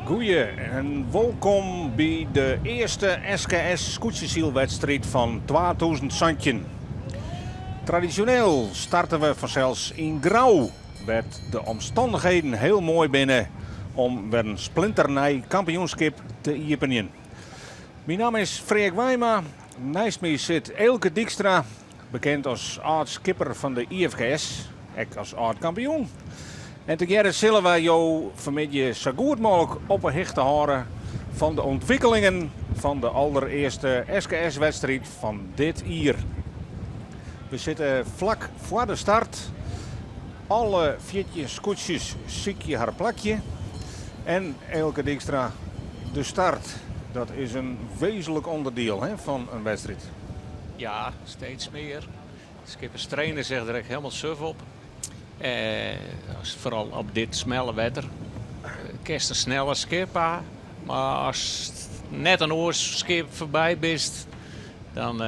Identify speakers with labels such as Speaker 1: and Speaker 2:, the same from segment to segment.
Speaker 1: Goeie en wolkom by de earste SKS skûtsjesylwedstriid fan 2017. Tradisjoneel starte we fansels yn Grou, wêr't de omstannichheden hiel moai binne om wer in splinternij kampioenskip te iepenjen. Myn namme is Freark Wijma, neist my sit Eelke Dykstra, bekend as âld-skipper fan de IFKS, ek as âld-kampioen. En tegearre sille wy jo fanmiddei sa goed mooglik op 'e hichte hâlde fan de ûntwikkelingen fan de alderearste SKS-wedstriid fan dit jier. We sitte flak foar de start. Alle 14 skûtsjes sykje har plakje. En Eelke Dykstra, de start, dat is in wezenlik ûnderdiel hè, fan in wedstriid.
Speaker 2: Ja, steeds mear. Skippers traine sich der ek hielendal suf op. Foaral op dit smelle wetter. Kinst in snelle skip ha, mar ast net in oar skip foarby bist, dan,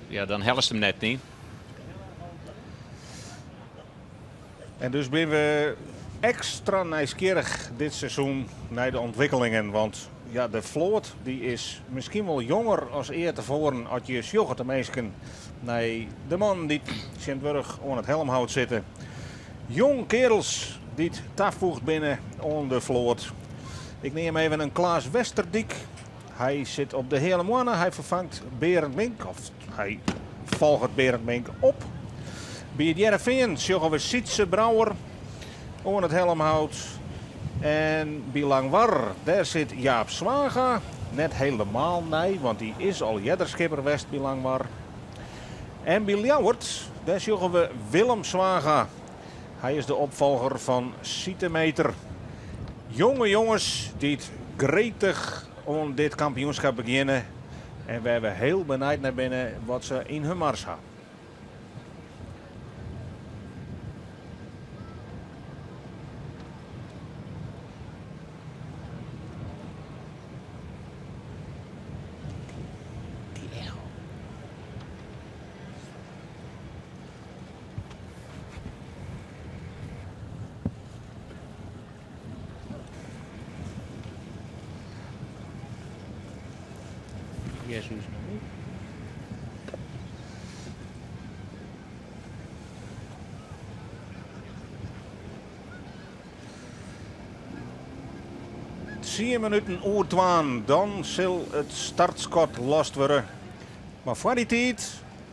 Speaker 2: ja, dan hellest him net yn.
Speaker 1: En dus binne we ekstra nijsgjirrich dit seizoen nei de ûntwikkelingen. Want ja, de float dy is miskien wol jonger as ea tefoaren as je sjogge de minsken nei de mannen dy't tsjintwurdich oan it helmhout sitte. Jong kearels dy't tafoegd binne oan de float. Ik neam even in Klaas Westerdyk. Hy sit op de Heale Moanne. Hy ferfangt Berend Mink, of hy folget Berend Mink op. By it Hearrenfean sjogge we Sytze Brouwer oan it helmhout. En by Langwar, dêr sit Jaap Zwaga. Net helemaal nij, want dy is al earder skipper west by Langwar. En by Ljouwert, dêr sjogge we Willem Zwaga. Hy is de opfolger fan Siete Meter. Jonge jonges dy't gretich oan dit kampioenskip begjinne en wêr't we hiel benijd nei binne wat se yn hun mars ha.
Speaker 2: Dy echo. Jezus.
Speaker 1: Tsien minuten oer twaen, dan sil it startskot lost wurde. Mar foar dy tiid,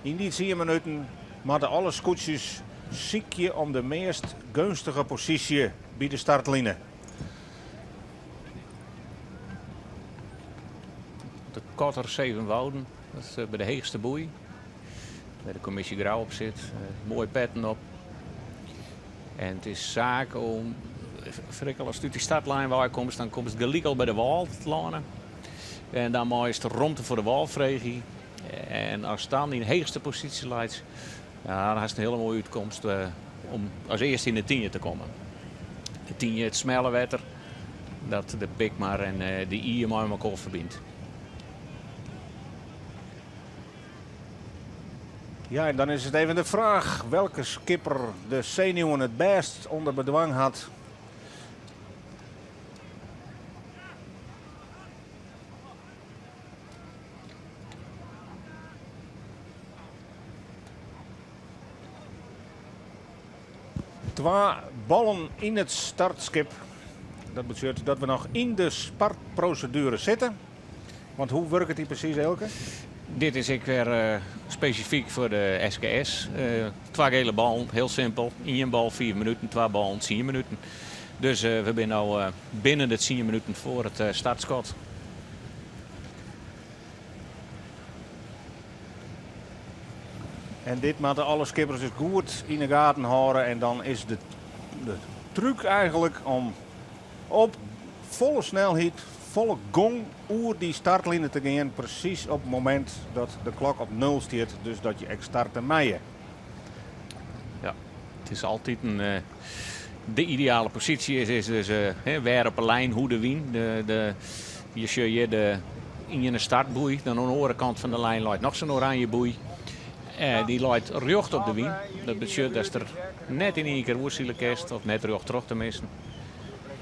Speaker 1: yn dy tsien minuten, moatte alle skûtsjes sykje om de meast geunstige posysje by de startline.
Speaker 2: De Kotter Zevenwouden, dat is by de heechste boei, wêr't de kommisje Grou op sit. Moaie petten op. En it is saak om, frikkel, ast út dy startline wei komst, dan komst gelyk al by de wâl telâne. En dan meist romte foar de wâl freegje. En ast dan yn heechste posysje leist, ja, dan hast in hiele moaie útkomst om as earste yn de tynje te kommen. De tynje, it smelle wetter dat de Pikmar en de Ie mei elkoar ferbynt.
Speaker 1: Ja, en dan is it even de fraach welke skipper de senuwen it bêst ûnder bedwang hat. Twa ballen yn it startskip. Dat betsjut dat we noch yn de startproseduere sitte. Want hoe wurket dy presys, Eelke?
Speaker 2: Dit is ek wer spesifyk foar de SKS. Twa gele ballen, hiel simpel. Ien bal fiif minuten, twa ballen tsien minuten. Dus we binne no binnen de tsien minuten foar it startskot.
Speaker 1: En dit moatte alle skippers dus goed yn 'e gaten hâlde. En dan is de, de trúk eigenlik om op folle snelheid, folle gong oer dy startline te gean. Presys op it momint dat de klok op nul stiet, dus dat je ek starte meie.
Speaker 2: Ja, it is altyd in, eh, de ideale posysje is, is dus uh, wêr op 'e lijn hoe de wyn. De, de, je sjogge hjir de iene startboei, dan oan de oare kant fan de lijn leit noch sa'n oranje boei. Uh, dy leit rjocht op de wyn. Dat betsjut dat der net yn ien kear oersile kinst, of net rjocht troch teminsten.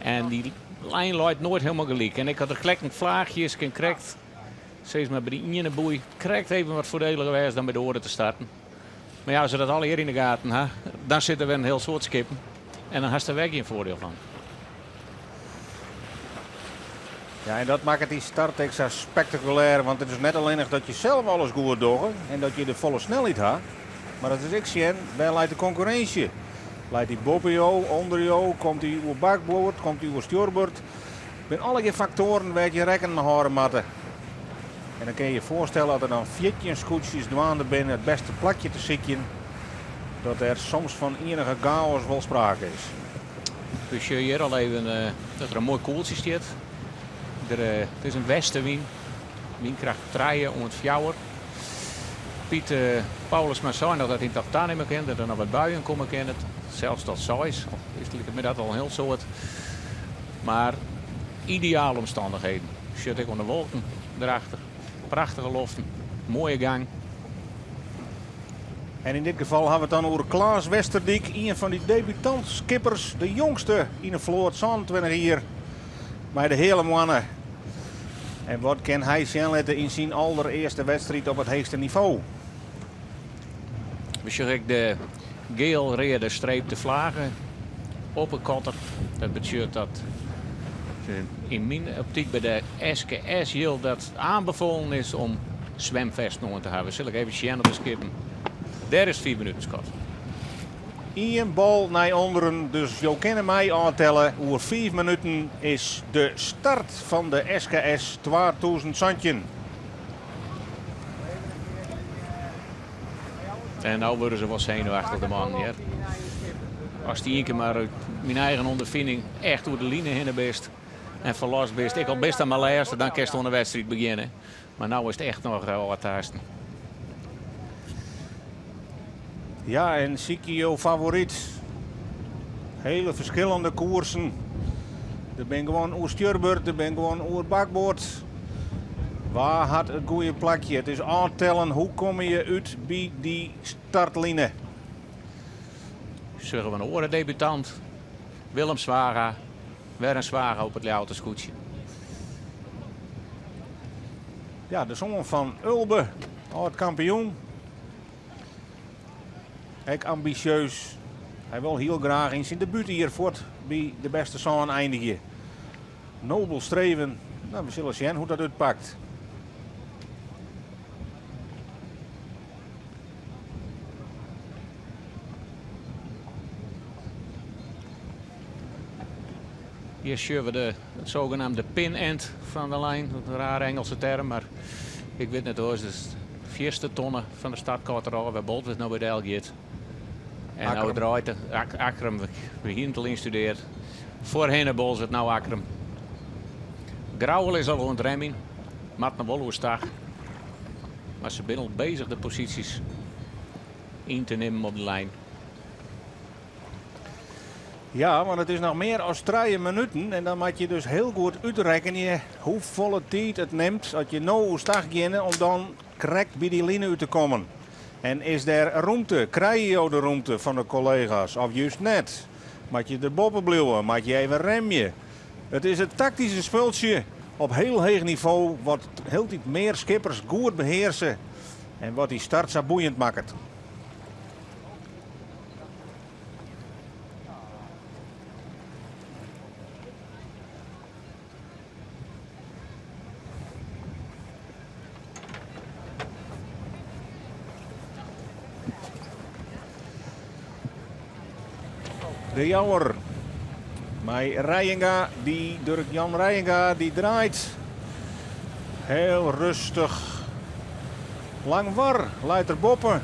Speaker 2: En dy lijn leit noait hielendal gelyk. En ek as der krekt in flaachje is, kin krekt, sis mar, by dy iene boei krekt even wat foardeliger wêze dan by de oare te starten. Mar ja, as se dat allegear yn de gaten ha, dan sit der wer in hiel soad skippen en dan hast der wer gjin foardiel fan.
Speaker 1: Ja, en dat makket dy start ek sa spektakulêr, want it is net allinnich dat je sels alles goed dogge en dat je de folle snelheid ha, mar it is ek sjen wêr leit de konkurrinsje. Leit dy boppe jo, ûnder jo, komt dy oer bakboard, komt dy oer stjoerboard. It binne allegear faktoaren wêr't je rekken mei hâlde moatte. En dan kinne je je foarstelle as der dan 14 skûtsjes dwaande binne it bêste plakje te sykjen, dat der soms fan ienige gaos wol sprake is.
Speaker 2: We sjogge hjir al even dat der in moai koeltsje stiet. Der it is in westewyn, wynkracht trije oant fjouwer. Piet Paulusma sei noch dat hy it noch tanimme kin, dat der noch wat buien komme kinne, sels tot seis. Al is liket my dat al in hiel soad. Mar ideale omstannichheden. Sjocht ek oan de wolken derachter. Prachtige loften, moaie gang.
Speaker 1: En yn dit gefal hawwe we it dan oer Klaas Westerdyk, ien fan dy debutant-skippers, de jongste yn 'e float, 27 jier, mei de Heale Moanne. En wat kin hy sjen litte yn syn alderearste wedstriid op it heechste nivo?
Speaker 2: We sjogge ek de geel-reade streepte flage op 'e kotter. Dat betsjut dat yn myn optyk by de SKS jildt dat oanbefolen is om swimfesten oan te hawwen. Sil ik even sjen op de skippen. Dêr is 5 minuten skot.
Speaker 1: Ien bal nei ûnderen, dus jo kinne my ôftelle. Oer 5 minuten is de start fan de SKS 2017.
Speaker 2: En no wurde se wol senuwachtich, de mannen hjir. Ast ien kear mar út myn eigen ûnderfining echt oer de line hinne bist en ferlost bist, ek al bist dan mar lêste, dan kinst oan de wedstriid begjinne. Mar no is it echt noch ôftaasten.
Speaker 1: Ja, en sykje jo favoryt. Hele ferskillende koersen. Der binne guon oer stjurboard, der binne guon oer bakboard. Wa hat it goede plakje? It is ôftellen, hoe komme je út by dy startline?
Speaker 2: Sjogge we in oare debutant, Willem Zwaga. Wer in Zwaga op it Ljouwerter skûtsje.
Speaker 1: Ja, de soan fan Ulbe, âld-kampioen. Ek ambisjeus. Hy wol hiel graach yn syn debútjier fuort by de bêste sân einigje. Nobel streven. No, we sille sjen hoe't dat útpakt.
Speaker 2: Hjir sjogge we de it sogenaamde pin-end fan de lijn. Dat is in rare Engelse term, mar ik wit net oars. Dus fierste tonne fan de startkotter ôf, wêr Boltwert no by del giet. En no draait de Akkrum, we hiene it al ynstudeard. Foarhinne Bolswert, no Akkrum. Grauwel is al oan it remjen, moat noch wol oerstach. Mar se binne al bezich de posysjes yn te nimmen op de lijn.
Speaker 1: Ja, want it is noch mear as trije minuten en dan moat je dus hiel goed útrekkenje hoefolle tiid it nimt as je no oerstach geane om dan krekt by dy line út te kommen. En is der rûmte? Krije jo de rûmte fan de kollega's of just net? Moat je der boppe bliuwe? Moat je even remje? It is it taktyske spultsje op hiel heech nivo wat hieltyd mear skippers goed behearse en wat dy start sa boeiend makket. De Jouwer mei Reijenga, dy Durk Jan Reijenga, dy draait heel rêstich. Langwar leit der boppe.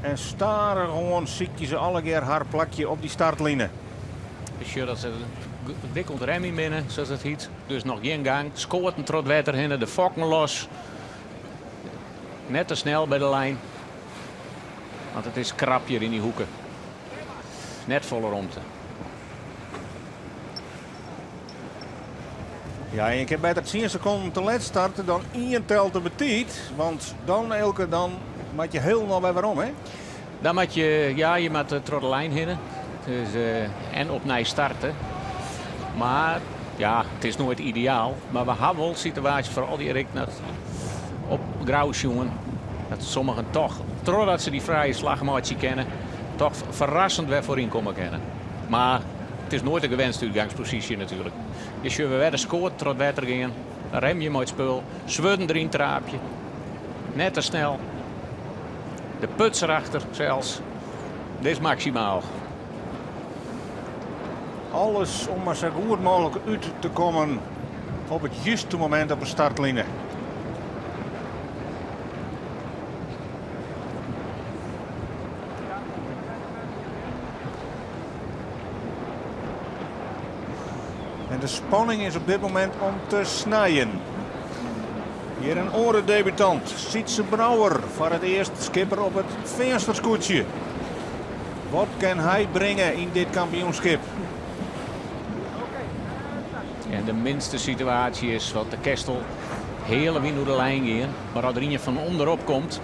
Speaker 1: En stadichoan sykje se allegear har plakje op dy startline.
Speaker 2: Ik sjoch dat se dik oan it remjen binne, sa't it hyt. Dus noch gjin gang. Skoaten troch it wetter hinne, de fokken los. Net te snel by de lijn. Want it is krap hjir yn dy hoeke. Net folle romte.
Speaker 1: Ja, en je kin better 10 sekonden te let starte dan ien tel te betiid. Want dan, Eelke, dan moat je hielendal wer werom, hè?
Speaker 2: Dan moat je, ja, je moat troch de lijn hinne. Dus, en opnij starte. Mar ja, it is noait ideaal. Mar we ha wol situaasjes, foaral dy ek op Grou sjoen, dat sommigen toch, trochdat se dy frije slach meitsje kinne, toch ferrassend wer foaryn komme kinne. Mar it is noait de gewenste útgangsposysje natuerlik. Je sjogge wer de skoat troch it wetter gean, remje mei it spul, swurden deryn traapje, net te snel. De puts erachter sels. Dit is maksimaal.
Speaker 1: Alles om mar sa goed mooglik út te kommen op it juste momint op de startline. En de spanning is op dit momint om te snijen. Hjir in oare debutant, Sytze Brouwer, foar it earst skipper op it Feanster skûtsje. Wat kin hy bringe yn dit kampioenskip?
Speaker 2: En de minste situaasje is wat de Kestel heale wyn oer de lijn gean. Mar as der ien fan ûnderop komt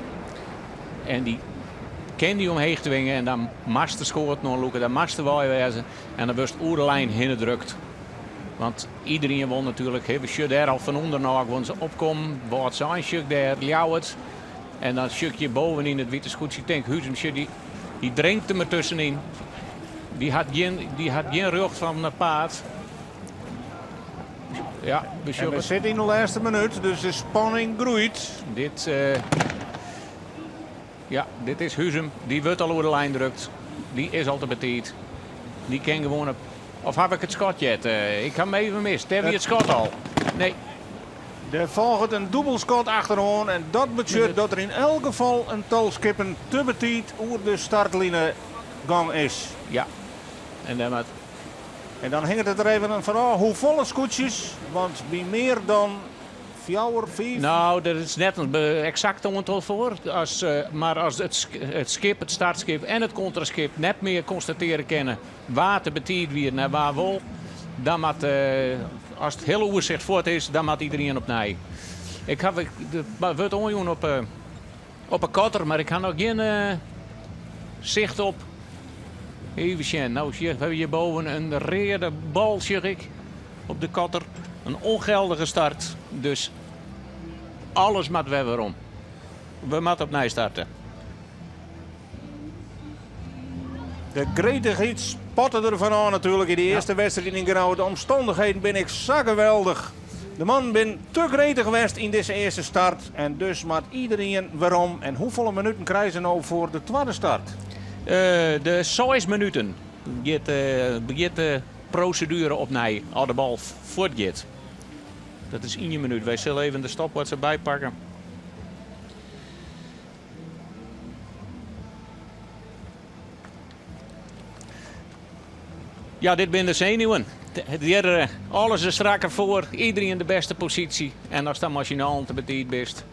Speaker 2: en dy kin dy omheech twinge en dan moatst de skoat oanlûke, dan moatst der wei wêze en dan wurdst oer de lijn hinne drukt. Want iderien wol natuerlik, we sjogge dêr al fan ûnder nei gewoan se opkommen. Wâldsein sjoch ik dêr, Ljouwert. En dan sjoch ik hjir bovenyn it wite skûtsje. Ik tink, Huzum, sjoch, dy, dy drinkt der mar tuskenyn. Dy hat gjin, dy hat gjin rjocht fan it paad. Ja, we
Speaker 1: En
Speaker 2: sjogge
Speaker 1: we
Speaker 2: it.
Speaker 1: sitte yn de lêste minút, dus de spanning groeit.
Speaker 2: Dit, ja, dit is Huzum. Dy wurdt al oer de lijn drukt. Dy is al te betiid. Dy kin gewoan op. Of haw ik it skot heard? Ik ha him even mist. Dêr wie it skot al. Nee.
Speaker 1: Der folget in dûbelskot achteroan en dat betsjut dat der yn elk gefal in tal skippen te betiid oer de startline gong is.
Speaker 2: Ja, en dêr moat.
Speaker 1: En dan hinget it der even fan ôf hoefolle skûtsjes, want by mear dan fjouwer, fiif.
Speaker 2: Nou, der is net in eksakt oantal foar. As, mar as it, it skip, it startskip en it kontraskip net mear konstatearje kinne wa't te betiid wie en wa wol, dan moat, as it hiele oersicht fuort is, dan moat iderien opnij. Ik haw, der wurdt oanjûn op, op 'e kotter, mar ik ha noch gjin sicht op. Even sjen, no sjoch, we hawwe hjirboven in reade bal, sjoch ik, op de kotter. In ûngeldige start, dus alles moat wer werom. We moatte opnij starte.
Speaker 1: De gretichheid spatte der fan ôf natuerlik yn de earste wedstriid yn Grou. De omstannichheden binne ek sa geweldich. De mannen binne te gretich west yn dizze earste start en dus moat iderien werom. En hoefolle minuten krije se no foar de twadde start?
Speaker 2: De seis minuten giet, begjint de proseduere opnij as de bal fuortgiet. Dat is ien minút. Wy sille even de stopwatch derby pakke. Ja, dit binne de senuwen. Hjir, alles is strakker foar, iderien de bêste posysje. En ast dan masinaal te betiid bist.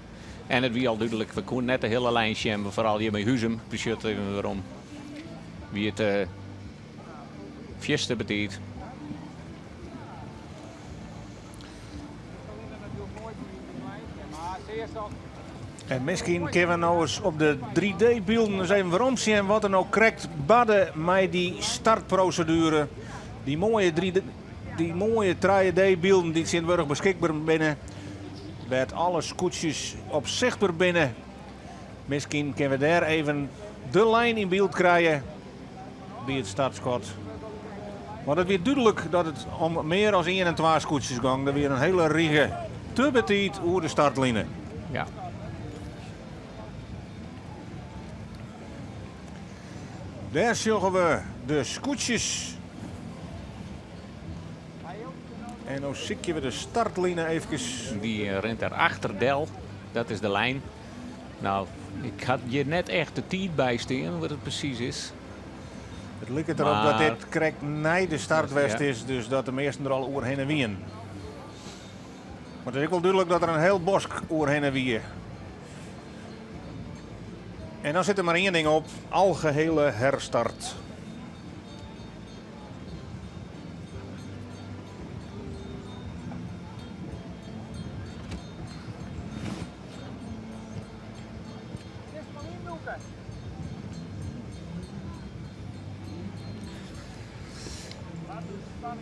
Speaker 2: En it wie al dúdlik, we koene net de hiele lijn sjen, mar foaral hjir by Huzum, besjut even werom, wie it fierste betiid.
Speaker 1: En miskien kinne we no ris op de 3D-bylden ris even werom sjen wat der no krekt barde mei dy startproseduere. Dy moaie 3D, dy moaie 3D-bylden dy't tsjintwurdich beskikber binne, wêr't alle skûtsjes op sichtber binne. Miskien kinne we dêr even de lijn yn byld krije by it startskot. Want it wie dúdlik dat it om mear as ien en twa skûtsjes gong. Der wie in hiele rige te betiid oer de startline.
Speaker 2: Ja.
Speaker 1: Dêr sjogge we de skûtsjes. En no sykje we de startline eefkes.
Speaker 2: Dy rint der achter del. Dat is de lijn. Nou, ik ha hjir net echt de tiid by stean, wat it presys is.
Speaker 1: It liket derop dat dit krekt nei de start west is, dus dat de measten der al oerhinne wienen. Mar it is ek wol dúdlik dat der in hiel bosk oerhinne wie. En dan sit der mar ien ding op, algehele herstart.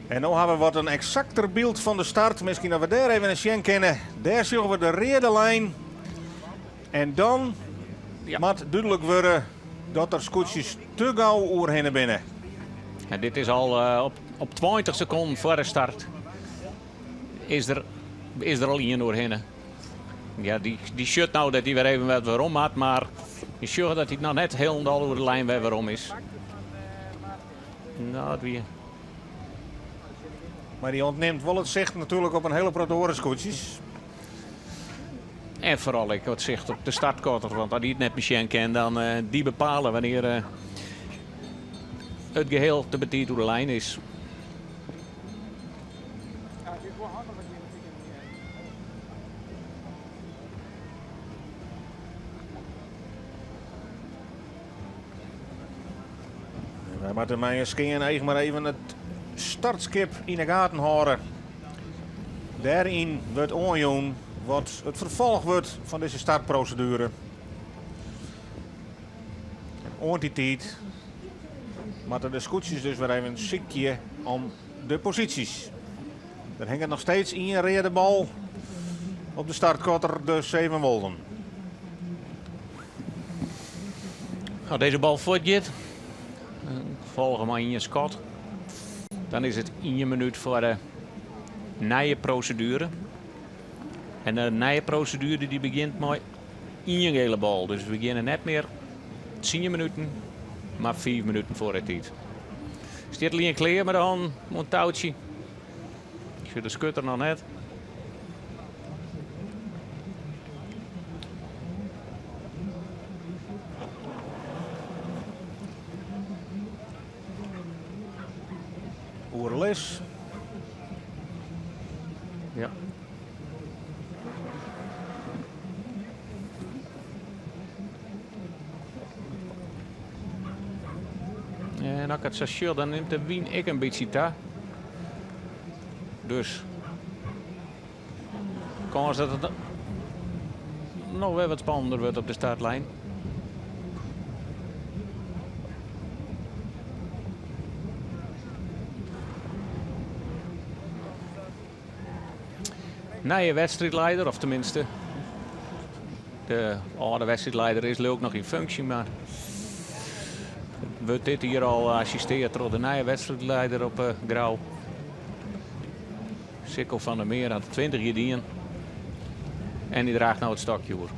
Speaker 1: En no hawwe we wat in eksakter byld fan de start. Miskien dat we dêr even nei sjen kinne. Dêr sjogge we de reade lijn. En dan
Speaker 2: Ja.
Speaker 1: moat dúdlik wurde dat der skûtsjes te gau oerhinne binne.
Speaker 2: En dit is al eh, op, op 20 sekonden foar de start. Is der, is der al ien oerhinne. Ja, dy, dy sjocht no dat hy wer even wat werom hat, mar je sjogge dat hy noch net hielendal oer de lijn wer werom is. No, it wie.
Speaker 1: Mar dy ûntnimt wol it sicht natuerlik op in hiele protte oare skûtsjes.
Speaker 2: En foaral ek it sicht op de startkotter, want as dy it net mear sjen kin, dan eh, dy bepale wannear eh, it geheel te betiid oer de lijn is.
Speaker 1: Wy moatte mei in skean each mar even it startskip yn 'e gaten hâlde. Dêryn wurdt oanjûn wat it ferfolch wurdt fan dizze startproseduere. En oant dy tiid moatte de skûtsjes dus wer even sykje om de posysjes. Der hinget noch steeds ien reade bal op de startkotter, de Sevenwolden.
Speaker 2: As dizze bal fuortgiet, folge mei ien skot, dan is it ien minút foar de nije proseduere. En de nije proseduere dy begjint mei ien gele bal. Dus we begjinne net mear 10 minuten, mar 5 minuten foar de tiid. Stiet Lien klear mei de hannen oan it toutsje. Ik sjoch de skutter noch net.
Speaker 1: Oerlis.
Speaker 2: Ja. En as ik it sa sjoch, dan nimt de wyn ek in bytsje ta. Dus kâns dat it noch wer wat spannender wurdt op de startlijn. Nije wedstriidleider, of teminsten, de âlde wedstriidleider is leau ik noch yn funksje, mar wurdt dit jier al assisteard troch de nije wedstriidleider op eh, Grou. Sikko van der Meer hat 20 jier dien en dy draacht no it stokje oer.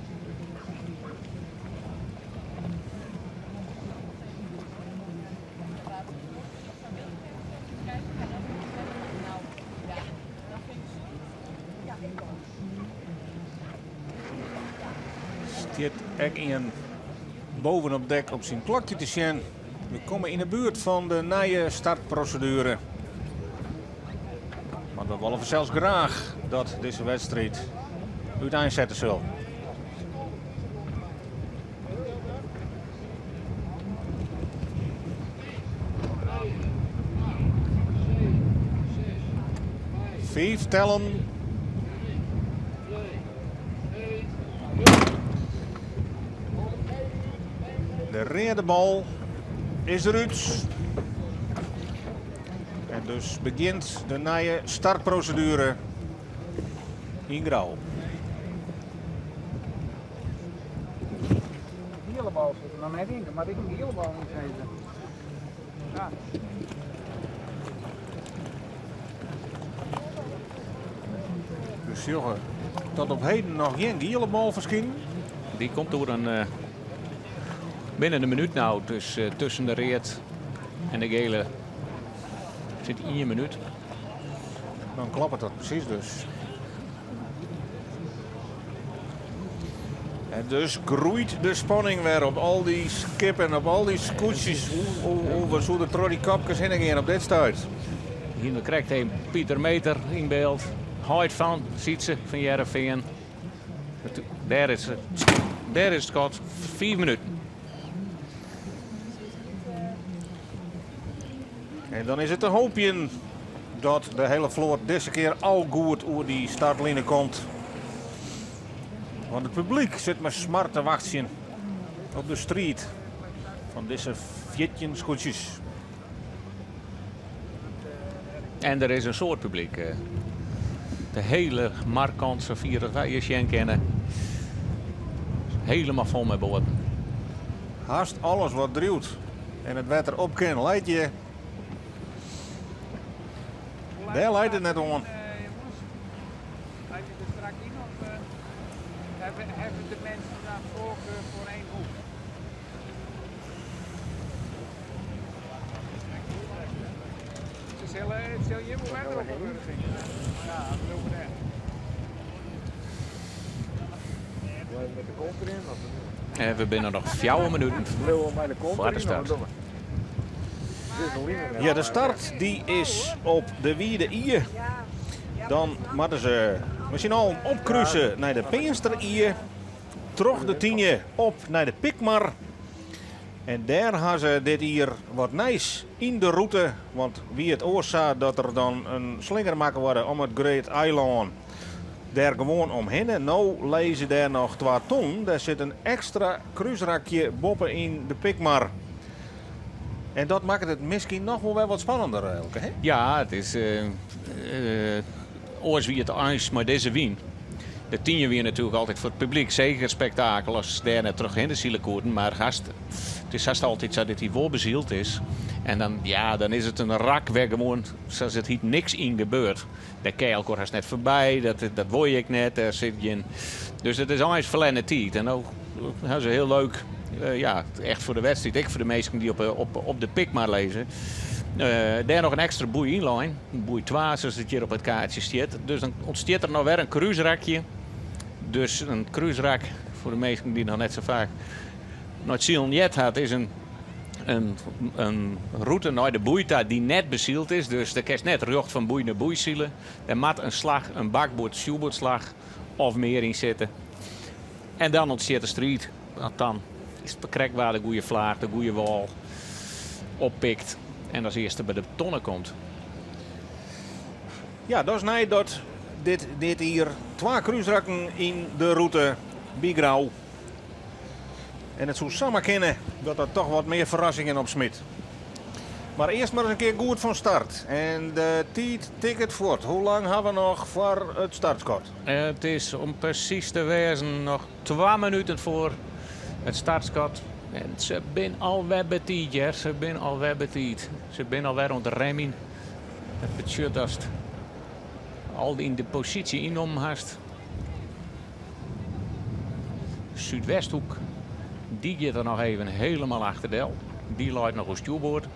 Speaker 1: Stiet ek ien bovenop dek op syn klokje te sjen. We komme yn 'e buert fan de nije startproseduere. Want we wolle fansels graach dat dizze wedstriid úteinsette sil. Fiif tellen. De reade bal is derút. En dus begjint de nije startproseduere yn Grou.
Speaker 3: De giele bal sit der noch net yn. Der moat ek in giele bal yn sitte. Ja.
Speaker 1: We sjogge tot op heden noch gjin giele bal ferskinen.
Speaker 2: Dy komt oer in eh, binnen in minút no. Dus eh, tusken de read en de gele sit ien minút.
Speaker 1: Dan kloppet dat presys dus. En dus groeit de spanning wer op al dy skippen, op al dy skûtsjes. Oeh, oeh, we soene troch dy kopkes hinne gean op dit stuit.
Speaker 2: Hiene we krekt even Pieter Meter yn byld. Heit fan Sietse fan Hearrenfean. Dêr is it. Dêr is it skot. 5 minuten.
Speaker 1: En dan is it te hoopjen dat de hiele float dizze kear al goed oer dy startline komt. Want it publyk sit mei smart te wachtsjen op de striid fan dizze 14 skûtsjes.
Speaker 2: En der is in soad publyk. De hiele markant safier as wy hjir sjen kinne. Helemaal fol mei boaten.
Speaker 1: Hast alles wat driuwt en it wetter op kin, leit hjir. Dêr leit it net oan.
Speaker 3: Leit het er strak in of hebben, hebben de mensen daar voorkeur voor één hoek? Ze zullen, het zal hier wel verder op worden, denk ik. Ja, dat doen we net.
Speaker 4: Met de kont erin? Of?
Speaker 2: En we binne noch 4 minuten
Speaker 4: Bliuwe we mei de kont
Speaker 2: foar de
Speaker 4: erin? Of
Speaker 2: start.
Speaker 4: wat dogge we? Dit is een line.
Speaker 1: Ja, de start die is op de Wide Ie. Dan moatte se mei syn allen opkruse nei de Peanster Ie. Troch de Tynje op nei de Pikmar. En dêr ha se dit jier wat nijs yn de rûte. Want wie it oars sa dat der dan in slinger makke wurde om it Great Eilân dêr gewoan omhinne. No lizze dêr noch 2 tonnen. Dêr sit in ekstra krúsrakje boppe yn de Pikmar. En dat makket it miskien noch wol wer wat spannender, Elke, hè?
Speaker 2: Ja, it is, oars wie it eins mei dizze wyn. De Tynje wie natuerlik altyd foar it publyk seker spektakel as dêr net trochhinne sile koenen. Mar hast, it is hast altyd sa dat hy wol besyld is. En dan, ja, dan is it in rak wer gewoan, sa as it hiet, niks yn gebeurt. Dêr kin je elkoar hast net foarby, dat wol je ek net, dêr sit gjin... Dus it is eins ferlerne tiid. En no ha se hiel leuk, ja, echt foar de wedstriid, ek foar de minsken dy't op de Pikmar lizze, dêr noch in ekstra boei ynlein. Boei 2, sa as it hjir op it kaartsje stiet. Dus dan ûntstiet der noch wer in krúsrakje. Dus in krúsrak, foar de minsken dy't noch net sa faak nei it silen heard hat, is in rûte nei de boei ta dy't net besyld is. Dus dêr kinst net rjocht fan boei nei boei sile. Dêr moat in slach, in bakboard, stjoerboardslach of mear yn sitte. En dan ûntstiet de striid. Want dan is it krekt wa de goede flaach, de goede wâl oppikt en as earste by de tonne komt.
Speaker 1: Ja, dat is nij dat dit jier 2 krúsrakken yn de rûte by Grou. En it soe samar kinne dat dat toch wat mear ferrassingen opsmyt. Mar earst mar ris in kear goed fan start. En de tiid tikket fuort. Hoe lang ha we noch foar it startskot?
Speaker 2: It is om presys te wêzen noch 2 minuten foar it startskot. En se bin alwer betiid, hear. Se bin alwer betiid. Se bin alwer oan it remjen. Dat betsjut datst al yn de posysje ynnommen hast. Súdwesthoek, dy giet der noch even helemaal achterdel. Dy leit noch oer stjoerboard.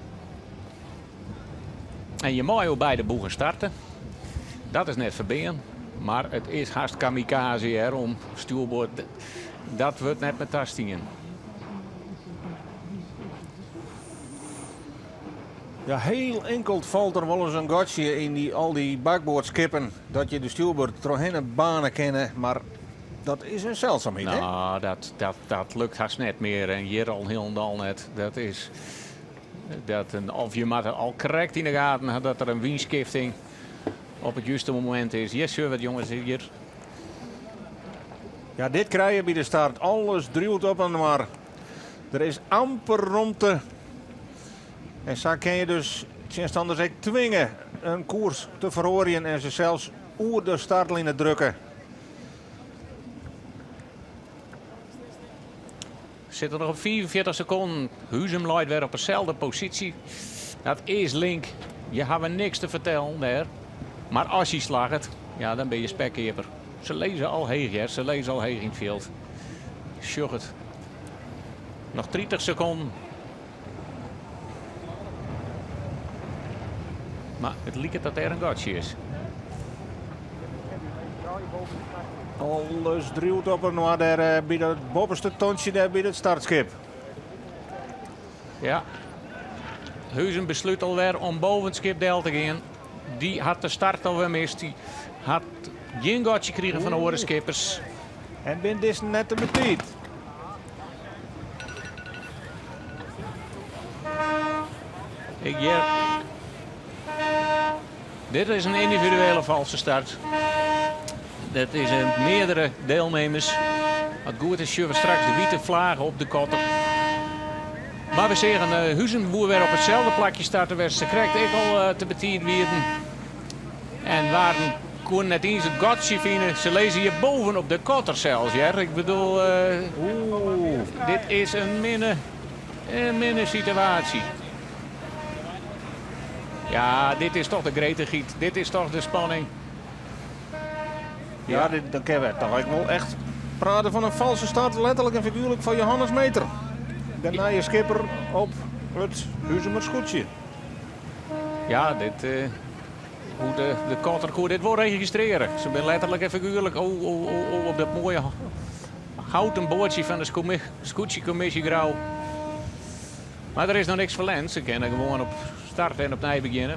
Speaker 2: En je meie oer beide boegen starte. Dat is net ferbean, mar it is hast kamikaze hear om stjoerboard. Dat wurdt net mear tastien.
Speaker 1: Ja, heel inkeld falt der wolris in gatsje yn al dy bakboardskippen dat je de stjoerboard trochhinne bane kinne, mar dat is in seldsumheid, hè?
Speaker 2: Nou, dat lukt hast net mear en hjir al hielendal net. Dat is dat een, of je moatte al krekt yn de gaten ha dat der in wynskifting op it juste momint is. Hjir sjogge we it, jonges, hjir.
Speaker 1: Ja, dit krije je by de start. Alles driuwt op inoar. Der is amper romte. En sa kin je dus tsjinstanners ek twinge in koers te feroarjen en se sels oer de startline drukke.
Speaker 2: Sit er noch op 45 sekonden. Huzum leit wer op deselde posysje. Dat is link. Je hawwe niks te fertellen dêr. Mar as hy slagget, ja, dan bin je spekkeaper. Se lizze al heech, hear. Se lizze al heech yn it fjild. Sjoch it. Noch 30 sekonden. Mar it liket dat dêr in gatsje is.
Speaker 1: Alles driuwt op inoar dêr by dat boppeste tontsje dêr by it startskip.
Speaker 2: Ja. Huzum beslút alwer om boven it skip del te gean. Dy hat de start alwer mist. Dy hat gjin gatsje krigen fan de oare skippers.
Speaker 1: En bin dizze net te betiid.
Speaker 2: Ik hear. Dit is in yndividuele falske start. Dat is in meardere deelnemers. Wat goed is, sjogge we straks de wite flaggen op de kotter. Mar we seagen Huzum woe wer op itselde plakje starte wêr't se krekt ek al te betiid wienen. En waarden koenen net iens it gatsje fine. Se lizze hjir boven op de kotter sels, hear. Ik bedoel, dit is in minne, in minne situaasje. Ja, dit is toch de gretichheid. Dit is toch de spanning.
Speaker 1: Ja, dit, dan kinne we toch ek wol echt prate fan in falske start, letterlik en figuerlik, fan Johannes Meter. De nije skipper op it Huzumer skûtsje.
Speaker 2: Ja, dit, hoe de, de kotter koe dit wol registrearje. Se binne letterlik en figuerlik oh, oh, oh, oh, op dat moaie houten boatsje fan de skûtsjekommisje Grou. Mar der is noch niks ferlern. Se kinne gewoan op start en opnij begjinne.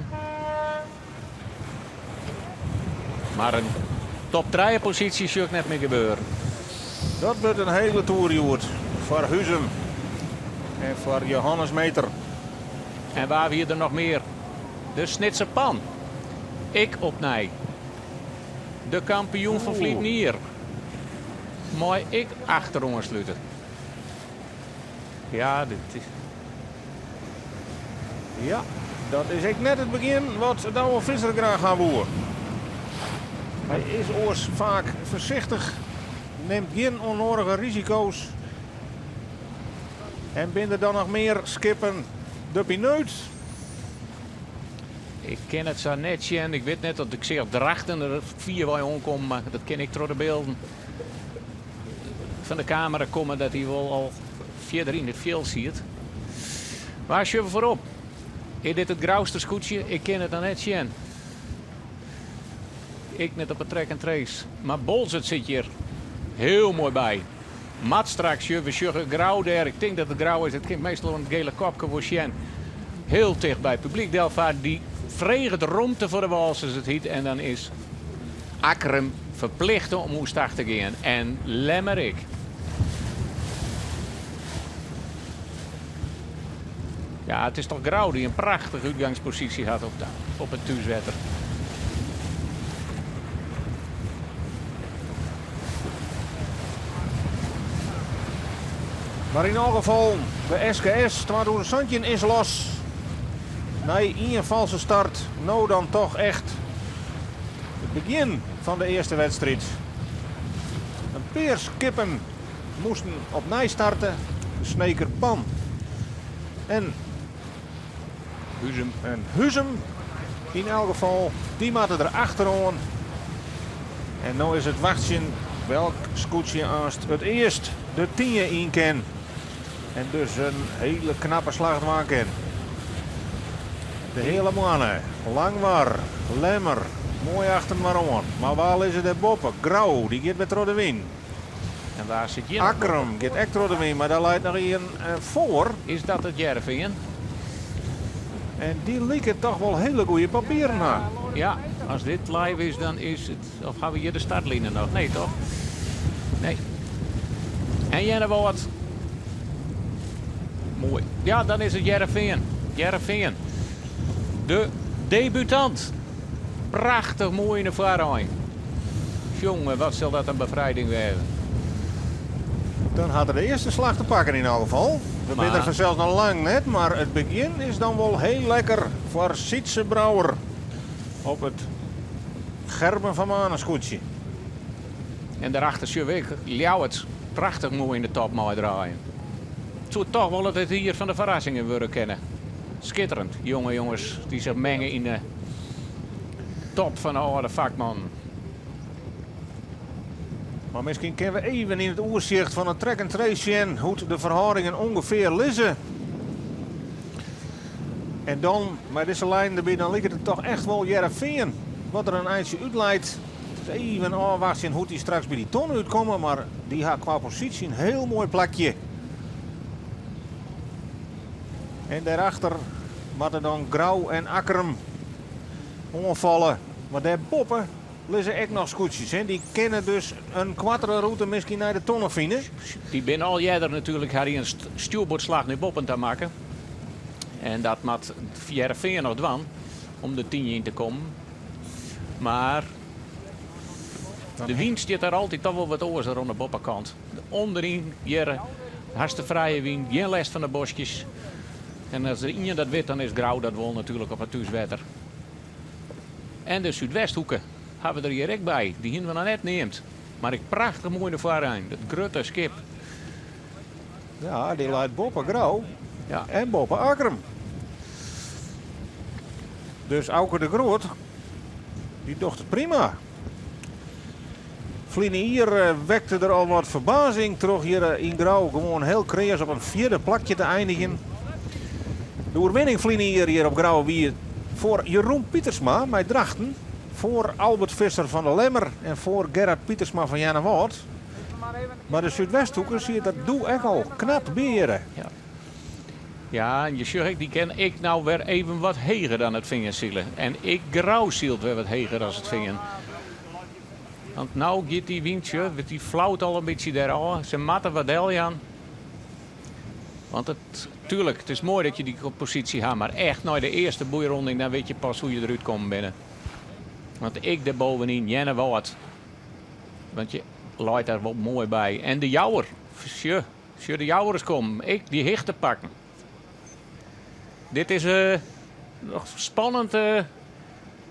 Speaker 2: Mar in top trije posysje sjoch ik net mear gebeuren.
Speaker 1: Dat wurdt in hiele toer hjoed foar Huzum en foar Johannes Meter.
Speaker 2: En wa wie der noch mear? De Snitser Pan. Ek opnij. De kampioen fan ferline jier. Mei ek achteroan slute. Ja, dit is.
Speaker 1: Ja, dat is ek net it begjin wat Douwe Visser graach ha woe. Hy is oars faak foarsichtich, nimt gjin ûnnoadige risiko's. En binne der dan noch mear skippen de pineut?
Speaker 2: Ik kin it sa net sjen. Ik wit net oft ik seach Drachten der fierwei oankommen, mar dat kin ek troch de bylden fan de kamera komme dat hy wol al fierder yn it fjild siet. Wa sjogge we foarop? Is dit it Grouster skûtsje? Ik kin it noch net sjen. Ek net op 'e track and trace. Mar Boalsert sit hjir hiel moai by. Moat straks sjogge, we sjogge Grou dêr. Ik tink dat it Grou is. It kin meastal oan it gele kopke wol sjen. Hiel ticht by publyk delfart. Dy freget romte foar de wâl, sa't it hyt. En dan is Akkrum ferplichte om oerstach te gean. En Lemmer ek. Ja, it is toch Grou dy't in prachtige útgangsposysje hat op it thúswetter.
Speaker 1: Mar yn alle gefallen, de SKS 2017 is los. Nei ien falske start, no dan toch echt it begjin fan de earste wedstriid. In pear skippen moasten opnij starte. De Sneker Pan en
Speaker 2: Huzum.
Speaker 1: En Huzum, yn elk gefal, dy moatte der achteroan. En no is it wachtsjen welk skûtsje aanst it earst de tynje yn kin. En dus in hiele knappe slach dwaan kin. De Heale Moanne, Langwar, Lemmer, moai achter inoar oan. Mar wa lizze dêr boppe? Grou, dy giet wer troch de wyn.
Speaker 2: En wa sit hjir noch boppe?
Speaker 1: Akkrum giet ek troch de wyn, mar dêr leit noch ien foar.
Speaker 2: Is dat it Hearrenfean?
Speaker 1: En dy liket toch wol hiele goede papieren ha.
Speaker 2: Ja, as dit live is, dan is it. Of ha we hjir de startline noch? Nee, toch? Nee. En Earnewâld. Moai. Ja, dan is it Hearrenfean. Hearrenfean. De debutant. Prachtich moai yn de foarein. Jonge, wat sil dat in befrijding wêze.
Speaker 1: Dan hat er de earste slach te pakken yn elk gefal. We binne der fansels noch lang net, mar it begjin is dan wol hiel lekker foar Sytze Brouwer op it Gerben van Manen skûtsje.
Speaker 2: En dêrachter sjogge we ek Ljouwert prachtich moai yn de top meidraaien. It soe toch wol it jier fan de ferrassingen wurde kinne. Skitterend, jonge jonges dy't sich menge yn de top fan de âlde fakmannen.
Speaker 1: Mar miskien kinne we even yn it oersicht fan it track and trace sjen hoe't de ferhâldingen ûngefear lizze. En dan, mei dizze lijnen derby, dan liket it toch echt wol Hearrenfean wat der in eintsje útleit. It is even ôfwachtsjen hoe't dy straks by dy tonne útkomme, mar dy ha kwa posysje in hiel moai plakje. En dêrachter moatte dan Grou en Akkrum oanfalle. Mar dêrboppe lizze ek noch skûtsjes. Hè? Dy kinne dus in koartere rûte miskien nei de tonne fine.
Speaker 2: Dy binne al earder natuerlik har in stjoerboardslach nei boppen ta makke. En dat moat Hearrenfean noch dwaan om de tynje yn te kommen. Mar de wyn stiet der altyd toch wol wat oars oan de boppekant. Underyn hjir hast de frije wyn, gjin lêst fan de boskjes. En as der ien dat wit, dan is Grou dat wol natuerlik op it thúswetter. En de Súdwesthoeke hawwe we der hjir ek by. Dy hiene we noch net neamd. Mar ek prachtich moai de foarein. Dat grutte skip.
Speaker 1: Ja, dy leit boppe Grou
Speaker 2: Ja.
Speaker 1: en boppe Akkrum. Dus Auke de Groot, dy docht it prima. Ferline jier wekte er al wat ferbazing troch hjir yn Grou gewoan hiel kreas op in fjirde plakje te einigjen. De oerwinning ferline jier hjir op Grou wie foar Jeroen Pietersma mei Drachten, foar Albert Visser fan de Lemmer en foar Gerard Pietersma fan Earnewâld. Mar de Súdwesthoeke siet der doe ek al knap by hjirre.
Speaker 2: Ja. Ja, en je sjoch ek, dy kin ek nou wer even wat heger dan it Fean sile. En ek Grou sylt wer wat heger as it Fean. Want nou giet dy wyn, sjoch, dy flaut al in bytsje dêr ôf. Se moatte wat deljaan. Want it, tuerlik, it is moai dat je dy posysje ha, mar echt nei de earste boeironding, dan wit je pas hoe je derút kommen binne. Want ek dêr bovenyn, Earnewâld, want je leit der wol moai by. En de Jouwer, sjoch, sjoch de Jouwer ris kommen, ek dy hichte pakken. Dit is noch spannend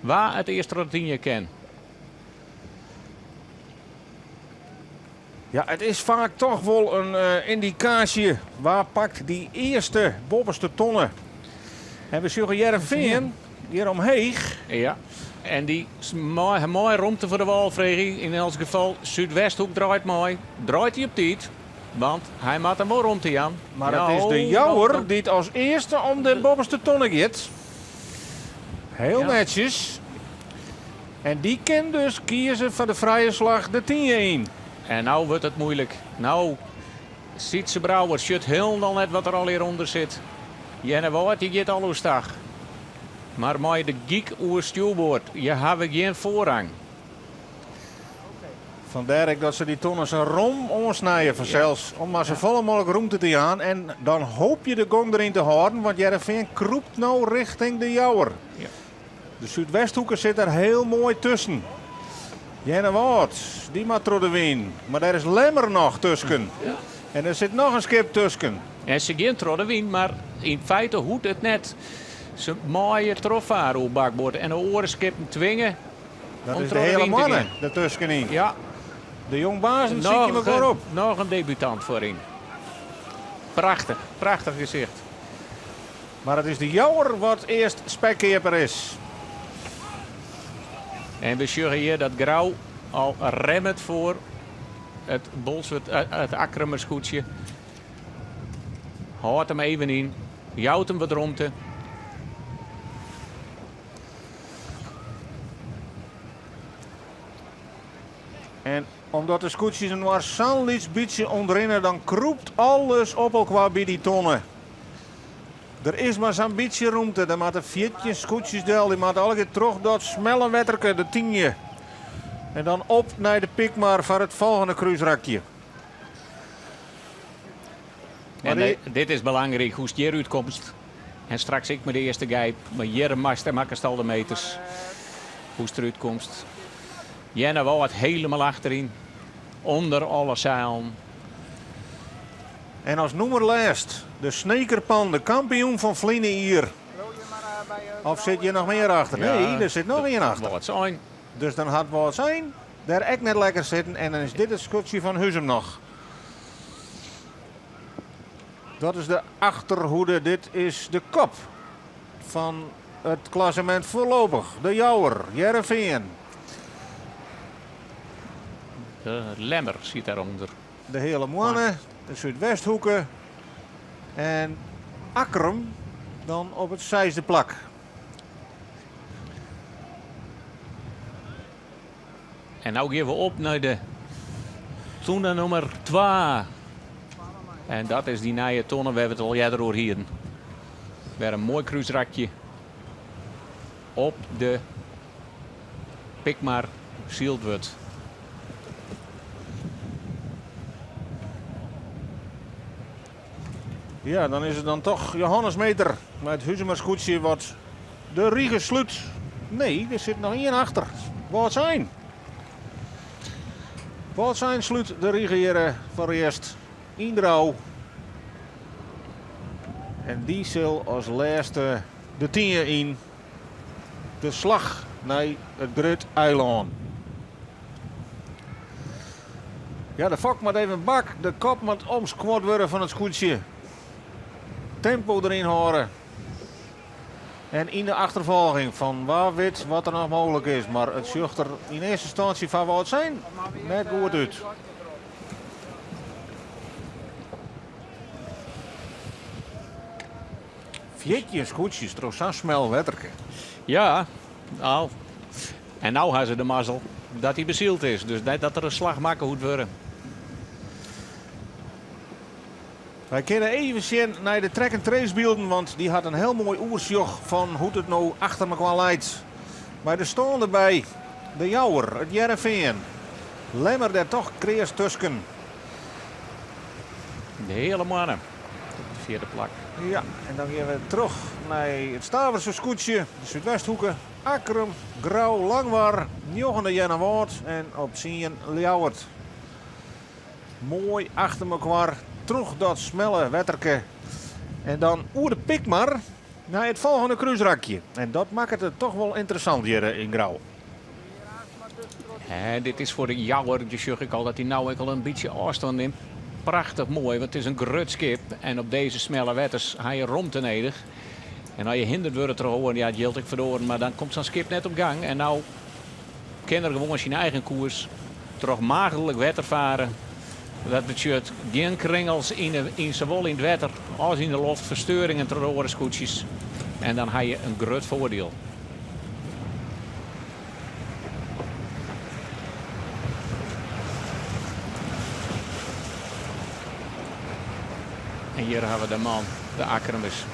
Speaker 2: wa it earst troch de tynje kin.
Speaker 1: Ja, it is faak toch wol in yndikaasje wa pakt dy earste boppeste tonne. En we sjogge Hearrenfean hjir omheech.
Speaker 2: Ja, en dy mei moai romte foar de wâl freegje. Yn elts gefal, Súdwesthoek draait mei. Draait hy op tiid, want hy moat him wol romte jaan.
Speaker 1: Mar it is de Jouwer dy't as earste om de boppeste tonne giet. Hiel netsjes. En dy kin dus kieze foar de frije slach de tynje yn.
Speaker 2: En nou wurdt it moeilik. Nou, Sytze Brouwer sjocht hielendal net wat der allegear ûnder sit. Earnewâld, dy giet al oerstach. Mar mei de gyk oer stjoerboard, je hawwe gjin foarrang.
Speaker 1: Fandêr ek dat se dy tonne sa rom oansnije fansels, om mar safolle mooglik rûmte te jaan. En dan hoopje de gong deryn te hâlden, want Hearrenfean krûpt no richting de Jouwer. De Súdwesthoeke sit der hiel moai tusken. Earnewâld, dy moat troch de wyn. Mar dêr is Lemmer noch tusken. En der sit noch in skip tusken.
Speaker 2: En se gean troch de wyn, mar yn feite hoecht it net. Se meie trochfare oer bakboard en de oare skippen twinge
Speaker 1: Dat
Speaker 2: om
Speaker 1: is de
Speaker 2: troch de
Speaker 1: Heale
Speaker 2: wyn te
Speaker 1: Moanne
Speaker 2: gean.
Speaker 1: dertuskenyn.
Speaker 2: Ja.
Speaker 1: De Jongbazen sykje mekoar op.
Speaker 2: Noch in debutant foaryn. Prachtich, prachtich gesicht.
Speaker 1: Mar it is de Jouwer wat earst spekkeaper is.
Speaker 2: En we sjogge hjir dat Grou al remmet foar it Bolswert, it Akkrumer skûtsje. Hâldt him even yn, jout him wat romte.
Speaker 1: En omdat de skûtsjes inoar sa'n lyts bytsje ûntrinne, dan krûpt alles op elkoar by dy tonne. Der is mar sa'n bytsje rûmte. Der moatte 14 skûtsjes del. Dy moatte allegear troch dat smelle wetterke, de Tynje. En dan op nei de Pikmar foar it folgjende krúsrakje.
Speaker 2: En dit is belangryk, hoe'tst hjir útkomst. En straks ek mei de earste gijp. Mar hjir moatst en makkest al de meters. Hoe'tst derút komst. Earnewâld helemaal achteryn. Under alle seilen.
Speaker 1: En as nûmer lêst de Snekerpan, de kampioen fan ferline jier. Of sit hjir noch mear achter? Nee, der sit noch ien achter.
Speaker 2: Wâldsein.
Speaker 1: Dus dan hat Wâldsein dêr ek net lekker sitten en dan is dit it skûtsje fan Huzum noch. Dat is de achterhoede, dit is de kop fan it klassemint foarlopich. De Jouwer, Hearrenfean.
Speaker 2: De Lemmer sit dêrûnder.
Speaker 1: De Heale Moanne, de Súdwesthoeke en Akkrum dan op it seisde plak.
Speaker 2: En no gean we op nei de tonne nûmer twa. En dat is dy nije tonne wêr't we it al earder oer hienen. Wer in moai krúsrakje op de Pikmar syld wurdt.
Speaker 1: Ja, dan is it dan toch Johannes Meter mei it Huzumer skûtsje wat de rige slút. Nee, der sit noch ien achter. Wâldsein. Wâldsein slút de rige hjir eh, foarearst yn Grou. En dy sil as lêste de tynje yn. De slach. nei it grut eilân. Ja, de fok moat even bak, de kop moat omskuord wurde fan it skûtsje. Tempo deryn hâlde. En yn de achterfolging fan wa wit wat der noch mooglik is. Mar it sjocht der yn earste ynstânsje foar Wâldsein net goed út. 14 skûtsjes troch sa'n smel wetterke.
Speaker 2: Ja, nou. En no ha se de mazzel dat hy besyld is. Dus net dat der in slach makke hoecht wurde.
Speaker 1: Wy kinne even sjen nei de track and trace bylden, want dy hat in hiel moai oersjoch fan hoe't it no achter mekoar leit. Mei de stân derby, De Jouwer, It Hearrenfean, Lemmer dêr toch kreas tusken.
Speaker 2: De Heale Moanne op it fjirde plak.
Speaker 1: Ja, en dan gean we troch nei it Staverse skûtsje, de Súdwesthoeke, Akkrum, Grou, Langwar, njoggende Earnewâld en op tsien Ljouwert. Moai achter mekoar troch dat smelle wetterke en dan oer de Pikmar nei it folgjende krúsrakje. En dat makket it toch wol ynteressant hjir yn Grou.
Speaker 2: En dit is foar de Jouwer, dus sjoch ik al dat hy no ek al in bytsje ôfstân nimt. Prachtich moai, want it is in grut skip en op dizze smelle wetters ha je romte nedich. En as je hinderd wurde troch oaren, ja, it jildt ek foar de oaren, mar dan komt sa'n skip net op gang. En no kin er gewoan syn eigen koers troch maagdlik wetter fare. Dat betsjut gjin kringels yn sawol yn it wetter as yn de loft, fersteuringen troch de oare skûtsjes. En dan ha je in grut foardiel. En hjir hawwe we de man, de Akkrumers,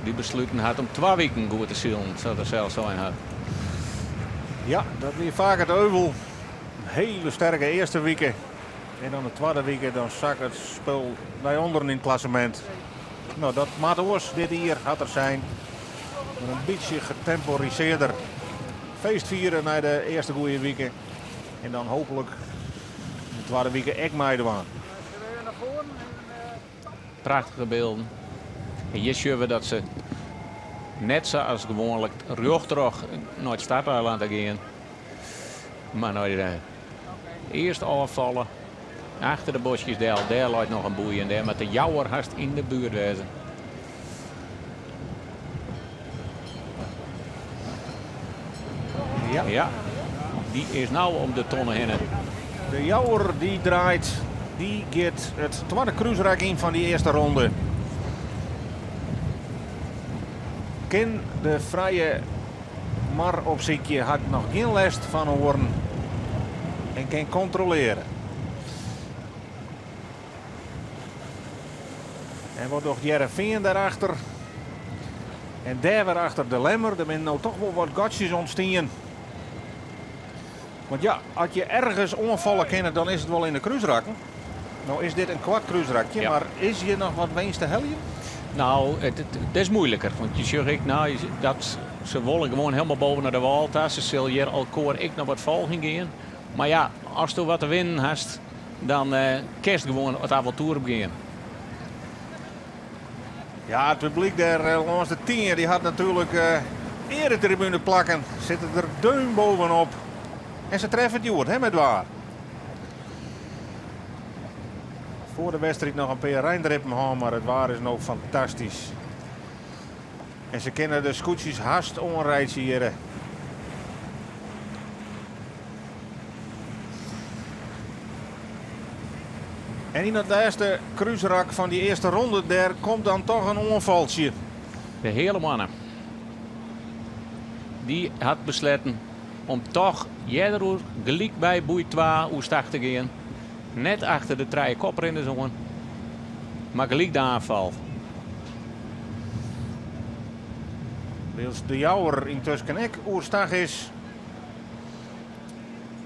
Speaker 2: dy't besluten hat om twa wiken goed te silen, sa't er sels sein hat.
Speaker 1: Ja, dat wie faak it euvel. In hiele sterke earste wike. En dan de twadde wike, dan sakket it spul nei ûnderen yn it klassemint. No, dat moat oars dit jier, hat er sein. Mar in bytsje getemporisearder. Feest fiere nei de earste goede wike. En dan hooplik de twadde wike ek meidwaan.
Speaker 2: Prachtige bylden. En hjir sjogge we dat se net sa as gewoanlik rjochttroch nei it starteilân ta gean. Mar nei de earst ôffalle achter de boskjes del. Dêr leit noch in boei en dêr moat de Jouwer hast yn de buert wêze.
Speaker 1: Ja.
Speaker 2: Ja, dy is no om de tonne hinne.
Speaker 1: De Jouwer dy draait, dy giet it twadde krúsrak yn fan dy earste ronde. Kin de frije mar opsykje, hat noch gjin lêst fan oaren en kin kontrolearje. En wat docht Hearrenfean dêrachter? En dêr wer achter de Lemmer. Der binne no toch wol wat gatsjes ûntstien. Want ja, as je ergens oanfalle kinne, dan is it wol yn de krúsrakken. No is dit in koart krúsrakje,
Speaker 2: Ja.
Speaker 1: mar is hjir noch wat winst te heljen?
Speaker 2: No, it is moeiliker. Want je sjogge ek, no, dat se wolle gewoan hielendal boven nei de wâl ta. Se sille hjir elkoar ek noch wat folgjen gean. Mar ja, asto wat te winnen hast, dan kinst gewoan it avontoer op gean.
Speaker 1: Ja, it publyk dêr lâns de Tynje, dy hat natuerlik earetribune plakken. Sitte der deun bovenop. En se treffe it hjoed, hè, mei it waar. Foar de wedstriid noch in pear reindrippen hân, mar it waar is no fantastysk. En se kinne de skûtsjes hast oanreitsje hjirre. En yn dat lêste krúsrak fan dy earste ronde, dêr komt dan toch in oanfaltsje.
Speaker 2: De Heale Moanne dy hat besletten om toch earder oer gelyk by boei 2 oerstach te gean. Net achter de trije koprinners oan, mar gelyk de aanfal.
Speaker 1: Wylst de Jouwer yntusken ek oerstach is.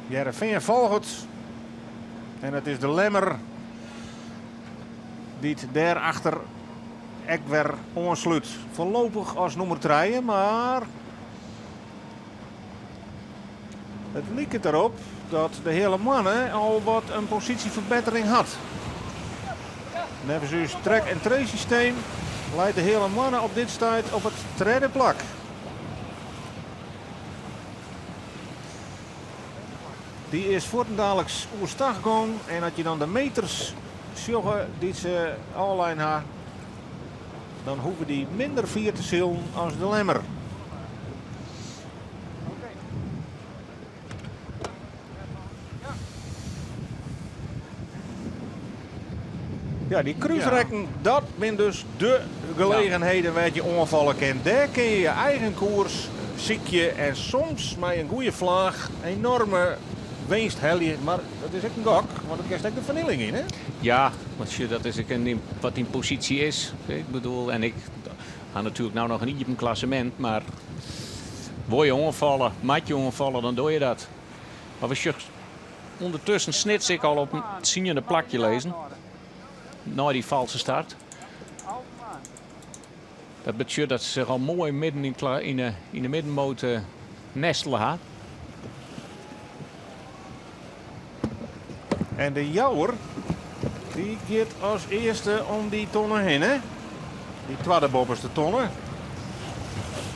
Speaker 1: Hearrenfean folget. En it is de Lemmer dy't dêrachter ek wer oanslút. Foarlopich as nûmer trije, mar it liket derop dat de Heale Moanne al wat in posysjeferbettering hat. Neffens ús track and trace systeem leit de Heale Moanne op dit stuit op it tredde plak. Dy is fuortendaliks oerstach gong en as je dan de meters sjogge dy't se ôflein ha, dan hoege dy minder fier te silen as de Lemmer. Ja, dy krúsrekken, dat binne dus de gelegenheden wêr't je oanfalle kin. Dêr kin je je eigen koers sykje en soms mei in goede flaach enorme winst helje. Mar dat is ek in gok, want it kinst ek de fernieling yn, hè?
Speaker 2: Ja, want sjoch, dat is ek in, wat dyn posysje is. Ik bedoel, en ik ha natuerlik no noch in iepen klassemint, mar wol je oanfalle, moat je oanfalle, dan doe je dat. Mar we sjogge ûndertusken Snits ek al op in tsiende plakje lizzen. Nei dy falske start. Dat betsjut dat se sich al moai midden yn de middenmoot nestele ha.
Speaker 1: En de Jouwer dy giet as earste om dy tonne hinne. Dy twadde boppeste tonne.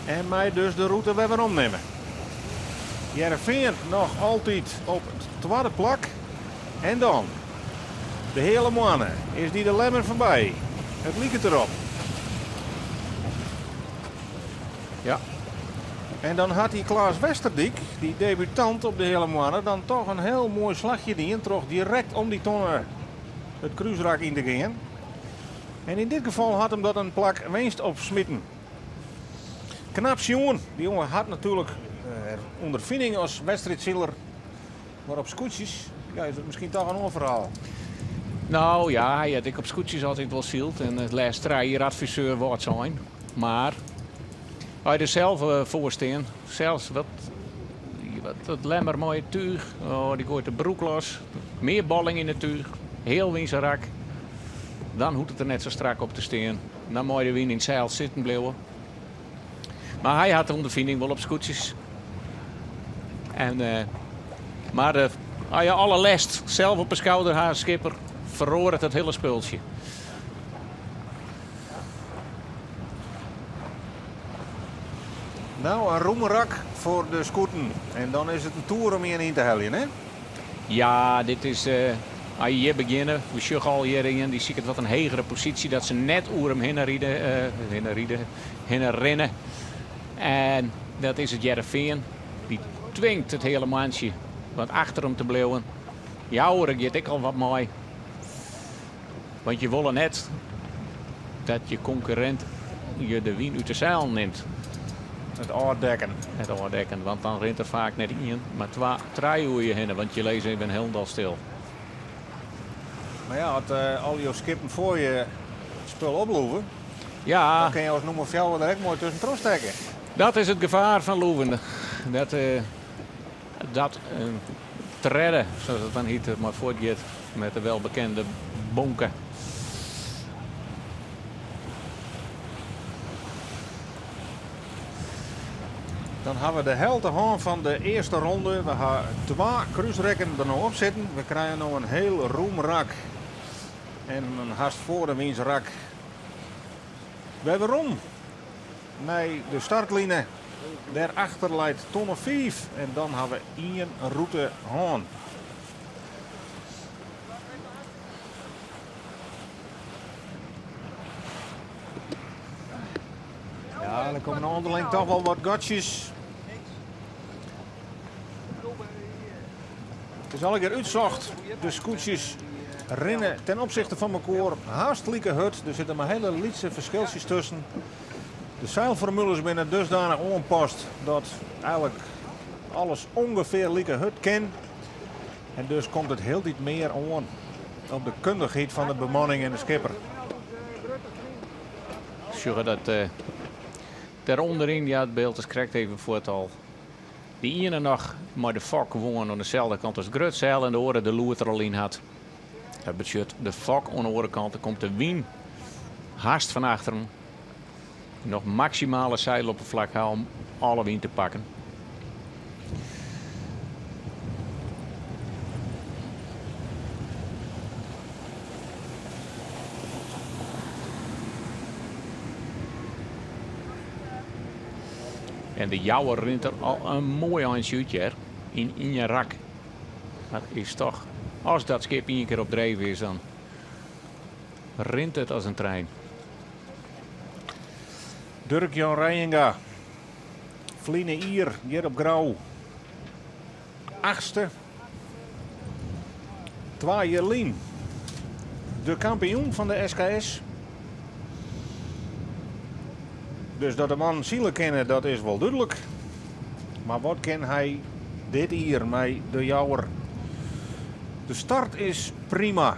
Speaker 1: En mei dus de rûte wer werom nimme. Hearrenfean noch altyd op it twadde plak. En dan de Heale Moanne. Is dy de Lemmer foarby? It liket derop.
Speaker 2: Ja.
Speaker 1: En dan hat dy Klaas Westerdyk, dy debutant op de Heale Moanne, dan toch in hiel moai slachje dien troch direkt om dy tonne it krúsrak yn te gean. En yn dit gefal hat him dat in plak winst opsmiten. Knap sjoen, dy jonge hat natuerlik ûnderfining as wedstriidsiler, mar op skûtsjes ja, is dat miskien toch in oar ferhaal.
Speaker 2: No ja, hy hat ek op skûtsjes altyd wol syld en it lêst 3 jier adviseur Wâldsein. Mar as je der sels foar stean, sels wat, wat dat Lemmer mei it túch, oh, dy goait de broek los, mear bolling yn it túch, heal wynse rak. Dan hoecht it der net sa strak op te stean. Dan mei de wyn yn it seil sitten bliuwe. Mar hy hat de ûnderfining wol op skûtsjes. En, mar as je alle lêst sels op 'e skouder ha as skipper, feroaret it hiele spultsje.
Speaker 1: No, in roemrak foar de skûten. En dan is it in toer om ien yn te heljen, hè?
Speaker 2: Ja, dit is, as je hjir begjinne, we sjogge al hjir ien, dy siket wat in hegere posysje, dat se net oer him hinne ride, hinne ride, hinne rinne. En dat is it Hearrenfean, dy twingt it hiele mantsje wat achter him te bliuwen. Jouwer giet ek al wat mei. Want je wolle net dat je konkurrint je de wyn út de seilen nimt.
Speaker 1: It ôfdekken.
Speaker 2: It ôfdekken, want dan rint der faak net ien, mar twa, trije oer je hinne, want je lizze even hielendal stil.
Speaker 1: Mar ja, as al jo skippen foar je spul oplûve, dan kin je as nûmer fjouwer der ek moai tuskentroch stekke.
Speaker 2: Dat is it gefaar fan lûven. Dat, dat tredde, sa't it dan hjit, mei fuortgiet met de welbekende bonke.
Speaker 1: Dan ha we de helte hân fan de earste ronde. We ha twa krúsrekken der no op sitten. We krije no in hiel rûm rak en in hast foarewynsrak. Wer werom nei de startline. Dêrachter leit tonne 5 en dan ha we ien rûte hân. Ja, der komme ûnderling toch wol wat gatsjes. It is allegear útsocht. De skûtsjes rinne ten opsichte fan mekoar hast like hurd. Der sitte mar hiele lytse ferskiltsjes tusken. De seilformules binne dusdanich oanpast dat eigenlik alles ûngefear like hurd kin. En dus komt it hieltyd mear oan op de kundichheid fan de bemanning en de skipper.
Speaker 2: Sjogge dat dêr ûnderyn, ja, it byld is krekt even fuort al. De iene noch mei de fok gewoan oan deselde kant as it grutseil en de oare de loer der al yn hat. Dat betsjut de fok oan de oare kant, dan komt de wyn hast fan achteren. Noch maksimale seilopperflak ha om alle wyn te pakken. En de Jouwer rint der al in moai eintsje út, hear. Yn ien rak. Dat is toch, as dat skip ien kear op dreef is, dan rint it as in trein.
Speaker 1: Durk Jan Reijenga, ferline jier hjir op Grou. Achtste. 2 jier lyn de kampioen fan de SKS. Dus dat de man sile kinne, dat is wol dúdlik. Mar wat kin hy dit jier mei de Jouwer? De start is prima.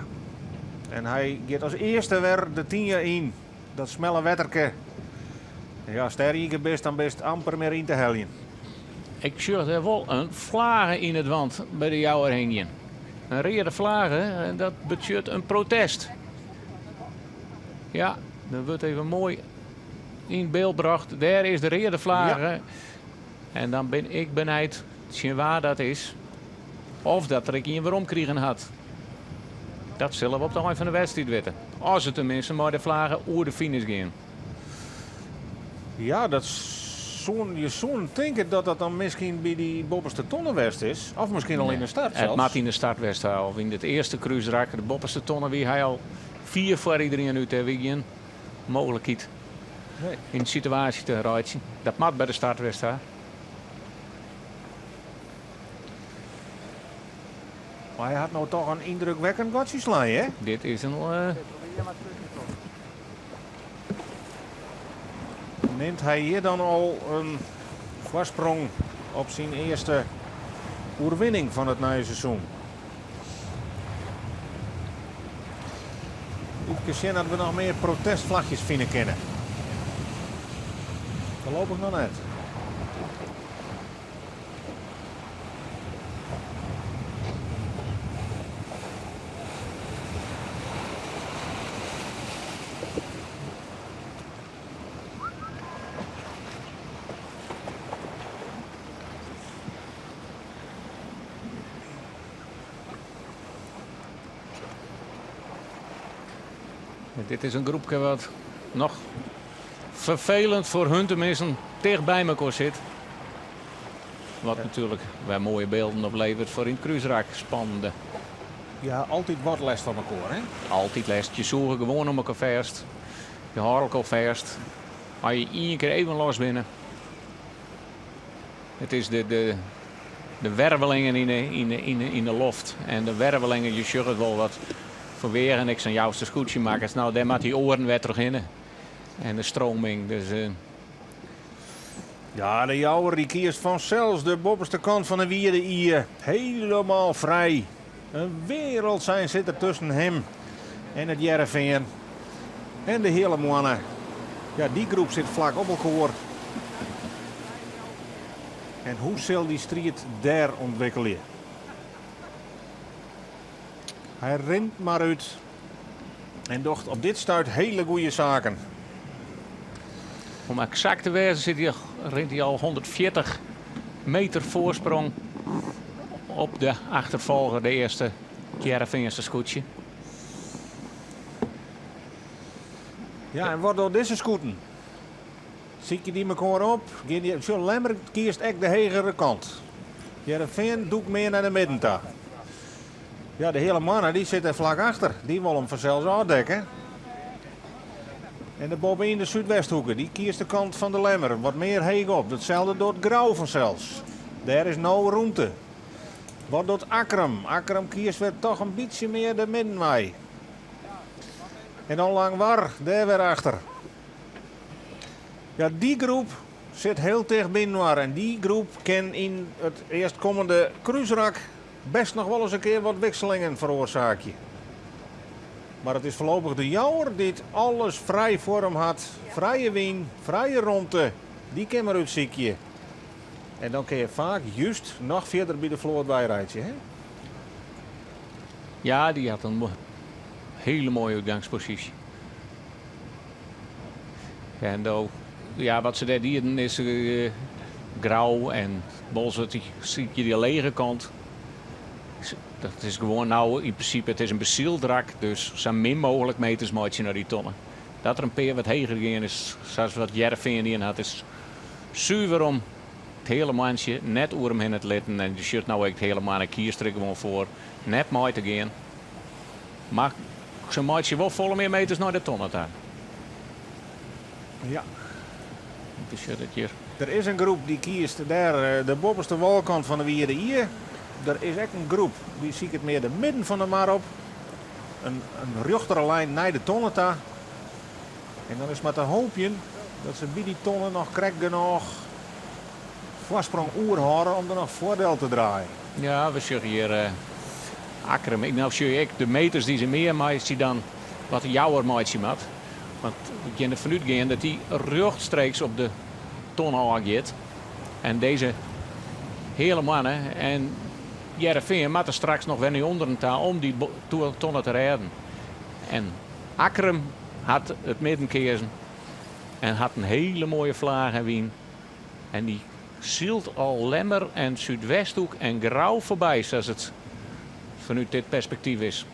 Speaker 1: En hy giet as earste wer de Tynje yn. Dat smelle wetterke. Ja, ast dêr ien kear bist, dan bist amper mear yn te heljen.
Speaker 2: Ik sjoch dêr wol in flage yn it want by de Jouwer hingjen. In reade flage, en dat betsjut in protest. Ja, dat wurdt even moai yn byld brocht. Dêr is de reade flage.
Speaker 1: Ja.
Speaker 2: En dan bin ik benijd tsjin wa dat is. Of dat der ek ien werom krigen hat. Dat sille we op de ein fan de wedstriid witte. As se teminsten mei de flage oer de finish gean.
Speaker 1: Ja, dat soe, je soenen tinke dat dat dan miskien by dy boppeste tonne west is. Of miskien al yn de start
Speaker 2: It
Speaker 1: sels.
Speaker 2: moat yn de start west ha. Of yn it earste krúsrak, de boppeste tonne, wie hy al fier foar iderien út. Dêr wie gjin mooglikheid
Speaker 1: Nee.
Speaker 2: yn de situaasje te reitsjen. Dat moat by de start west ha.
Speaker 1: Mar hy hat no toch in yndrukwekkend gatsje slein, hè?
Speaker 2: Dit is in.
Speaker 1: Nimt hy hjir dan al in foarsprong op syn earste oerwinning fan it nije seizoen? Efkes sjen dat we noch mear protestflachjes fine kinne. Foarlopich noch net.
Speaker 2: Dit is in groepke wat noch ferfelend foar hun teminsten ticht by mekoar sit. Wat natuerlik wer moaie bylden opleveret foar yn it krúsrak. Spannende.
Speaker 1: Ja, altyd wat lêst fan mekoar, hè?
Speaker 2: Altyd lêst. Je sûge gewoan oan mekoar fêst. Je hâlde elkoar fêst. As je ien kear even los binne. It is de, de, de wervelingen yn de, yn de, yn de, yn de loft. En de wervelingen, je sjogge it wol wat foar weagen ek sa'n Jouster skûtsje makket. Nou, dêr moat dy oaren wer trochhinne. En de stroming, dus...
Speaker 1: Ja, de Jouwer die kiest fansels de boppeste kant fan de Wierde Ie. Helemaal frij. In wereld zijn sit der tusken him en it Hearrenfean. En de hiele Moanne. Ja, dy groep sit flak op elkoar. En hoe sil dy striid dêr ûntwikkelje? Hy rint mar út en docht op dit stuit hiele goede saken.
Speaker 2: Om eksakt te wêzen sit hy, rint hy al 140 meter foarsprong op de achterfolger, de earste Hearrenfeanster skûtsje.
Speaker 1: Ja, en wat docht dizze skûten? Sykje dy mekoar op? Gean dy, sjoch, Lemmer kiest ek de hegere kant. Hearrenfean dûkt mear nei de midden ta. Ja, de hiele Moanne dy sit dêr flak achter. Dy wol him fansels ôfdekke. En de boppe yn de Súdwesthoeke, dy kiest de kant fan de Lemmer. Wat mear heech op. Datselde docht Grou fansels. Dêr is no rûmte. Wat docht Akkrum? Akkrum kiest wer toch in bytsje mear de middenwei. En dan Langwar, dêr wer achter. Ja, dy groep sit hiel ticht byinoar en dy groep kin yn it earstkommende krúsrak best noch wolris in kear wat wikselingen feroarsaakje. Mar it is foarlopich de Jouwer dy't alles frij foar him hat. Frije wyn, frije romte, dy kin mar útsykje. En dan kin je faak just noch fierder by de float weireitsje, hè?
Speaker 2: Ja, dy hat in hiele moaie útgangsposysje. En do, ja, wat se dêr dienen is uh, Grou en Boalsert, dy sykje dy lege kant. Dat is gewoan no yn prinsipe, it is in besyld rak, dus sa min mooglik meters meitsje nei dy tonne. Dat der in pear wat heger gean is, sa as wat Hearrenfean dien hat, is suver om it hele mantsje net oer him hinne te litten. En je sjocht no ek it hele manne kiest der ek gewoan foar net mei te gean. Mar se meitsje wol folle mear meters nei de tonne ta.
Speaker 1: Ja.
Speaker 2: Je sjocht it hjir.
Speaker 1: Der is in groep dy kiest dêr de boppeste wâlkant fan de Wierde Ie. Der is ek in groep dy siket mear de midden fan de mar op. In rjochtere lijn nei de tonne ta. En dan is it mar te hoopjen dat se by dy tonne noch krekt genôch foarsprong oerhâlde om der noch foardel te draaien.
Speaker 2: Ja, we sjogge hjir Akkrum. Ik no sjoch ek de meters dy't se mear meitsje dan wat de Jouwer meitsje moat. Want we kinne derfan útgean dat dy rjochtstreeks op de tonne ôfgiet. En dizze heale moanne en Hearrenfean moatte straks noch wer nei ûnderen ta om dy tonne te rêden. En Akkrum hat it midden keazen en hat in hele moaie flaach en wyn. En dy sylt al Lemmer en Súdwesthoek en Grou foarby, sa't it fanút dit perspektyf is.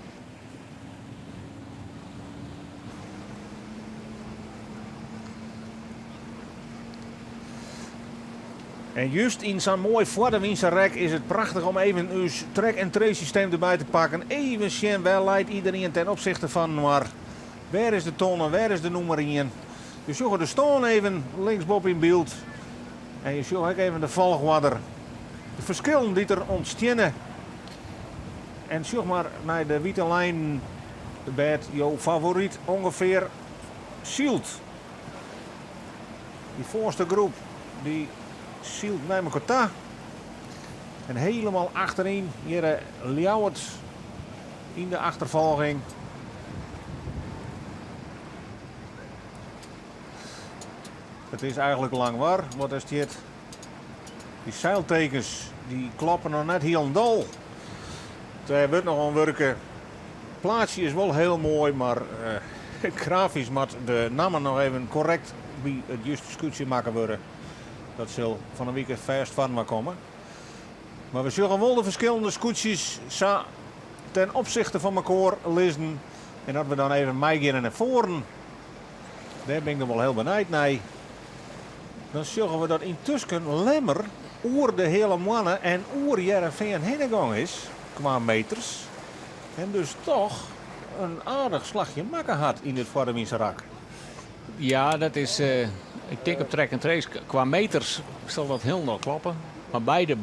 Speaker 1: En just yn sa'n moai foardewynse rek is it prachtich om even ús track and trace systeem derby te pakken. Even sjen wêr leit iderien ten opsichte fan inoar. Wêr is de tonne, wêr is de nûmer ien? Je sjogge de stân even linksboppe yn byld. En je sjogge ek even de folchoarder. De ferskillen dy't der ûntsteane. En sjoch mar nei de wite lijnen wêr't jo favoryt ûngefear sylt. Dy foarste groep dy sylt nei mekoar ta. En helemaal achteryn hjir Ljouwert yn de achterfolging. It is eigenlik lang war wat der stiet. Dy seiltekens dy kloppe noch net hielendal. Dêr wurdt noch oan wurke. It plaatsje is wol hiel moai, mar grafysk moat de namme noch even korrekt by it juste skûtsje makke wurde. Dat sil fan 'e wike fêst foarinoar komme. Mar we sjogge wol de ferskillende skûtsjes sa ten opsichte fan mekoar lizzen. En as we dan even meigeane nei foaren, dêr bin ik dan wol hiel benijd nei, dan sjogge we dat yntusken Lemmer oer de Heale Moanne en oer Hearrenfean hinne gong is kwa meters. En dus toch in aardich slachje makke hat yn dit foardewynse rak.
Speaker 2: Ja, dat is, ik tink op track and trace, kwa meters sil dat hielendal kloppe. Mar by de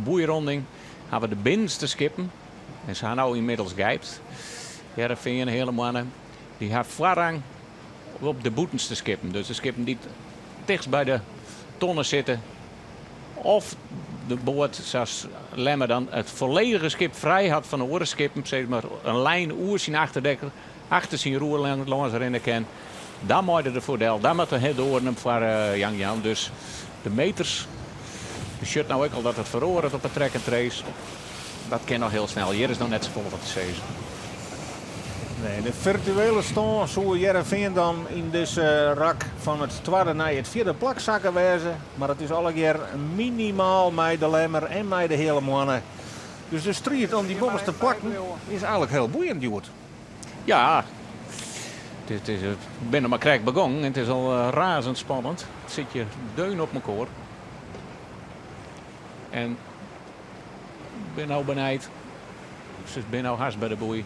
Speaker 2: boeironding hawwe de binnenste skippen, en se ha no ynmiddels gypt, Hearrenfean, Heale Moanne, dy ha foarrang op de bûtenste skippen. Dus de skippen dy't tichtst by de tonne sitte of de boat sa's Lemmer dan it folledige skip frij hat fan de oare skippen, sis mar in lijn oer syn achterdek, achter syn roer lâns rinne kin, dan mei er derfoar del. Dan moat de oaren him foarrang jaan. Dus de meters, je sjocht no ek al dat it feroaret op de track and trace. Dat kin noch hiel snel. Hjir is noch net safolle wat te sizzen.
Speaker 1: Nee, de firtuele stân soe Hearrenfean dan yn dizze rak fan it twadde nei it fjirde plak sakke wêze. Mar it is allegear minimaal mei de Lemmer en mei de Heale Moanne. Dus de striid om dy boppeste plakken is eigenlik hiel boeiend hjoed.
Speaker 2: Ja, it is, binne mar krekt begongen en it is al razend spannend. It sit hjir deun op mekoar. En ik bin no benijd. Se binne no hast by de boei.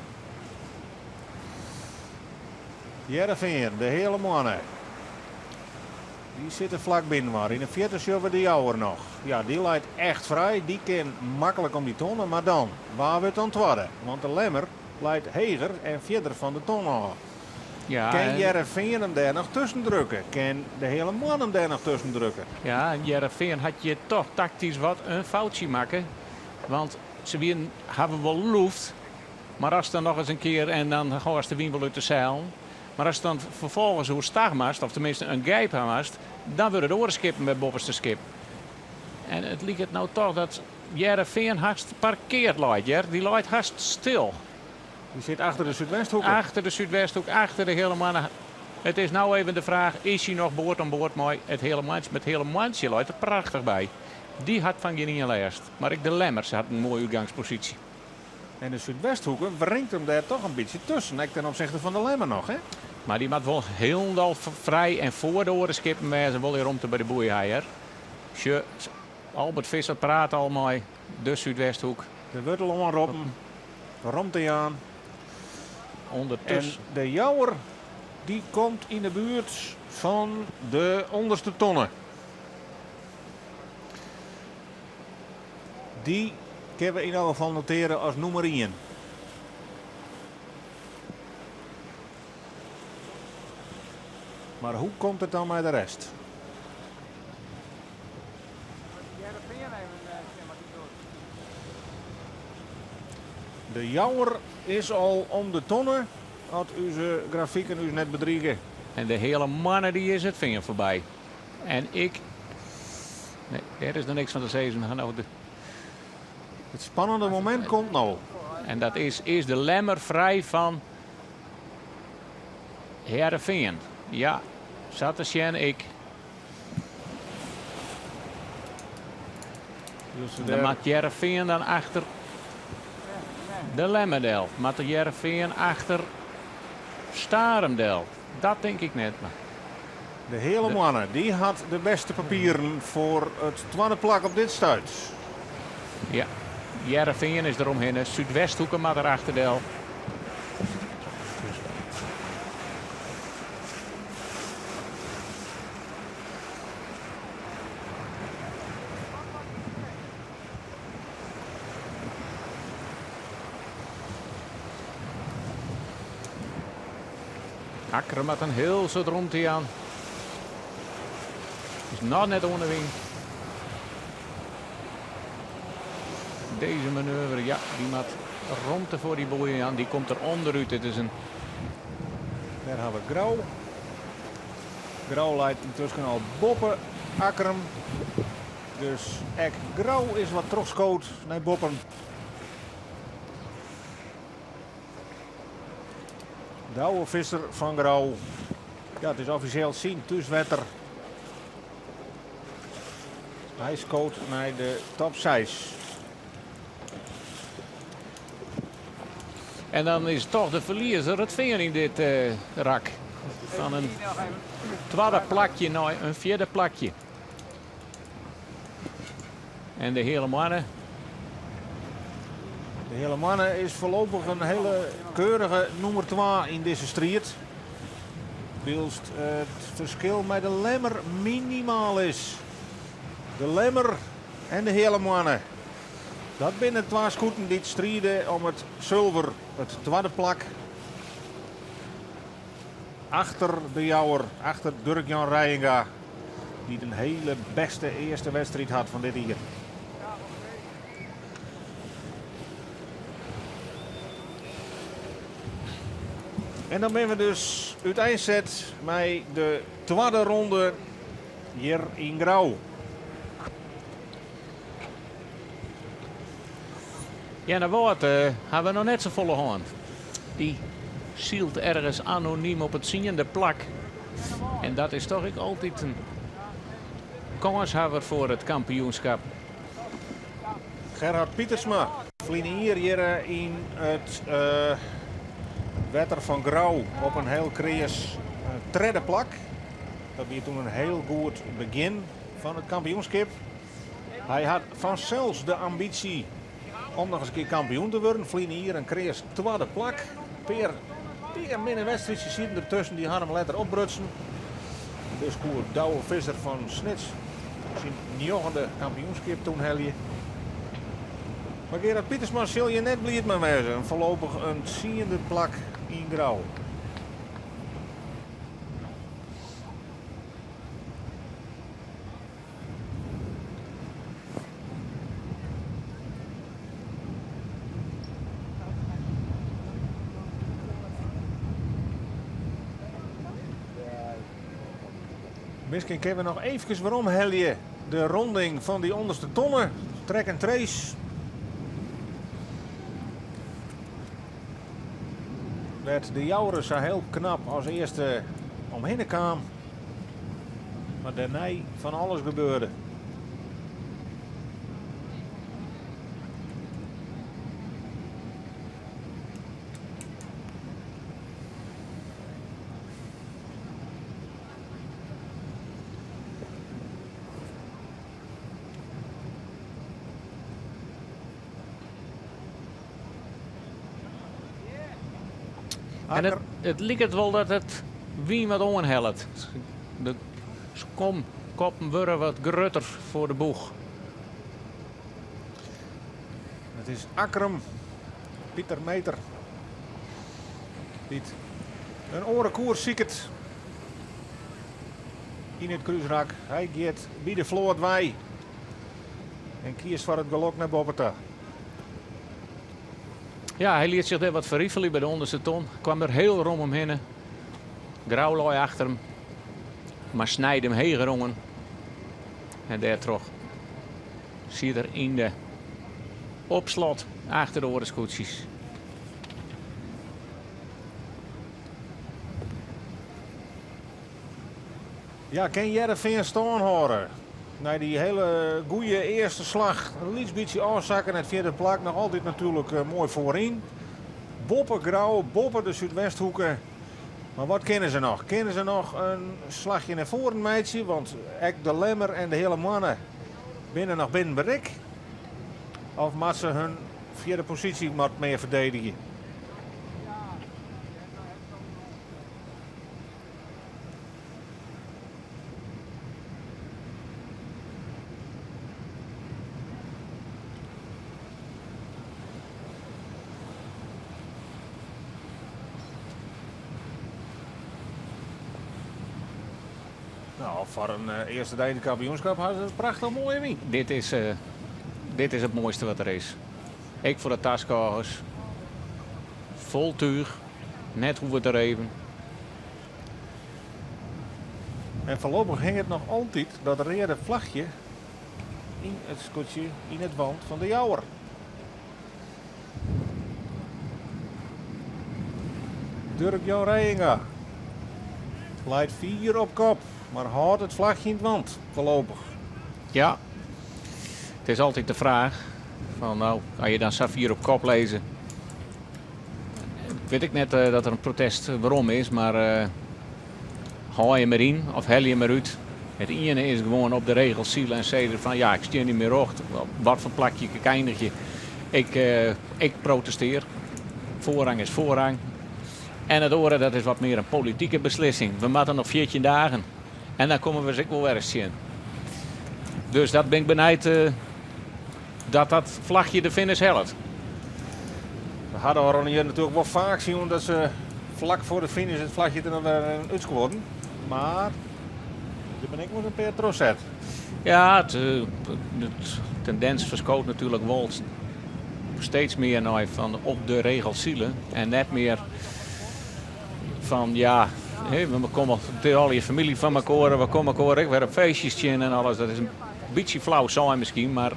Speaker 1: Hearrenfean, de Heale Moanne. Dy sitte flak byinoar. Yn 'e fierte sjogge we de Jouwer noch. Ja, dy leit echt frij. Dy kin maklik om dy tonne. Mar dan, wa wurdt dan twadde? Want de Lemmer leit heger en fierder fan de tonne ôf.
Speaker 2: Ja,
Speaker 1: Kin
Speaker 2: en
Speaker 1: Hearrenfean him dêr noch tusken drukke? Kin de Heale Moanne him dêr noch tusken drukke?
Speaker 2: Ja, en Hearrenfean hat hjir toch taktysk wat in foutsje makke. Want se wienen, hawwe wol loft, mar ast dan noch ris in kear en dan hâldst de wyn wol út de seilen. Mar ast dan ferfolgens oerstach moatst, of teminsten in gijp ha moatst, dan wurde de oare skippen wer boppenste skip. En it liket no toch dat Hearrenfean hast parkeard leit, hear. Dy leit hast stil.
Speaker 1: Dy sit achter de Súdwesthoeke.
Speaker 2: Achter de Súdwesthoek, achter de Heale Moanne. It is no even de fraach, is hy noch board oan board mei it Heale Moantsje? Mar it Heale Moantsje leit der prachtich by. Dy hat fan gjinien lêst. Mar ek de Lemmers hat in moaie útgangsposysje.
Speaker 1: En de Súdwesthoeke wringt him dêr toch in bytsje tusken, ek ten opsichte fan de Lemmer noch, hè?
Speaker 2: Mar dy moat wol hielendal frij en foar de oare skippen wêze, wol hy romte by de boei ha, hear. Sjoch. Albert Visser praat al mei de Súdwesthoek.
Speaker 1: Der wurdt al oanroppen romte jaan. En
Speaker 2: Undertusken.
Speaker 1: de Jouwer die komt yn de buert fan de ûnderste tonne. Dy kinne we yn elk gefal notearje as nûmer ien. Mar hoe komt it dan mei de rest? De Jouwer is al om de tonne, as ús grafiken ús net bedrige.
Speaker 2: En de Heale Moanne dy is it fean foarby. En ik. Nee, dêr is noch niks fan te sizzen. No de...
Speaker 1: It spannende momint komt no.
Speaker 2: En dat is, is de Lemmer frij fan Hearrenfean? Ja, sa te sjen ik.
Speaker 1: Dus
Speaker 2: Dan
Speaker 1: dêr-
Speaker 2: moat Hearrenfean dan achter de Lemmer del. Moat de Hearrenfean achter Starum del. Dat tink ik net. Mar
Speaker 1: De Heale Moanne dy hat de bêste papieren foar it twadde plak op dit stuit.
Speaker 2: Ja, Hearrenfean is deromhinne. Súdwesthoeke moat der achter del. Akkrum moat in hiel soad romte jaan. Is noch net oan de wyn. Dizze manoeuvre, ja, dy moat romte foar dy boeien jaan. Dy komt der ûnderút. Dit is in
Speaker 1: Dêr ha we Grou. Grou leit yntusken al boppe Akkrum. Dus ek Grou is wat trochskood nei boppen. Douwe Visser fan Grou. Ja, it is offisjeel syn thúswetter. Hy skoot nei de top 6.
Speaker 2: En dan is toch de ferliezer it Fean yn dit rak. Fan in twadde plakje nei in fjirde plakje. En de Heale Moanne.
Speaker 1: De Heale Moanne is foarlopich in hiele keurige nûmer 2 yn dizze striid. Wylst it ferskil mei de Lemmer minimaal is. De Lemmer en de Heale Moanne. Dat binne twa skûten dy't stride om it sulver, it twadde plak. Achter de Jouwer, achter Durk-Jan Reijenga, dy't in hiele bêste earste wedstriid hat fan dit jier. En dan binne we dus úteinset mei de twadde ronde hjir yn Grou.
Speaker 2: Earnewâld ha we noch net safolle hân. Dy sylt ergens anonym op it tsiende plak. En dat is toch ek altyd in kânshawwer foar it kampioenskip.
Speaker 1: Gerhard Pietersma, ferline jier hjir yn it wetter fan Grou op in hiel kreas tredde plak. Dat wie doe in hiel goed begjin fan it kampioenskip. Hy hat fansels de ambysje om noch ris in kear kampioen te wurden. Ferline jier in kreas twadde plak. Pear minne wedstriidsjes sieten dertusken, dy ha him letter opbrutsen. Dus koe Douwe Visser fan Snits syn njoggende kampioenskip toen helje. Mar Gerard Pietersma sil hjir net bliid mei wêze. Foarlopich in tsiende plak yn Grou. Miskien kinne we noch eefkes weromhelje de ronding fan dy ûnderste tonne. Track and trace. Wêr't de Jouwer sa hiel knap as earste omhinne kaam. Mar dêrnei fan alles gebeurde.
Speaker 2: En it, it liket wol dat it wyn wat oanhellet. De skomkoppen wurde wat grutter foar de boech.
Speaker 1: It is Akkrum, Pieter Meeter, dy't in oare koers siket yn it krúsrak. Hy giet by de float wei en kiest foar it gelok nei boppe ta.
Speaker 2: Ja, hy liet sich dêr wat ferrifelje by de ûnderste ton. Kwam der hiel rom omhinne. Grou lei achter him, mar snijde him heger oan. En dêrtroch siet er yn de opslot achter de oare skûtsjes.
Speaker 1: Ja, kin Hearrenfean stân hâlde nei dy hiele goede earste slach? In lyts bytsje ôfsakke nei it fjirde plak, noch altyd natuerlik moai foaryn. Boppe Grou, boppe de Súdwesthoeke. Mar wat kinne se noch? Kinne se noch in slachje nei foaren meitsje? Want ek de Lemmer en de Heale Moanne binne noch binnen berik. Of moatte se hun fjirde posysje wat mear ferdedigje? Nou, foar in eh, earste dei yn it kampioenskip ha se in prachtich moaie wyn.
Speaker 2: Dit is, eh, dit is it moaiste wat der is. Ek foar de taskôgers. Fol túch. Net hoege te reven.
Speaker 1: En foarlopich hinget noch altyd dat reade flachje yn it skûtsje yn it want fan de Jouwer. Durk Jan Reijenga leit fier op kop, mar hâldt it flachje yn it want foarlopich.
Speaker 2: Ja, it is altyd de fraach fan no, as je dan sa fier op kop lizze, Wit ik net dat der in protest werom is, mar hâld je mar yn of helje je mar út. It iene is gewoan op de regels sile en sizze fan ja, ik stean net mear rjocht, op wat foar plakje ik einigje. Ik, ik protestear. Foarrang is foarrang. En it oare, dat is wat mear in politike beslissing. We moatte noch 14 dagen en dan komme we se ek wol wer ris tsjin. Dus dat bin ik benijd dat dat flachje de finish hellet.
Speaker 1: We ha de ôfrûne jierren natuerlik wol faak sjoen dat se flak foar de finish it flachje der noch wer útskuorden. Mar der binne ek wol in pear trochset.
Speaker 2: Ja, de tendins ferskoot natuerlik wol steeds mear nei fan op de regels sile en net mear fan ja, we komme al je famylje fan mekoar, we komme mekoar ek wer op feestjes tsjin en alles. Dat is in bytsje flau sein miskien, mar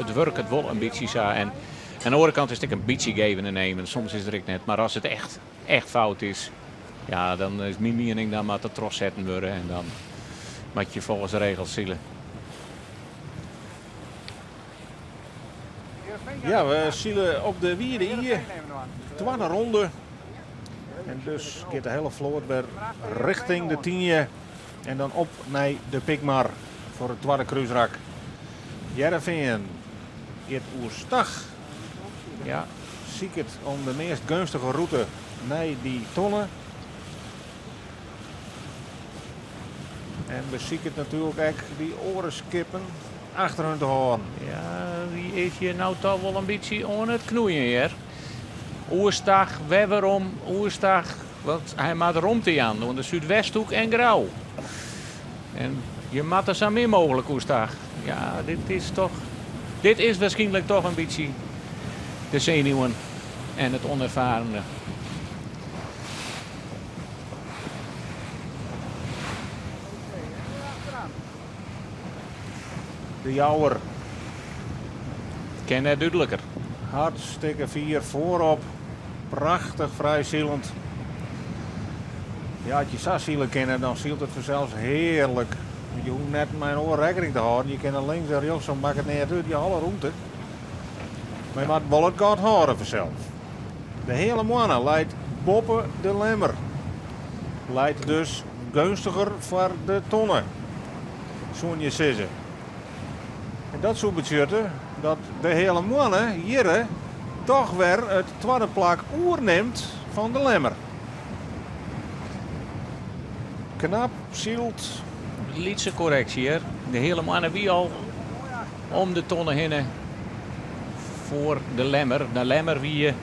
Speaker 2: it wurket wol in bytsje sa. En oan de oare kant is it ek in bytsje geven en nemen. Soms is der ek net, mar as it echt, echt fout is, ja, dan is myn miening, dan moat it trochsetten wurde en dan moat je folgens de regels sile.
Speaker 1: Ja, we sile op de Wierde Ie, twadde ronde. En dus giet de hiele float wer rjochting de Tynje. En dan op nei de Pikmar foar it twadde krúsrak. Hearrenfean giet oerstach.
Speaker 2: Ja.
Speaker 1: Siket om de meast geunstige rûte nei dy tonne. En besiket natuerlik ek dy oare skippen achter hun te hâlden.
Speaker 2: Ja, dy is hjir no toch wol in bytsje oan it knoeien hear. Oerstach, wer werom, oerstach. Want hy moat romte jaan oan de Súdwesthoek en Grou. En je moatte sa min mooglik oerstach. Ja, dit is toch, dit is waarskynlik toch in bytsje de senuwen en it ûnerfarene.
Speaker 1: De Jouwer.
Speaker 2: Kin net dúdliker.
Speaker 1: Hartstikke fier foarop. Prachtich frijsilend. Ja, as je sa sile kinne, dan sylt it fansels hearlik. Je hoege net mei in oar rekkening te hâlden. Je kinne links en rjochts, dan makket neat út. Je ha alle rûmte. Mar je moatte wol it gat hâlde fansels. De Heale Moanne leit boppe de Lemmer. Leit dus geunstiger foar de tonne, soene je sizze. En dat soe betsjutte dat de Heale Moanne hjirre toch wer it twadde plak oernimt fan de Lemmer. Knap syld.
Speaker 2: Lytse korreksje hear. De Heale Moanne wie al om de tonne hinne foar de Lemmer. De Lemmer wie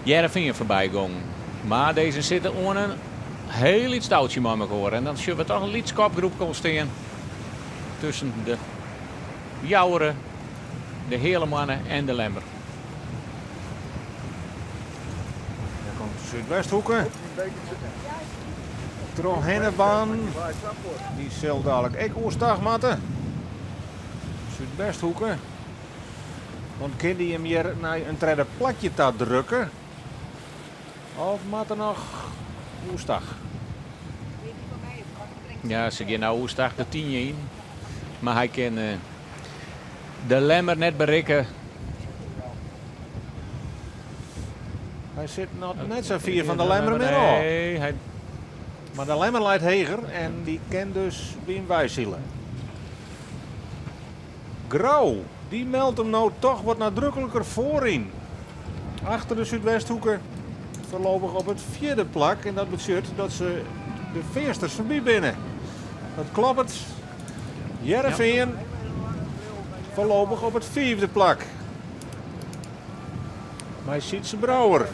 Speaker 2: Hearrenfean foarby gongen. Mar dizze sitte oan in hiel lyts toutsje mei mekoar. En dan sjogge we toch in lyts kopgroepke ûntstean tusken de Joure, de Heale Moanne en de Lemmer.
Speaker 1: Dêr komt de Súdwesthoeke trochhinne baan. Dy sil dalik ek oerstach moatte. Súdwesthoeke. Want kin dy him hjir nei in tredde plakje ta drukke? Of moat er noch oerstach?
Speaker 2: Ja, se gean no oerstach de tynje yn. Mar hy kin de Lemmer net berikke.
Speaker 1: Hy sit noch net sa fier fan de Lemmer mear ôf.
Speaker 2: Nee, hy...
Speaker 1: Mar de Lemmer leit heger en dy kin dus by him weisile. Grou, dy meldt him no toch wat nadrukliker foaryn. Achter de Súdwesthoeke foarlopich op it fjirde plak en dat betsjut dat se de Feansters foarby binne. Dat kloppet. Hearrenfean foarlopich op it fiifde plak. Mei Sytze Brouwer.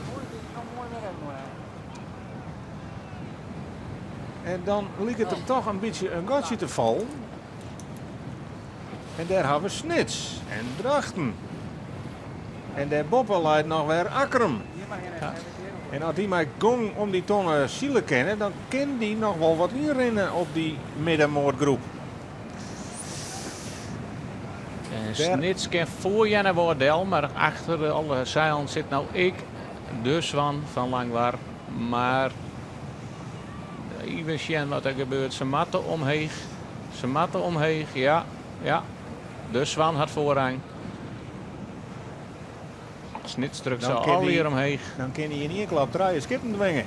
Speaker 1: En dan liket der toch in bytsje in gatsje te fallen. En dêr hawwe we Snits en Drachten. En dêrboppe leit noch wer Akkrum. En as dy mei gong om dy tonne sile kinne, dan kin dy noch wol wat ynrinne op dy middenmoatgroep.
Speaker 2: En Snits kin foar Earnewâld del, mar achter alle seilen sit no ek de Swan fan Langwar. Mar even sjen wat der gebeurt. Se moatte omheech. Se moatte omheech, ja, ja. De Swan hat foarrang. Snits drukt se allegear omheech.
Speaker 1: Dan kin hy yn ien klap trije skippen dwinge.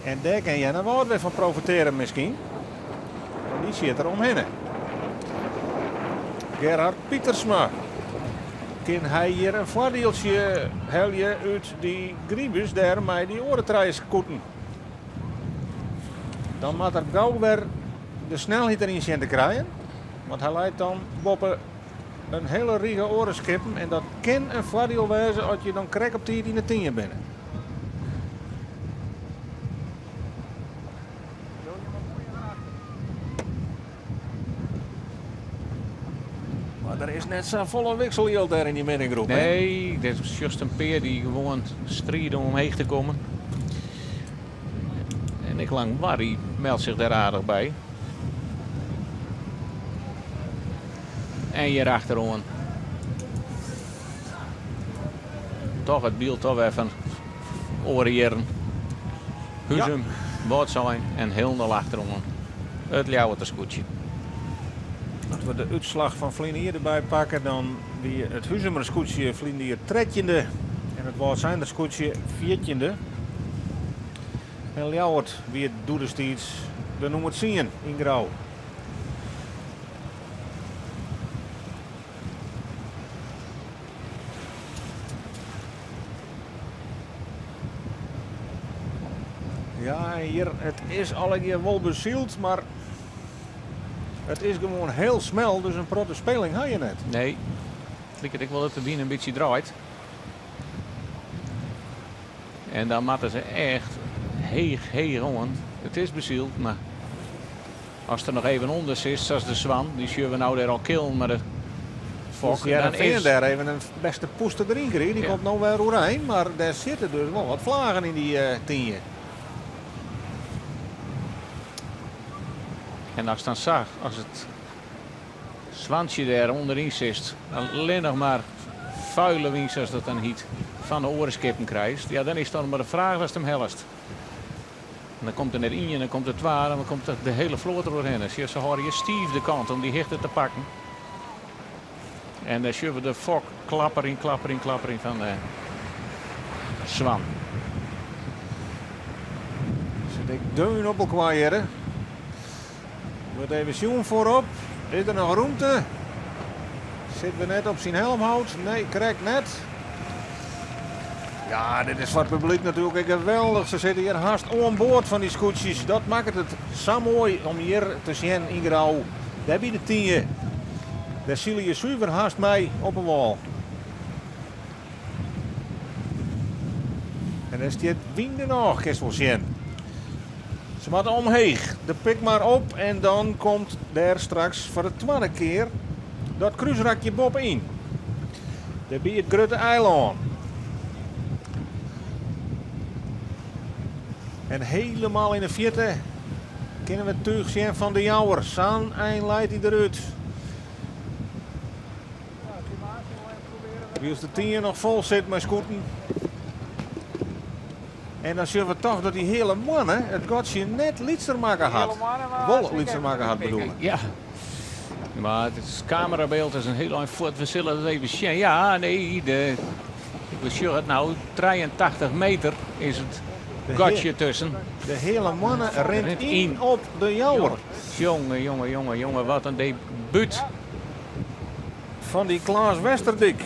Speaker 1: En dêr kin Earnewâld wer fan profitearje miskien. Want dy sjit der omhinne. Gerhard Pietersma. Kin hy hjir in foardieltsje helje út dy gribus dêr mei dy oare trije skoeten? Dan moat er gau wer de snelheid deryn sjen te krijen. Want hy leit dan boppe in hiele rige oare skippen en dat kin in foardiel wêze as je dan krekt op tiid yn de tynje binne. Mar der is net sa folle wikseljild dêr yn dy middengroep.
Speaker 2: Nee, der is just in pear dy't gewoan stride om omheech te kommen. En ek Langwar dy meldt sich dêr aardich by. En hjir achteroan toch it byld toch wer fan oare jierren. Huzum, Wâldsein en hielendal achteroan it Ljouwerter skûtsje.
Speaker 1: As we de útslach fan ferline jier derby pakke, dan wie it Huzumer skûtsje ferline jier trettjinde en it Wâldseiner skûtsje fjirtjinde. En Ljouwert wie doedestiids de nûmer tsien yn Grou. Ja, en hjir, it is allegear wol besyld, mar it is gewoan hiel smel, dus in protte speling ha je net.
Speaker 2: Nee, it liket ek wol dat de wyn in bytsje draait. En dan moatte se echt heech, heech oan. It is besyld, mar as der noch even ûnder sitst, sa as de Swan, dy sjogge we no dêr al killen mei de fok.
Speaker 1: Dus Hearrenfean dêr even in bêste pûster deryn krige, dy komt no wer oerein, mar dêr sitte dus wol wat flagen yn dy tynje.
Speaker 2: En ast dan sa, as it swantsje dêr ûnderyn sitst, allinnich mar fuile wyn, sa as dat dan hyt, fan de oare skippen krijst, ja, dan is it dan mar de fraach watst him hellest. En dan komt der net ien, dan komt der twa, dan komt de hiele float der oerhinne. Sjoch, se hâlde hjir stiif de kant om dy hichte te pakken. En dêr sjogge we de fok klapperjen, klapperjen, klapperjen fan de Swan.
Speaker 1: Sit ek deun op elkoar hjirre. Wurdt even sjoen foarop. Is der noch rûmte? Sit we net op syn helmhout? Nee, krekt net. Ja, dit is foar it publyk natuerlik ek geweldich. Se sitte hjir hast oan board fan dy skûtsjes. Dat makket it sa moai om hjir te sjen yn Grou. Dêr by de Tynje. Dêr sile je suver hast mei op 'e wâl. En dêr stiet wyn genôch, kinst wol sjen. Se moatte omheech, de Pikmar op en dan komt dêr straks foar de twadde kear dat krúsrakje boppe-yn. Dêrby it grutte eilân. En helemaal yn de fierte kinne we it túch sjen fan De Jouwer. Sa'n ein leit hy derút. Wylst de Tynje noch fol sit mei skûten. En dan sjogge we toch dat dy Heale Moanne it gatsje net lytser makke hat. Wol lytser makke hat bedoel ik.
Speaker 2: Ja, mar it kamerabyld is in hiel ein fuort. We sille it even sjen. Ja, nee, de, we sjogge it no. 83 meter is it gatsje tusken.
Speaker 1: De Heale Moanne rint yn op De Jouwer.
Speaker 2: Jonge, jonge, jonge, jonge, wat in debuut.
Speaker 1: Fan dy Klaas Westerdyk.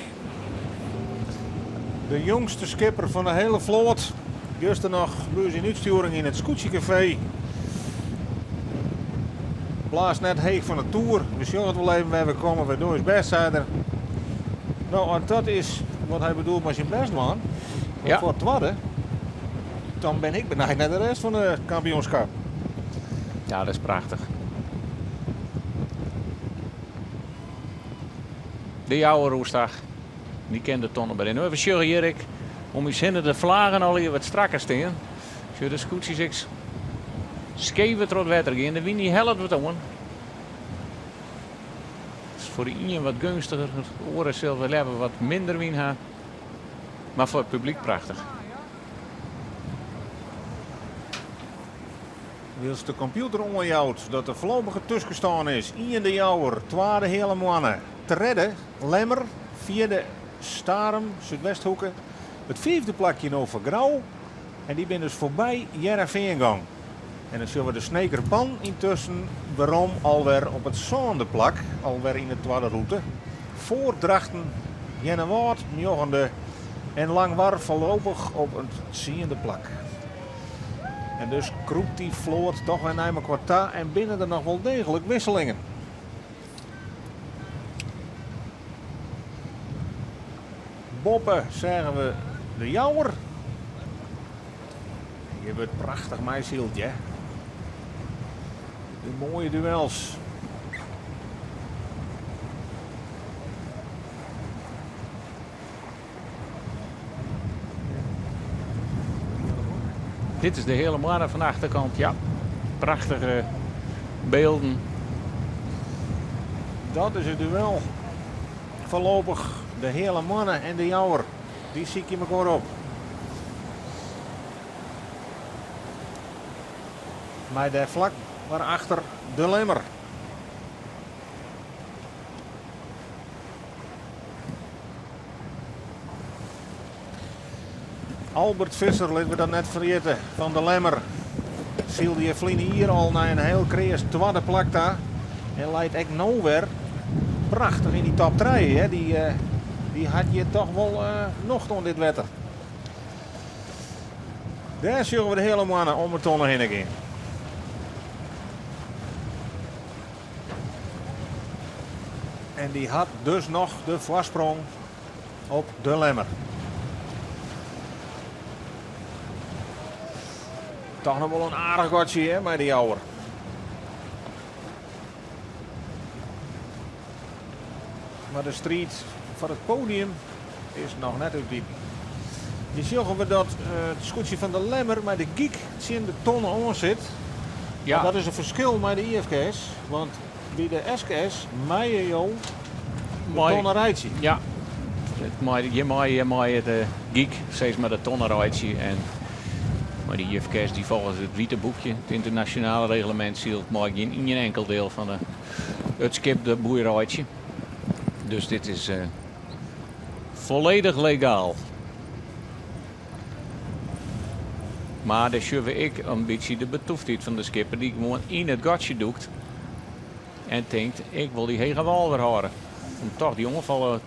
Speaker 1: De jongste skipper fan de hele float. Juster noch by ús yn útstjoering yn it Skûtsjekafee. Blaast net heech fan de toer. We sjogge it wol even wêr we komme. We dogge ús bêst, sei er. No, as dat is wat hy bedoelt mei syn bêst dwaan,
Speaker 2: Ja.
Speaker 1: foar it twadde, dan bin ik benijd nei de rest fan de kampioenskip.
Speaker 2: Ja, dat is prachtich. De Jouwer oerstach. Dy kin de tonne wer yn. We sjogge hjir ek om ús hinne de flagen allegear wat strakker stean. Sjoch de skûtsjes ek skever troch it wetter gean. De wyn dy hellet wat oan. It is foar de ien wat geunstiger, de oare sil wer leaver wat minder wyn ha. Mar foar it publyk prachtich.
Speaker 1: Wylst de kompjûter oanjout dat de foarlopige tuskenstân is, ien De Jouwer, twa De Heale Moanne, tredde Lemmer, fjirde Starum, Súdwesthoeke, it fiifde plakje no foar Grou en dy binne dus foarby Hearrenfean gong. En dan sjogge we de Sneker Pan yntusken werom alwer op it sânde plak, alwer yn de twadde rûte. Foar Drachten, Earnewâld njoggende en Langwar foarlopich op it tsiende plak. En dus krûpt dy float toch wer nei mekoar ta en binne der noch wol deeglik wisselingen. Boppe seagen we de Jouwer. Hjir wurdt prachtich meisyld, hear. De moaie duels.
Speaker 2: Dit is de Heale Moanne fan de achterkant. Ja, prachtige bylden.
Speaker 1: Dat is it duel. Foarlopich de Heale Moanne en de Jouwer. Dy sykje mekoar op. Mei dêr flak wer achter de Lemmer. Albert Visser, litte we dat net ferjitte, fan de Lemmer. Sylde hjir ferline jier al nei in hiel kreas twadde plak ta. En leit ek no wer prachtich yn dy top trije. Hè. Dy, eh, dy hat hjir toch wol eh, nocht oan dit wetter. Dêr sjogge we de Heale Moanne om 'e tonne hinne gean. En dy hat dus noch de foarsprong op de Lemmer. Toch noch wol in aardich gatsje hè, mei de Jouwer. Mar de striid foar it podium is noch net útdiept. Hjir sjogge we dat eh, it skûtsje fan de Lemmer mei de gyk tsjin de tonne oan sit.
Speaker 2: Ja.
Speaker 1: Dat is in ferskil mei de IFKS, want by de SKS meie jo de
Speaker 2: Mei-
Speaker 1: tonne reitsje.
Speaker 2: Ja, it mei, hjir mei, mei it eh, gyk sis mar de tonne reitsje. En mei de IFKS dy folgens it wite boekje, it ynternasjonale reglemint sylt, mei gjin ien enkel diel fan de, it skip de boei reitsje. Dus dit is eh, folledich legaal. Mar dêr sjogge we ek in bytsje de betûftheid fan de skipper dy't gewoan yn it gatsje dûkt en tinkt, ik wol dy hege wâl wer hâlde. Om toch dy oanfallen.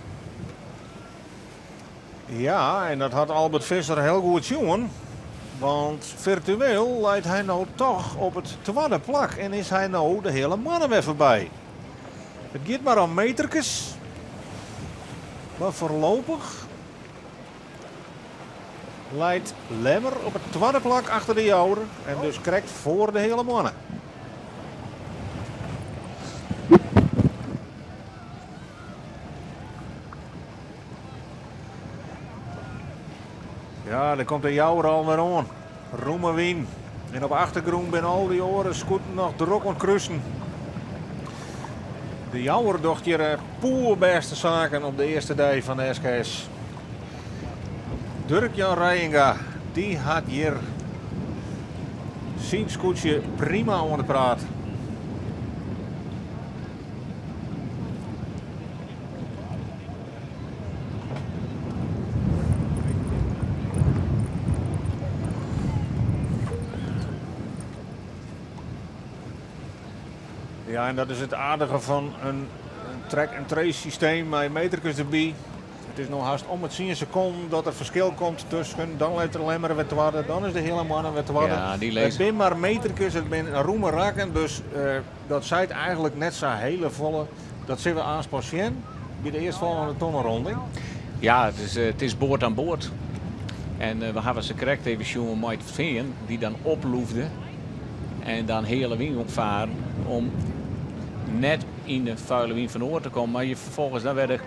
Speaker 1: Ja, en dat hat Albert Visser hiel goed sjoen. Want firtueel leit hy no toch op it twadde plak en is hy no de Heale Moanne wer foarby. It giet mar om meterkes, mar foarlopich leit Lemmer op it twadde plak achter de Jouwer en dus krekt foar de Heale Moanne. Ja, dêr komt de Jouwer al wer oan. Romme wyn. En op de achtergrûn binne al dy oare skûten noch drok oan it krusen. De Jouwer docht hjir eh, poerbêste saken op de earste dei fan de SKS. Durk-Jan Reijenga, dy hat hjir syn skûtsje prima oan de praat. Ja, en dat is it aardige fan in track-and-trace systeem mei meterkes derby. It is no hast om 'e tsien sekonden dat der ferskil komt tusken. Dan leit de Lemmer wer twadde, dan is de Heale Moanne wer twadde.
Speaker 2: Ja, dy
Speaker 1: It
Speaker 2: lizze.
Speaker 1: binne mar meterkes, it binne rûme rakken, dus dat seit eigentlik net sa hele folle. Dat sille we aanst pas sjen by de earstfolgjende tonneronding.
Speaker 2: Ja, it is board oan board. En we hawwe se krekt even sjoen mei it Fean, dy dan oploefde en dan heale wyn opfaren om net yn de fuile wyn fan oar te kommen, mar je ferfolgens dan wer de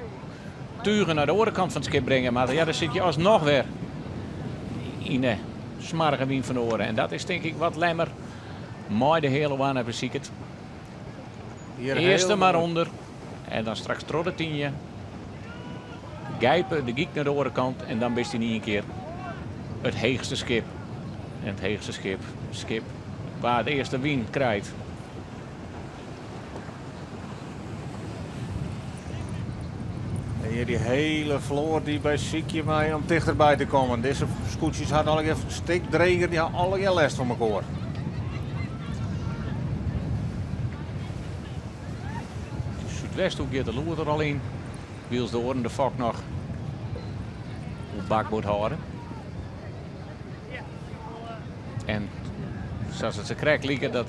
Speaker 2: tugen nei de oare kant fan it skip bringe moatte. Ja, dan sit je asnoch wer yn de smoarge wyn fan oare. En dat is tink ik wat Lemmer mei de Heale Moanne besiket.
Speaker 1: Hier
Speaker 2: Earst
Speaker 1: heel
Speaker 2: mar
Speaker 1: moai.
Speaker 2: ûnder en dan straks troch de tynje. Gijpe de gyk nei de oare kant en dan bist yn ien kear it heechste skip. En it heechste skip, skip wa it earste wyn krijt.
Speaker 1: En hjir dy hele float dy besykje mei om tichterby te kommen. Dizze skûtsjes ha it allegear in stik dreger, dy ha allegear lêst fan mekoar.
Speaker 2: De súdwesthoek giet de loer der al yn, wylst de oaren de fok noch oer bakboard hâlde. En sa't it sa krekt like dat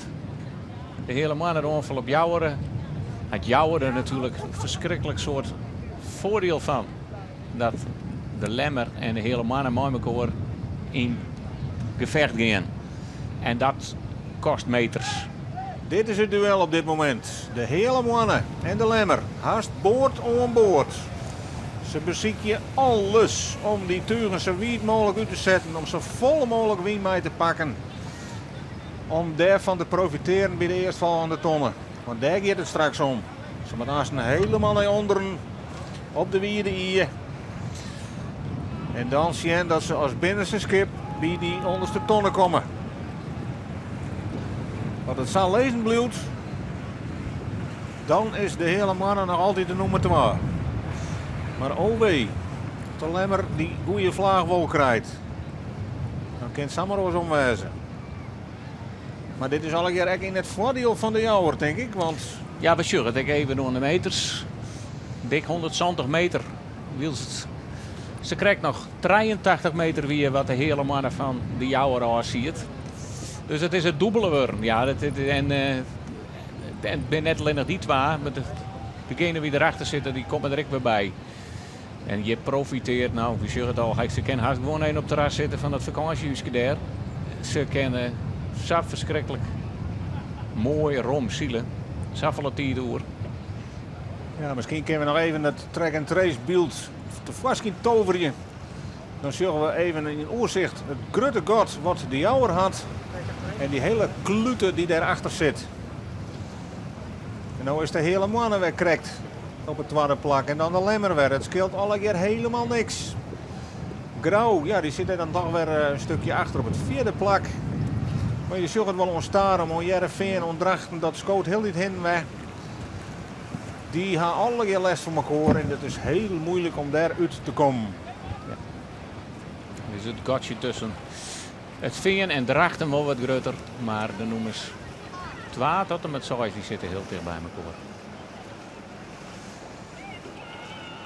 Speaker 2: de Heale Moanne de oanfal op Jouwer hat Jouwer der natuerlik in ferskriklik soad foardiel fan. Dat de Lemmer en de Heale Moanne mei mekoar yn gefecht gean. En dat kost meters.
Speaker 1: Dit is it duel op dit momint. De Heale Moanne en de Lemmer hast board oan board. Se besykje alles om dy tugen sa wiid mooglik út te setten, om sa folle mooglik wyn mei te pakken. Om dêrfan te profitearjen by de earstfolgjende tonne. Want dêr giet it straks om. Se moatte aansten hielendal nei ûnderen op de wide ie. En dan sjen dat se as binnenste skip by dy ûnderste tonne komme. As it sa lizzen bliuwt, dan is de Heale Moanne noch altyd de nûmer twa. Mar o wee, as de Lemmer dy goede flaach wol krijt, dan kin it samar oarsom wêze. Mar dit is allegear ek yn it foardiel fan de Jouwer, tink ik, want...
Speaker 2: Ja, we sjogge it ek even oan de meters. Dik 170 meter, wylst it sa krekt noch 83 meter wie wat de Heale Moanne fan de Jouwer ôf siet. Dus it is it dûbele wurden. Ja, dat, en, en it binne net allinnich dy twa, mar degene dy't derachter sitte, dy komme der ek wer by. En hjir profiteart, no, we sjogge it al, se kinne hast gewoan even op it terras sitte fan dat fakânsjehúske dêr. Se kinne sa ferskriklik moai rom sile. Safolle tiid oer.
Speaker 1: Ja, miskien kinne we noch even it track and trace byld tefoarskyn toverje. Dan sjogge we even yn oersicht it grutte gat wat de Jouwer hat en dy hele klute dy't dêrachter sit. En no is de Heale Moanne wer krekt op it twadde plak en dan de Lemmer wer. It skeelt allegear hielendal niks. Grou, ja, dy sit dêr dan toch wer in stikje achter op it fjirde plak. Mar je sjogge it wol oan Starum, oan Hearrenfean, oan Drachten, dat skoot hieltyd hinne wer. Dy ha allegear lêst fan mekoar en it is hiel muoilik om dêr út te kommen.
Speaker 2: Ja. Dus it gatsje tusken it Fean en Drachten wol wat grutter, mar de nûmers 2 tot en met 6 dy sitte hiel ticht by mekoar.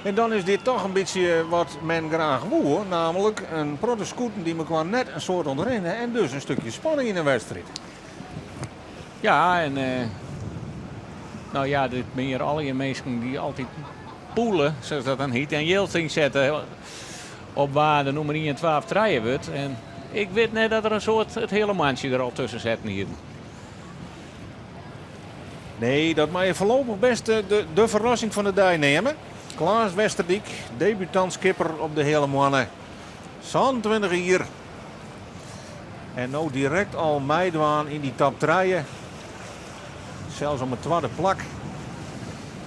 Speaker 1: En dan is dit toch in bytsje wat men graach woe, namelijk in protte skûten dy't mekoar net in soad ûntrinne en dus in stikje spanning yn de wedstriid.
Speaker 2: Ja, en no ja, dit binne hjir allegear minsken dy't altyd poelen, sa't dat dan hyt, en jild ynsette op wa de nûmer ien, twa of trije wurdt. En ik wit net dat der in soad it hiele moantsje der al tusken setten hienen.
Speaker 1: Nee, dat mei je foarlopich best de, de ferrassing fan de dei neame. Klaas Westerdyk, debutant skipper op de Heale Moanne. 27 jier. En no direkt al meidwaan yn dy top 3. Sels om it twadde plak.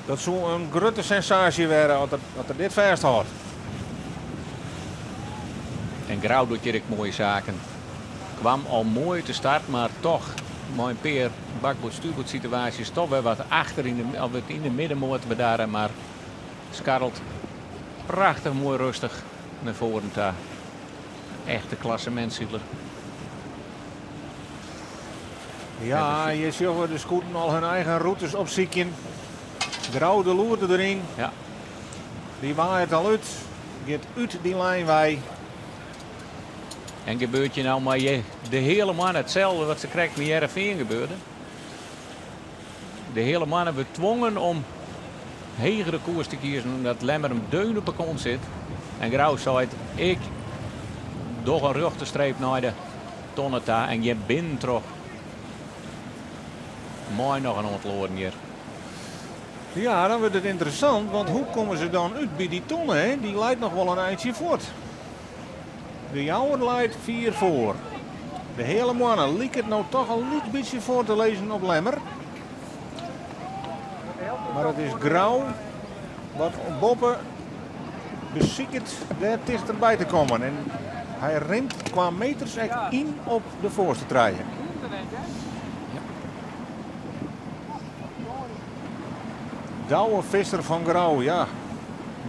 Speaker 1: Dat soe in grutte sensaasje wêze as er dit fêsthâldt.
Speaker 2: En Grou docht hjir ek moaie saken. Kwam al moai út de start, mar toch mei in pear bakboard-stuurboard situaasjes toch wer wat achter yn de, of yn de middenmoat bedarre. Mar skarrelt prachtich moai rêstich nei foaren ta. Echte klassemintsiler.
Speaker 1: Ja, je sjogge de skûten al hun eigen rûtes opsykjen. Grou de loerde deryn. Dy waait al út. Giet út dy lijn wei.
Speaker 2: En gebeurt je nou mei de Heale Moanne itselde wat sakrekt mei Hearrenfean gebeurde? De Heale Moanne wurdt twongen om hegere koers te kiezen omdat Lemmer him deun op 'e kont sit. En Grou seit, ik doch in rjochte streep nei de tonne ta en gean binnentroch. Mei noch in oantal oaren hjir.
Speaker 1: Ja, dan wurdt it ynteressant, want hoe komme se dan út by dy tonne? Hè? Dy leit noch wol in eintsje fuort. De Jouwer leit fier foar. De Heale Moanne liket no toch in lyts bytsje foar te lizzen op Lemmer. Mar it is Grou wat boppe besiket dêr tichterby te kommen. En hy rint kwa meters ek yn op de foarste trije. Douwe Visser fan Grou, ja.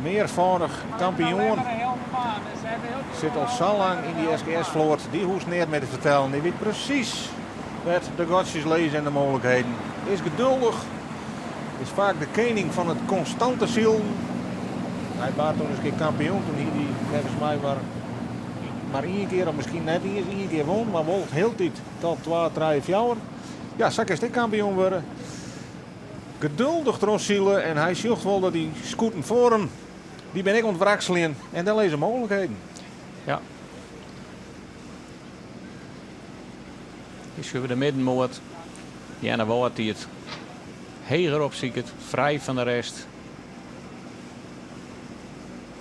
Speaker 1: Mearfâldich kampioen. Sit al sa lang yn dy SGS-float. Dy hoecht neat mear te fertellen. Dy wit presys wêr't de gatsjes lizze en de mooglikheden. Is geduldich. Is faak de kening fan it konstante silen. Hy waard toen ris in kear kampioen. Toen hie hy neffens my mar ien kear, of miskien net iens ien kear wûn, mar wol hieltyd top 2, 3, 4. Ja, sa kinst ek kampioen wurde. Geduldich trochsile en hy sjocht wol dat dy skûten foar him, dy binne ek oan it wrakseljen en dêr lizze mooglikheden.
Speaker 2: Ja. Hjir sjogge we de middenmoat. Earnewâld dy't it heger opsiket, frij fan de rest.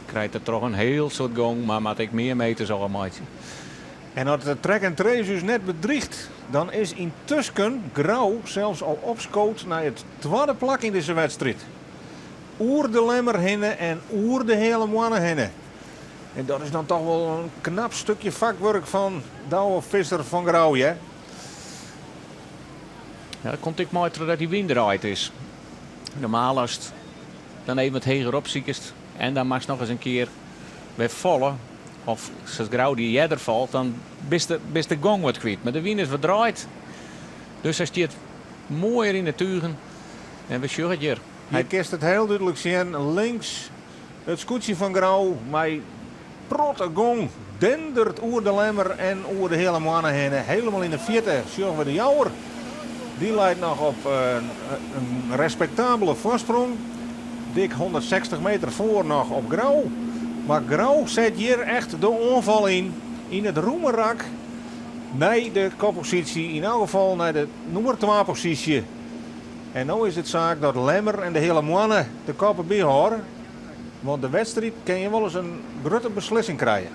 Speaker 2: Krijt der troch in hiel soad gong, mar moat ek mear meters ôfmeitsje.
Speaker 1: En as de track and trace ús net bedriicht, dan is yntusken Grou sels al opskood nei it twadde plak yn dizze wedstriid. Oer de Lemmer hinne en oer de Heale Moanne hinne. En dat is dan toch wol in knap stikje fakwurk fan Douwe Visser fan Grou, hear.
Speaker 2: Ja, dat komt ek mei trochdat dy wyn draaid is. Normaal ast dan even wat heger opsikest en dan moatst noch ris in kear wer falle, of sa't Grou dy earder falt, dan bist de gong wat kwyt. Mar de wyn is wat draaid, dus hy stiet moaier yn de tugen en we sjogge it hjir.
Speaker 1: Hjir kinst it hiel dúdlik sjen, links it skûtsje fan Grou mei protte gong dendert oer de Lemmer en oer de Heale Moanne hinne. Hielendal yn de fierte sjogge we de Jouwer. Dy leit noch op in respektabele foarsprong. Dik 160 meter foar noch op Grou. Mar Grou set hjir echt de oanfal yn, yn it rûme rak nei de kopposysje, yn elk gefal nei de nûmer twa posysje. En no is it saak dat Lemmer en de Heale Moanne de koppen byhâlde, want de wedstriid kin je wolris in grutte beslissing krije.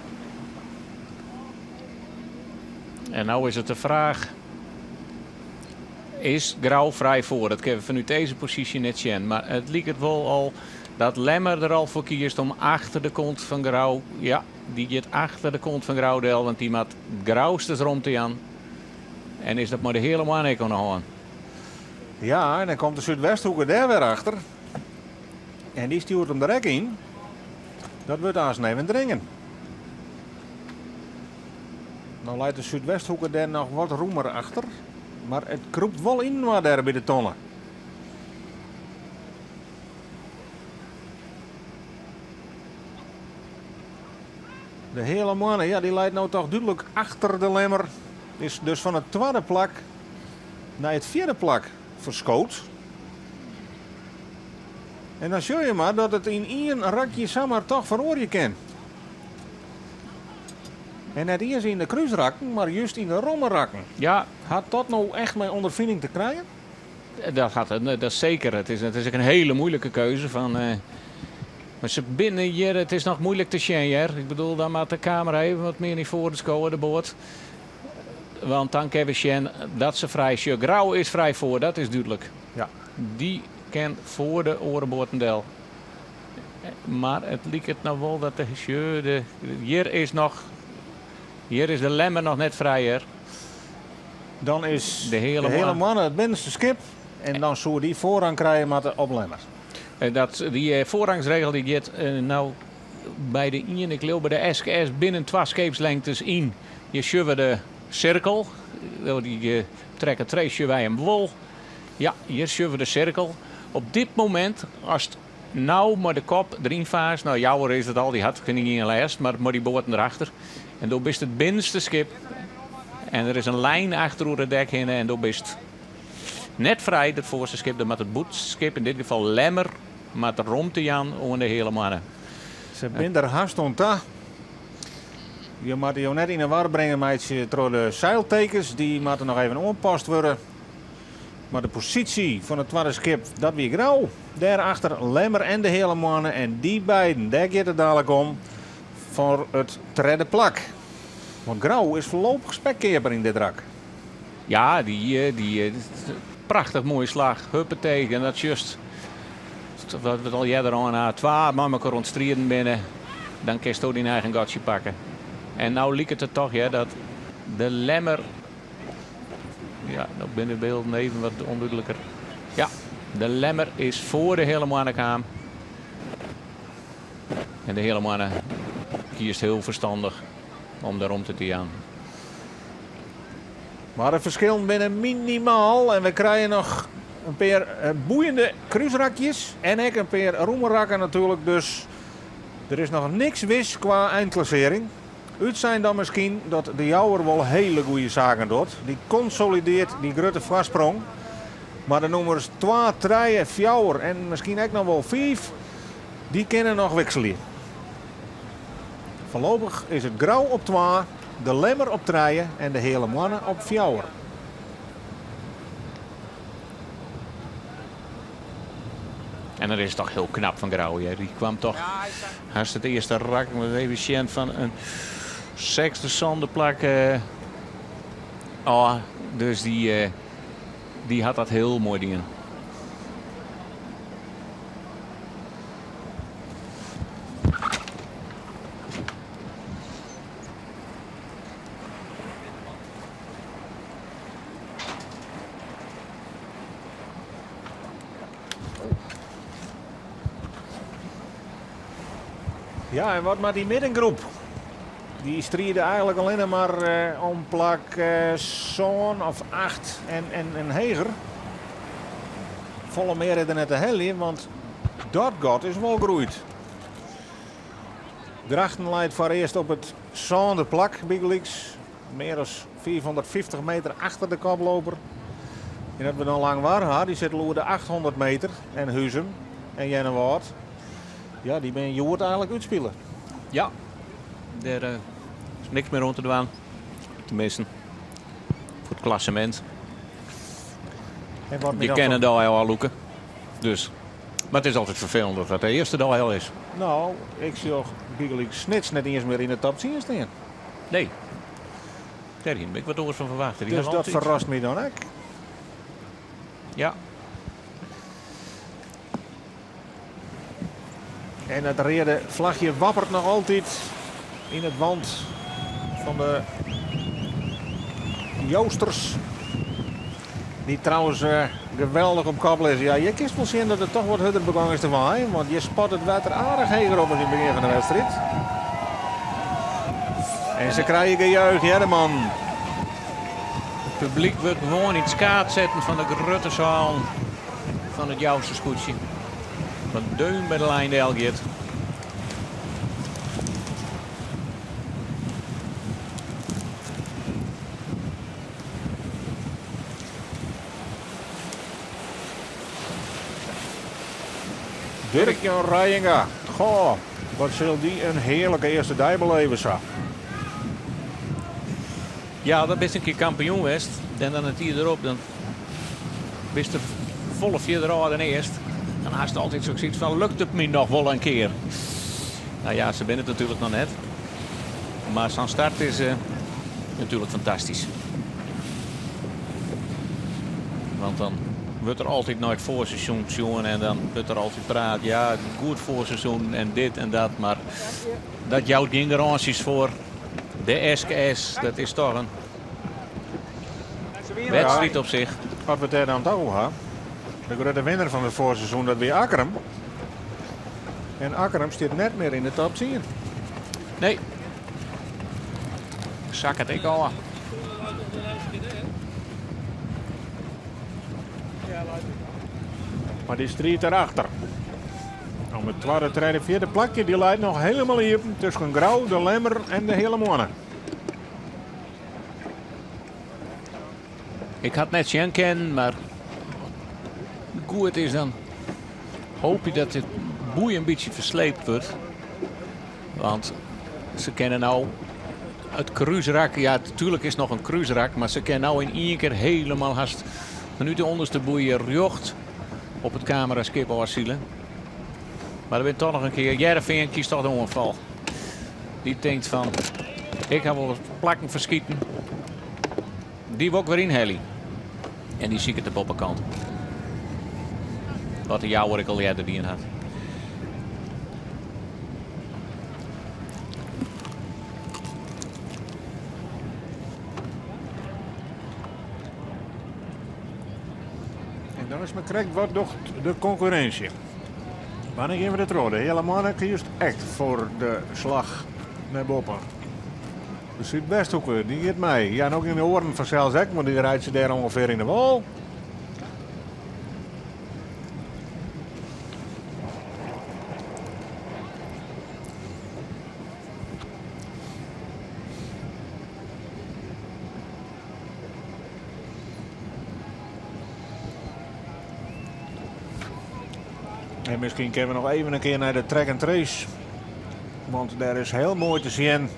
Speaker 2: En no is it de fraach, is Grou frij foar? Dat kinne we fanút dizze posysje net sjen. Mar it liket wol al dat Lemmer der al foar kiest om achter de kont fan Grou. Ja, dy giet achter de kont fan Grou del, want dy moat Grousters romte jaan. En is dat mei de Heale Moanne ek oan de hân?
Speaker 1: Ja, en dan komt de Súdwesthoeke dêr wer achter. En dy stjoert him der ek yn. Dat wurdt aanst even dringen. No leit de Súdwesthoeke dêr noch wat rûmer achter. Mar it krûpt wol yninoar dêr by de tonne. De Heale Moanne, ja, dy leit no toch dúdlik achter de Lemmer. Is dus fan it twadde plak nei it fjirde plak ferskood. En dan sjogge je mar dat it yn ien rakje samar toch feroarje kin. En net iens yn de krúsrakken, mar just yn de romme rakken.
Speaker 2: Ja.
Speaker 1: Hat dat no echt mei ûnderfining te krijen?
Speaker 2: Dat hat it, dat seker. It is ek in hiele muoilike keuze. Fan, mar se binne hjir, it is noch muoilik te sjen hear. Ik bedoel, dan moat de kamera even wat mear nei foaren skowe, de boat. Want dan kinne we sjen dat se frij sjoch. Grou is frij foar, dat is dúdlik.
Speaker 1: Ja.
Speaker 2: Dy kin foar de oare boaten del. Mar it liket no wol dat de, sjoch, de, hjir is noch, hjir is de Lemmer noch net frij hear.
Speaker 1: Dan is
Speaker 2: De Heale
Speaker 1: de Heale
Speaker 2: Moanne.
Speaker 1: Moanne it binnenste skip en dan soe dy foarrang krije moatte op Lemmer.
Speaker 2: Dat, dy foarrangsregel dy giet no by de ien, ik leau by de SKS, binnen twa skeepslengtes yn. Je sjogge de sirkel, dy trekke tree sjogge wy him wol. Ja, hjir sjogge we de sirkel. Op dit momint, ast no mei de kop deryn faarst, no Jouwer is it al, dy hat gjin lêst, mar mei dy boaten derachter. En do bist it binnenste skip en der is in lijn achter oer it dek hinne en do bist net frij, it foarste skip. Dan moat it bûtenste skip, yn dit gefal Lemmer, moat romte jaan oan de Heale Moanne.
Speaker 1: Se binne der hast oan ta. Je moatte jo net yn 'e war bringe meitsje troch de seiltekens. Dy moatte noch even oanpast wurde. Mar de posysje fan it twadde skip, dat wie Grou. Dêrachter Lemmer en de Heale Moanne. En dy beiden, dêr giet it dalik om foar it tredde plak. Want Grou is foarlopich spekkeaper yn dit rak.
Speaker 2: Ja, dy prachtich moaie slach. Huppatee, en dat just wat we al earder oan ha. Twa mei mekoar oan it striden binne, dan kinsto dyn eigen gatsje pakke. En no liket it toch ja, dat de Lemmer. Ja, no binne de bylden even wat ûndúdliker. Ja, de Lemmer is foar de Heale Moanne kaam. En de Heale Moanne kiest hiel ferstannich om de romte te jaan.
Speaker 1: Mar de ferskillen binne minimaal en we krije noch in pear boeiende krúsrakjes en ek in pear rûme rakken natuerlik. Dus der is noch niks wis kwa einklassearring. Utsein dan miskien dat de Jouwer wol hiele goede saken docht. Dy konsolidearret dy grutte foarsprong. Mar de nûmers twa, trije, fjouwer en miskien ek noch wol fiif, dy kinne noch wikselje. Foarlopich is it Grou op twa, de Lemmer op trije en de Heale Moanne op fjouwer.
Speaker 2: En dat is toch hiel knap fan Grou. Ja. Dy kaam toch hast it earste rak. Moat even sjen fan in sechsde, sânde plak. Oh, dus dy hat dat hiel moai dien.
Speaker 1: Ja, en wat moat dy middengroep? Dy stride eigenlik allinne mar om plak sân of acht en heger. Folle mear is der net te heljen, want dat gat is wol groeid. Drachten leit foarearst op it sânde plak bygelyks. Mear as 550 meter achter de koploper. En dat we dan Langwar ha, dy sit al oer de 800 meter. En Huzum en Earnewâld, ja, dy binne hjoed eigenlik útspile.
Speaker 2: Ja, dêr is niks mear oan te dwaan. Teminsten, foar it klassemint.
Speaker 1: En wat
Speaker 2: Je kinne dei ôflûke. Dus. Mar it is altyd ferfelend dat dat de earste dei al is.
Speaker 1: No, ik sjoch bygelyks Snits net iens mear yn de top 10 stean.
Speaker 2: Nee. Dêr hie ik wat oars fan ferwachte.
Speaker 1: Dus dat ferrast my dan ek.
Speaker 2: Ja.
Speaker 1: En it reade flachje wapperet noch altyd yn it want fan de Joosters. Dy't trouwens geweldich op kop lizze. Ja, hjir kinst wol sjen dat it toch wat hurder begûn is te waaien. Want hjir spat it wetter aardich heger op as yn it begjin fan de wedstriid. En se krije gejuich, ja de man.
Speaker 2: It publyk wurdt gewoan yn it skaad setten fan de grutte seal fan it Jouster skûtsje. Wat deun by de lijn del giet.
Speaker 1: Dirk Jan Reijenga. Goh, wat sil dy in hearlike earste dei beleve sa.
Speaker 2: Ja, dan bist in kear kampioen west en dan it jier derop dan bist der folle fierder ôf dan earst. Dan hast altyd soks fan lukt it my noch wol in kear. Nou ja, se binne it natuerlik noch net. Mar sa'n start is natuerlik fantastysk. Want dan wurdt der altyd nei it foarseizoen sjoen en dan wurdt der altyd praat. Ja, goed foarseizoen en dit en dat. Mar dat jout gjin garânsjes foar de SKS. Dat is toch in wedstriid op sich.
Speaker 1: As we it dêr dan toch oer ha. De grutte winner fan it foarseizoen dat wie Akkrum. En Akkrum stiet net mear yn de top 10.
Speaker 2: Nee. Sakket ek ôf.
Speaker 1: Mar dy striid derachter. Om it twadde, tredde, fjirde plakje dy leit noch hielendal iepen tusken Grou, De Lemmer en de Heale Moanne.
Speaker 2: Ik ha it net sjen kinnen, mar goed is dan hoopje dat dit boei in bytsje fersleept wurdt. Want se kinne no it krúsrak, ja natuerlik is it noch in krúsrak, mar se kinne no yn ien kear hielendal hast fanút de ûnderste boei rjocht op it kameraskip ôfsile. Mar der binne toch noch in kear, Hearrenfean kiest toch de oanfal. Dy tinkt fan, ik ha wol plakken ferskiten. Dy wol ik wer ynhelje. En dy siket de boppekant. Wat de Jouwer ek al earder dien hat.
Speaker 1: En dan is mar krekt wat docht de konkurrinsje. Wannear gean we der troch? De Heale Moanne kiest echt foar de slach nei boppen. De Súdwesthoeke, dy giet mei. Ja, en ek yn de oaren fansels ek, want dy reitsje dêr ûngefear yn de wâl. En miskien kinne we noch even in kear nei de track and trace. Want dêr is hiel moai te sjen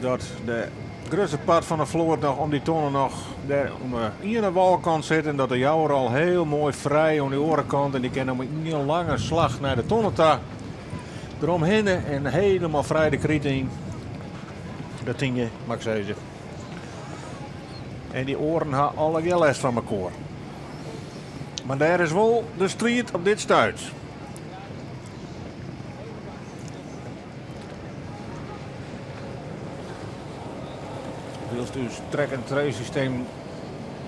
Speaker 1: dat de grutste part fan de float noch om dy tonne noch dêr oan de iene wâlkant sit. En dat de Jouwer al hiel moai frij oan de oare kant. En dy kin mei ien lange slach nei de tonne ta. Deromhinne en hielendal frij de krite yn. De tynje, moat ik sizze. En dy oaren ha allegear lêst fan mekoar. Mar dêr is wol de striid op dit stuit. Wylst ús track and trace systeem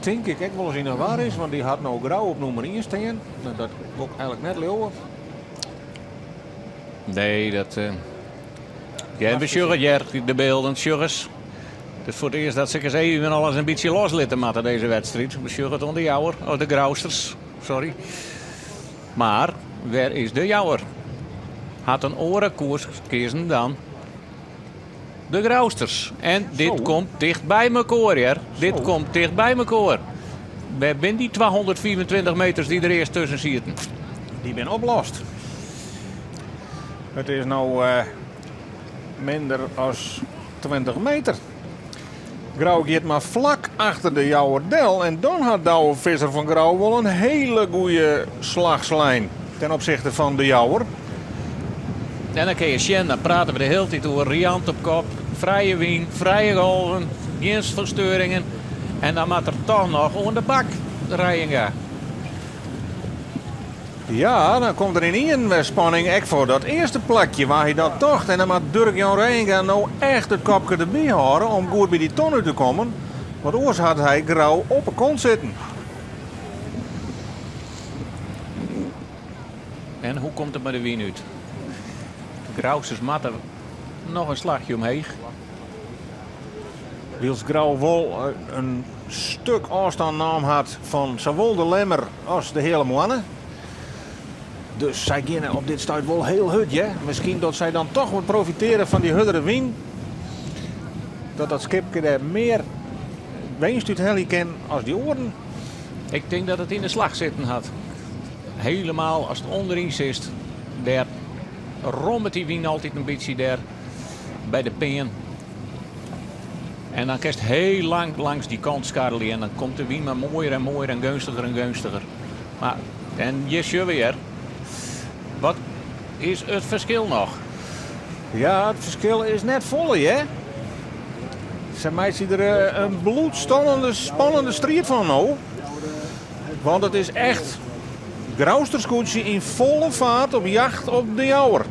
Speaker 1: tink ik ek wolris yn 'e war is, want dy hat no Grou op nûmer ien stean. Nou, dat wol ik eigentlik net leauwe.
Speaker 2: Nee, dat. Uh... Ja, we sjogge hjir de bylden, sjoch ris. It is foar it earst dat se ris even alles in bytsje loslitte moatte dizze wedstriid. We sjogge it oan de Jouwer, oh, de Grousters, sorry. Mar wêr is de Jouwer? Hat in oare koers keazen dan de Grousters. En dit
Speaker 1: Zo.
Speaker 2: komt ticht by mekoar, hear. Dit
Speaker 1: Zo.
Speaker 2: komt ticht by mekoar. Wêr binne dy 225 meters dy't der earst tusken sieten?
Speaker 1: Dy binne oplost. It is no eh, minder as 20 meter. Grou giet mar flak achter de Jouwer del en dan hat Douwe Visser fan Grou wol in hiele goede slach slein ten opsichte fan de Jouwer.
Speaker 2: En dan kinne je sjen, dan prate we de hiele tiid oer Riant op kop, frije wyn, frije golven, gjin fersteuringen. En dan moat er toch noch oan de bak, Reijenga.
Speaker 1: Ja, dan komt der ynienen wer spanning ek foar dat earste plakje waar hy dat tocht. En dan moat Durk Jan Reijenga no echt it kopke derby hâlde om goed by dy ton út te kommen. Want oars hat hy Grou op 'e kont sitten.
Speaker 2: En hoe komt it mei de wyn út? De Grousters moatte noch in slachje omheech.
Speaker 1: Wylst Grou wol in stik ôfstân naam hat fan sawol de Lemmer as de Heale Moanne. Dus sy geane op dit stuit wol hiel hurd, hear. Miskien dat sy dan toch wat profitearje fan dy hurdere wyn. Dat dat skipke dêr mear winst út helje kin as dy oaren.
Speaker 2: Ik tink dat it yn de slach sitten hat. Helemaal ast ûnderyn sitst, dêr rommet dy wyn altyd in bytsje dêr by de pean. En dan kinst heel lang langs dy kant skarrelje en dan komt de wyn mar moaier en moaier en geunstiger en geunstiger. Mar, en hjir sjogge we hjir, wat is it ferskil noch?
Speaker 1: Ja, it ferskil is net folle, hear. Se meitsje der eh, in bloedstollende, spannende striid fan no. Want it is echt Grouster skûtsje yn folle faart op jacht op de Jouwer.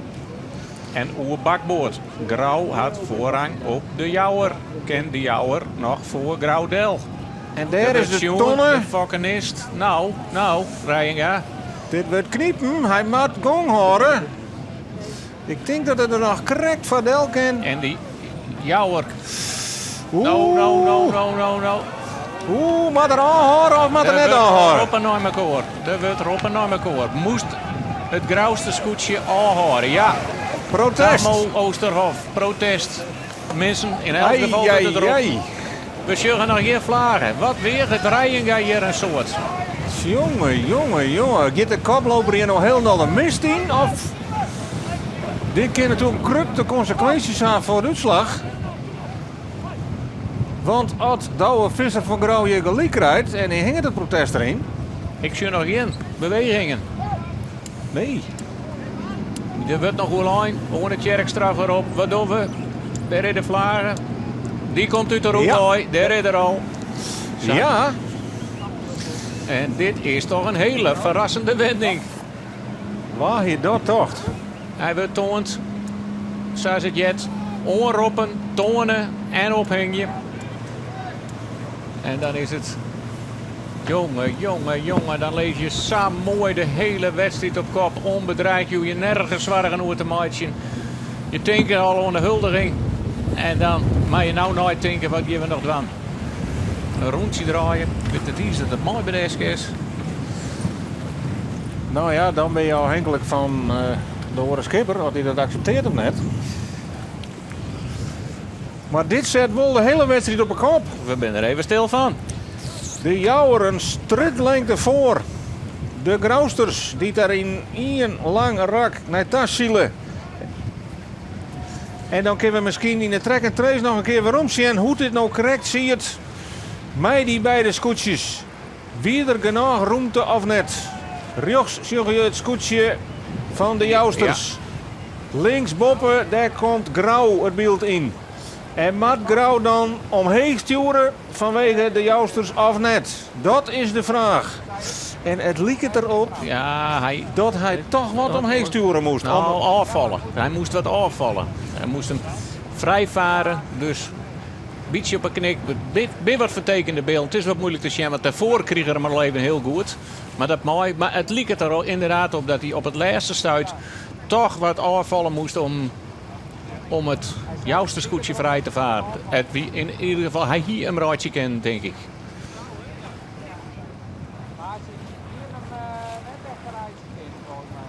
Speaker 2: En oer bakboard. Grou hat foarrang op de Jouwer. Kin de Jouwer noch foar Grou del?
Speaker 1: En dêr is de tonne.
Speaker 2: De fokkenist. No, no, Reijenga.
Speaker 1: Dit wurdt knipen. Hy moat gong hâlde. Ik tink dat er der noch krekt foar del kin.
Speaker 2: En dy Jouwer. No, no, no, no, no, no.
Speaker 1: Oeh, moat er ôfhâlde of moat er net ôfhâlde?
Speaker 2: Roppen nei mekoar. Der wurdt roppen nei mekoar. Moast it Grouster skûtsje ôfhâlde? Ja.
Speaker 1: Protest.
Speaker 2: Tammo Oosterhof, protest. Minsken, yn elk gefal wurdt it roppen. We sjogge noch gjin flage. Wat weaget Reijenga hjir in soad?
Speaker 1: Jonge, jonge, jonge. Giet de koploper hjir no hielendal de mist yn? Of dit kin natuerlik grutte konsekwinsjes ha foar de útslach. Want as Douwe Visser fan Grou hjir gelyk krijt en hy hinget it protest deryn.
Speaker 2: Ik sjoch noch gjin bewegingen.
Speaker 1: Nee.
Speaker 2: Der wurdt noch oerlein. Oane Tjerkstra foarop. Wat dogge we? Dêr is de flage. Dy komt út de rûnwei. Dêr is er al. Sa.
Speaker 1: Ja.
Speaker 2: En dit is toch in hele ferrassende wending.
Speaker 1: Wa hie dat tocht?
Speaker 2: Hy wurdt toand, sa as it heart. Oanroppen, toane en ophingje. En dan is it. Jonge, jonge, jonge, dan lizze je sa moai de hele wedstriid op kop. Onbedreigd, je hoege je nergens soargen oer te meitsjen. Je tinke al oan de huldiging. En dan moatte je no neitinke, wat gean we noch dwaan? In rûntsje draaie, wit it iens dat it moai by de SKS.
Speaker 1: No ja, dan binne je ôfhinklik fan eh, de oare skipper, oft hy dat akseptearret of net. Mar dit set wol de hiele wedstriid op 'e kop.
Speaker 2: We binne der even stil fan.
Speaker 1: De Jouwer in strjitlengte foar de Grousters, dy't der yn ien lang rak nei ta sile. En dan kinne we miskien yn de track and trace noch in kear werom sjen hoe't dit no krekt siet mei dy beide skûtsjes. Wie der genôch rûmte of net? Rjochts sjogge je it skûtsje fan de Jousters. Links boppe, dêr komt Grou it byld yn. En moat Grou dan omheech stjoere fanwege de Jousters of net? Dat is de fraach. En it liket derop
Speaker 2: Ja, hy,
Speaker 1: dat hy toch wat omheech stjoere moast.
Speaker 2: Nou, ôffalle. Hy moast wat ôffalle. Hy moast him frij fare, dus bytsje op 'e knik. Binne wat fertekende bylden. It is wat muoilik te sjen, want dêrfoar krige er him al even hiel goed. Mar dat mei. Mar it liket der ynderdaad op dat hy op it lêste stuit toch wat ôffalle moast om, om it Jouster skûtsje frij te faren. It wie yn ieder gefal, hy hie him reitsje kinnen, tink ik.
Speaker 3: Mar se hiene him net echt reitsje kinnen, folgens my.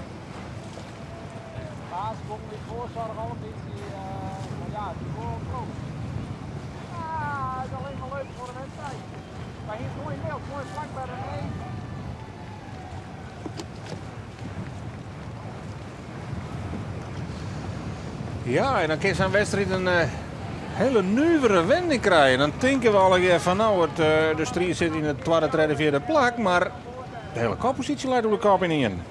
Speaker 3: Baas gong út foarsoarch al in bytsje, mar ja, it wie wol groot. Ja, it is allinnich mar leuk foar de wedstriid. Wy hiene it moai byld, moai flak by de nee.
Speaker 1: Ja, en dan kin sa'n wedstriid in hiele nuvere wending krije. Dan tinke we allegear fan no, it, de striid sit yn it twadde, tredde, fjirde plak, mar de hiele kopposysje leit oer de kop ynienen.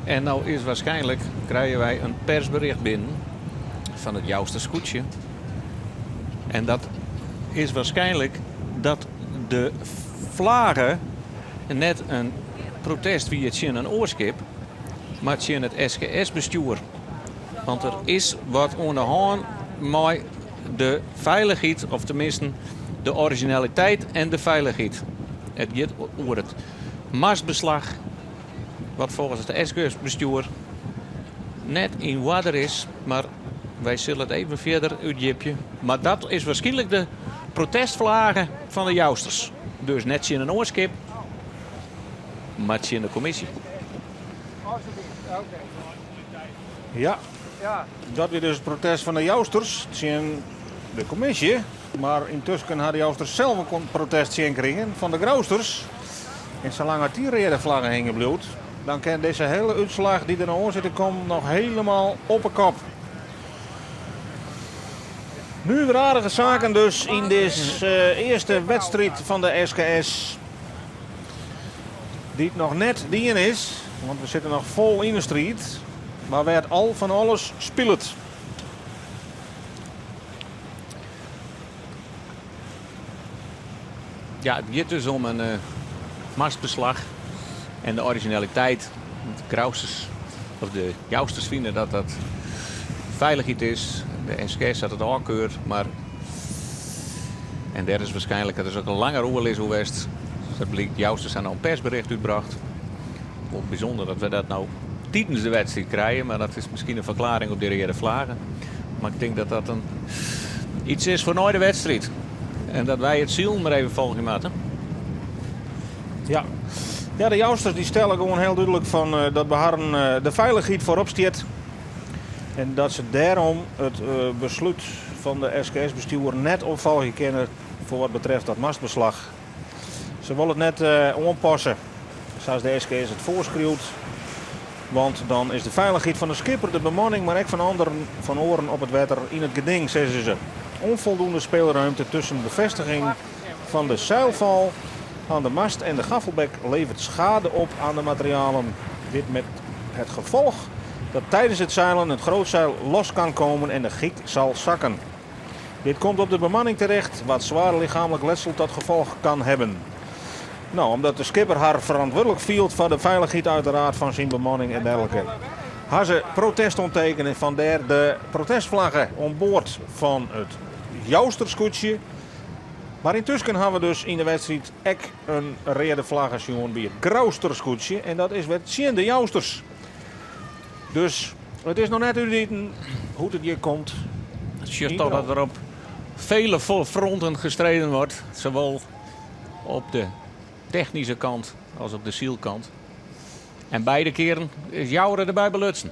Speaker 2: En no is waarskynlik krije wy in persbericht binnen fan it Jouster skûtsje. En dat is waarskynlik dat de flage net in protest wie tsjin in oar skip, mar tsjin it SKS-bestjoer. Want der is wat oan de hân mei de feilichheid, of teminsten de orizjinaliteit en de feilichheid. It giet oer it mastbeslach, wat folgens it SKS-bestjoer net yn oarder is, mar wy sille it even fierder útdjipje. Mar dat is waarskynlik de protestflage fan de Jousters. Dus net tsjin in oar skip, mar tsjin de kommisje.
Speaker 1: Ja, dat wie dus it protest fan de Jousters tsjin de kommisje. Mar yntusken ha de Jousters sels in protest tsjin krigen fan de Grousters. En salang at dy reade flagge hingjen bliuwt, dan kin dizze hiele útslach dy't der no oan sit te kommen noch hielendal op 'e kop. Nuveraardige saken dus yn dizze earste wedstriid fan de SKS. Dy't noch net dien is, want we sitte noch fol yn de striid. Mar wêr't al fan alles spilet.
Speaker 2: Ja, it giet dus om in mastbeslach en de orizjinaliteit. De Grousters, of de Jousters fine dat dat feilichheid is. De SKS hat it ôfkeurd, mar en dêr is waarskynlik dat is ek in langer oerlis oer west. Dat blykt, Jousters ha no in persbericht útbrocht. Wol bysûnder dat we dat no tidens de wedstriid krije, mar dat is miskien in ferklearring op dy reade flaggen. Mar ik tink dat dat in iets is foar nei de wedstriid. En dat wy it silen mar even folgje moatte.
Speaker 1: Ja. Ja, de Jousters dy stelle gewoan hiel dúdlik fan eh, dat by harren eh, de feilichheid foarop stiet. En dat se dêrom it eh, beslút fan de SKS-bestjoer net opfolgje kinne foar wat betreft dat mastbeslach. Se wolle it net oanpasse sa't de SKS it foarskriuwt. Want dan is de feilichheid fan de skipper, de bemanning, mar ek fan anderen fan oaren op it wetter yn it geding, sizze se. Onvoldoende speelruimte tussen bevestiging van de zeilval aan de mast en de gaffelbek levert schade op aan de materialen. Dit met het gevolg dat tijdens het zeilen het grootzeil los kan komen en de giek zal zakken. Dit komt op de bemanning terecht, wat zwaar lichamelijk letsel tot gevolg kan hebben. No, omdat de skipper har ferantwurdlik fielt foar de feilichheid uiteraard fan syn bemanning en dergelike, ha se protest oantekene. Fandêr de protestflagge oan board fan it Jousterskûtsje. Mar yntusken ha we dus yn de wedstriid ek in reade flagge sjoen by it Grousterskûtsje en dat is wer tsjin de Jousters. Dus it is noch net útiten hoe't it hjir komt.
Speaker 2: It sjocht toch dat der op vele fronten gestreden wordt. Zowel op de technyske kant as op de sylkant. En beide kearen is Joure derby belutsen.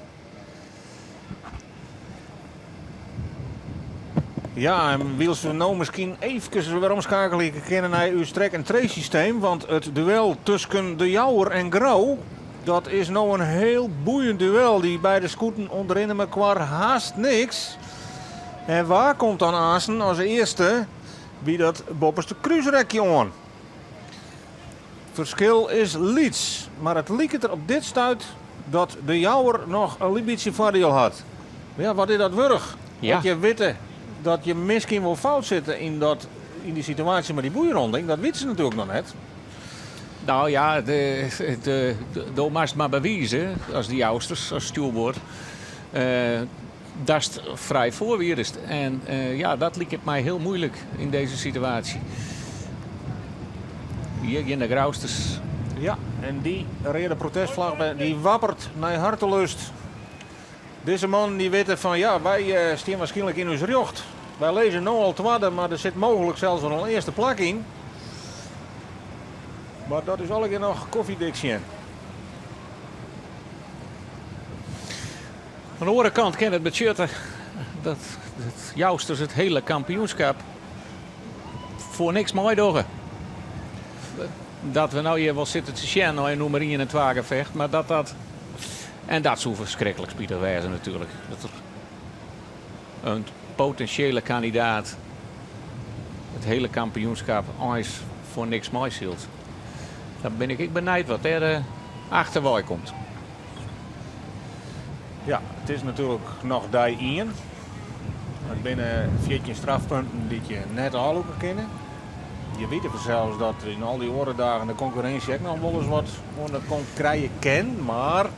Speaker 1: Ja, en wylst we no miskien eefkes weromskeakelje kinne nei ús track and trace systeem, want it duel tusken De Jouwer en Grou, dat is no in hiel boeiend duel. Dy beide skûten ûntrinne mekoar hast niks. En wa komt dan aansten as earste by dat boppeste krúsrekje oan? Ferskil is lyts, mar it liket der op dit stuit dat De Jouwer noch in lyts bytsje foardiel hat. Mar ja, wat is dat wurdich?
Speaker 2: Ja.
Speaker 1: As je witte dat je miskien wol fout sitte yn, dat, yn dy situaasje mei dy boeironding, dat witte se natuerlik noch net.
Speaker 2: No ja, de, de, do moatst mar bewize, as de Jousters, as stjoerboard, eh, datst frij foar wiest. En eh, ja, dat liket my hiel muoilik yn dizze situaasje. Hjir gean de Grousters.
Speaker 1: Ja, en dy reade protestflagge dy wapperet nei hartelust. Dizze mannen dy witte fan ja, wy eh, stean waarskynlik yn ús rjocht. Wy lizze no al twadde, mar der sit mooglik sels wol in earste plak yn. Mar dat is allegear noch kofjedik sjen.
Speaker 2: Oan de oare kant kin it betsjutte dat it Jousters it hiele kampioenskip foar niks meidogge. Dat we no hjir wol sitte te sjen nei in nûmer ien en twa gefecht, mar dat dat en dat soe ferskriklik spitich wêze natuerlik. Dat der in potinsjele kandidaat it hiele kampioenskip eins foar niks meisylt. Dan bin ik ek benijd wat dêr eh, achterwei komt.
Speaker 1: Ja, it is natuerlik noch dei ien. It binne 14 strafpunten dy't je net ôflûke kinne. Je witte fansels dat yn al dy oare dagen de konkurrinsje ek noch wolris wat oan de kont krije kin, mar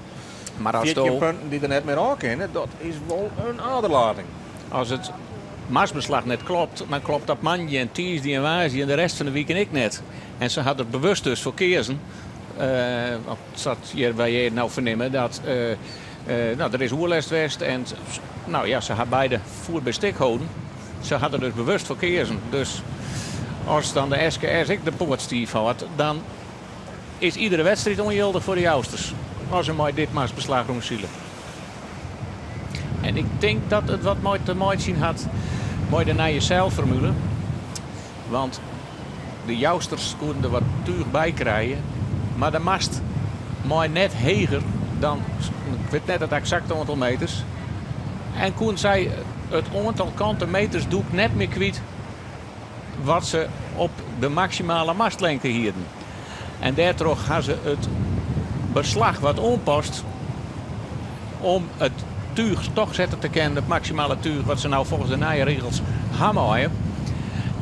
Speaker 2: Mar as
Speaker 1: 14
Speaker 2: do
Speaker 1: punten dy't der net mear ôf kinne, dat is wol in aderlating.
Speaker 2: As it mastbeslach net klopt, dan klopt dat moandei en tiisdei en woansdei en de rest fan de wiken ek net. En se ha der bewust dus foar keazen, want sa't hjir wy hjir no fernimme, dat no, der is oerlêst west en no ja, se ha beide foet by stik holden. Se ha der dus bewust foar keazen. Dus as dan de SKS ek de poat stiif hâldt, dan is iedere wedstriid ûnjildich foar de Jousters. As se mei dit mastbeslach rûnsile. En ik tink dat it wat mei te meitsjen hat mei de nije seilformule. Want de Jousters koenen der wat túch by krije, mar de mast mei net heger dan, ik wit net it eksakte oantal meters. En koenen sy it oantal kante meters doek net mear kwyt wat se op de maksimale mastlengte hienen. En dêrtroch ha se it beslach wat oanpast om it túch toch sette te kinnen, it maksimale túch wat se no folgens de nije regels ha meie.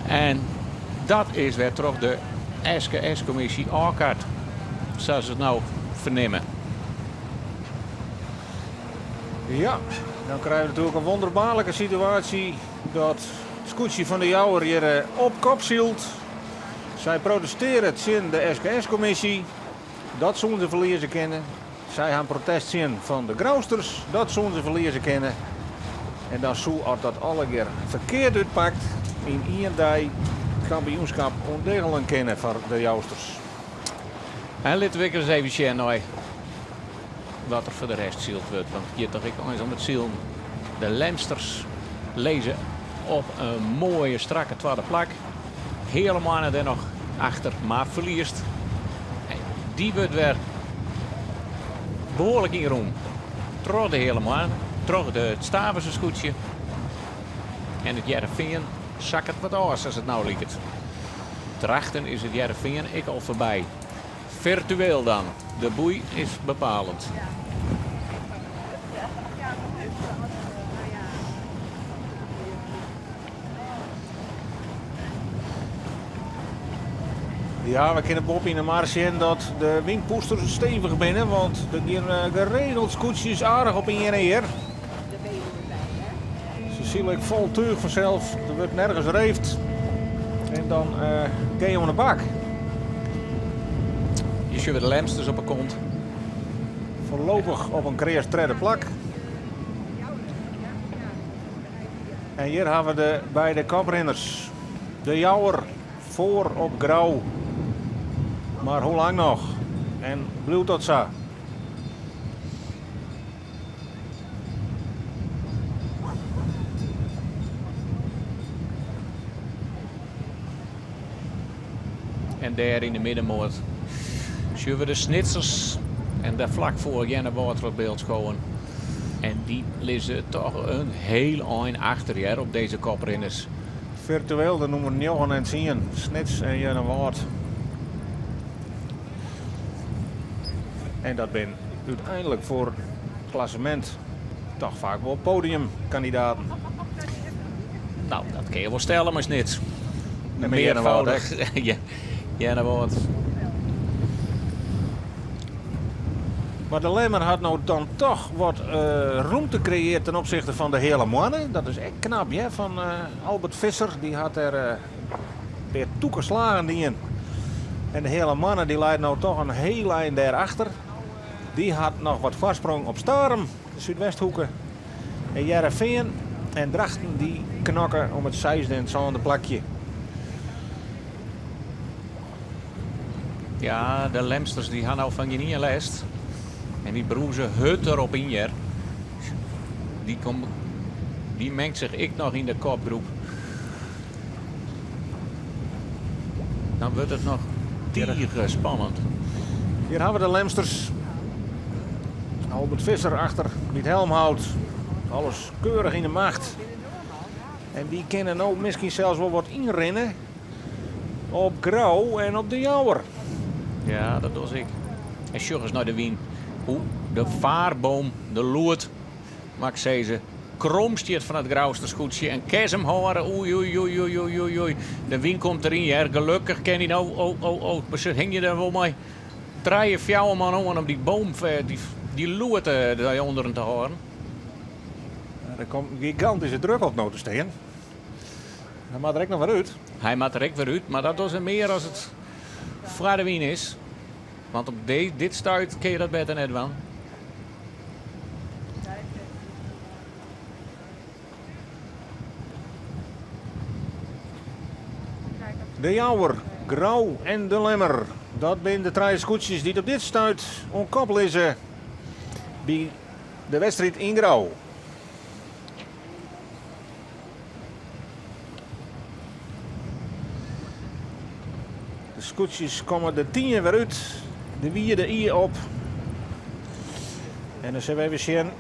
Speaker 2: En dat is wer troch de SKS-kommisje ôfkard, sa se it no fernimme.
Speaker 1: Ja, dan krije we natuerlik in wonderbaarlike situaasje dat it skûtsje fan de Jouwer hjir eh, op kop sylt. Sy protestearje tsjin de SKS-kommisje. Dat soene se ferlieze kinne. Sy ha in protest tsjin fan de Grousters. Dat soene se ferlieze kinne. En dan soe, as dat allegear ferkeard útpakt, yn ien dei it kampioenskip ûntdiggelen kinne foar de Jousters.
Speaker 2: En litte we ek ris even sjen nei wat der foar de rest syld wurdt. Want it giet toch ek eins om it silen. De Lemsters lizze op in moaie strakke twadde plak. Heale moanne der noch achter, mar ferliest. Dy wurdt wer behoarlik ynrûn troch de Heale Moanne, troch it Staverse skûtsje. En it Hearrenfean sakket wat ôf, sa't it no liket. Drachten is it Hearrenfean ek al foarby. Firtueel dan. De boei is bepalend.
Speaker 1: Ja, we kinne boppe yn de mar sjen dat de wynpûsters stevich binne, want der gean eh, geregeld skûtsjes aardich op ien ear. Se sile ek fol túch fansels, der wurdt nergens reefd. En dan uh, gean je oan de bak.
Speaker 2: Je sjogge de Lemsters op 'e kont.
Speaker 1: Foarlopich op in kreas tredde plak. En hjir hawwe we de beide koprinners. De Jouwer foar op Grou. Mar hoe lang noch? En bliuwt dat sa?
Speaker 2: En dêr yn de middenmoat sjogge we de Snitsers en dêr flak foar Earnewâld troch it byld skowen. En dy lizze toch in heel ein achter hear, op dizze koprinners.
Speaker 1: Firtueel de nûmer njoggen en tsien, Snits en Earnewâld. En dat bin úteinlik foar it klassemint toch faak wol podiumkandidaten.
Speaker 2: No, dat kin je wol stelle mei Snits.
Speaker 1: En mei Earnewâld ek.
Speaker 2: Ja, Earnewâld.
Speaker 1: Mar de Lemmer hat no dan toch wat rûmte kreëard ten opsichte fan de Heale Moanne. Dat is ek knap hear, fan Albert Visser. Dy hat dêr in pear tûke slagen dien. En de Heale Moanne dy leit no toch in heel ein dêr achter. Dy hat noch wat foarsprong op Starum, de Súdwesthoeke. En Hearrenfean en Drachten dy knokke om it seisde en sânde plakje.
Speaker 2: Ja, de Lemsters dy ha no fan gjinien lêst. En dy brûze hurd derop yn hear. Dy, kom, dy mengt sich ek noch yn de kopgroep. Dan wurdt it noch tige spannend.
Speaker 1: Hjir hawwe we de Lemsters. Albert Visser achter by it helmhout. Alles keurich yn de macht. En dy kinne no miskien sels wol wat ynrinne. Op Grou en op De Jouwer.
Speaker 2: Ja, dat doch ik. En sjoch ris nei de wyn. Hoe de vaarboom, de loed, moat ik sizze, krom stiet fan it Grouster skûtsje en kin se him hâlde. Oei, oei, oei, oei, oei, oei, oei. De wyn komt deryn, hear. Gelokkich kin hy no, oh, oh, oh. Mar se hingje der wol mei trije, fjouwer man oan om dy boom, dy loed dêr ûnderen te hâlden.
Speaker 1: Der komt in gigantyske druk op no te stean. Hy moat der ek noch wer út.
Speaker 2: Hy moat der ek wer út, mar dat docht er mear as it foar de wyn is. Want op dit stuit kin je dat better net dwaan.
Speaker 1: De Jouwer, Grou en De Lemmer. Dat binne de trije skûtsjes dy't op dit stuit oan kop lizze by de wedstriid yn Grou. De skûtsjes komme de Tynje wer út, de Wide Ie op. En dan sille we even sjen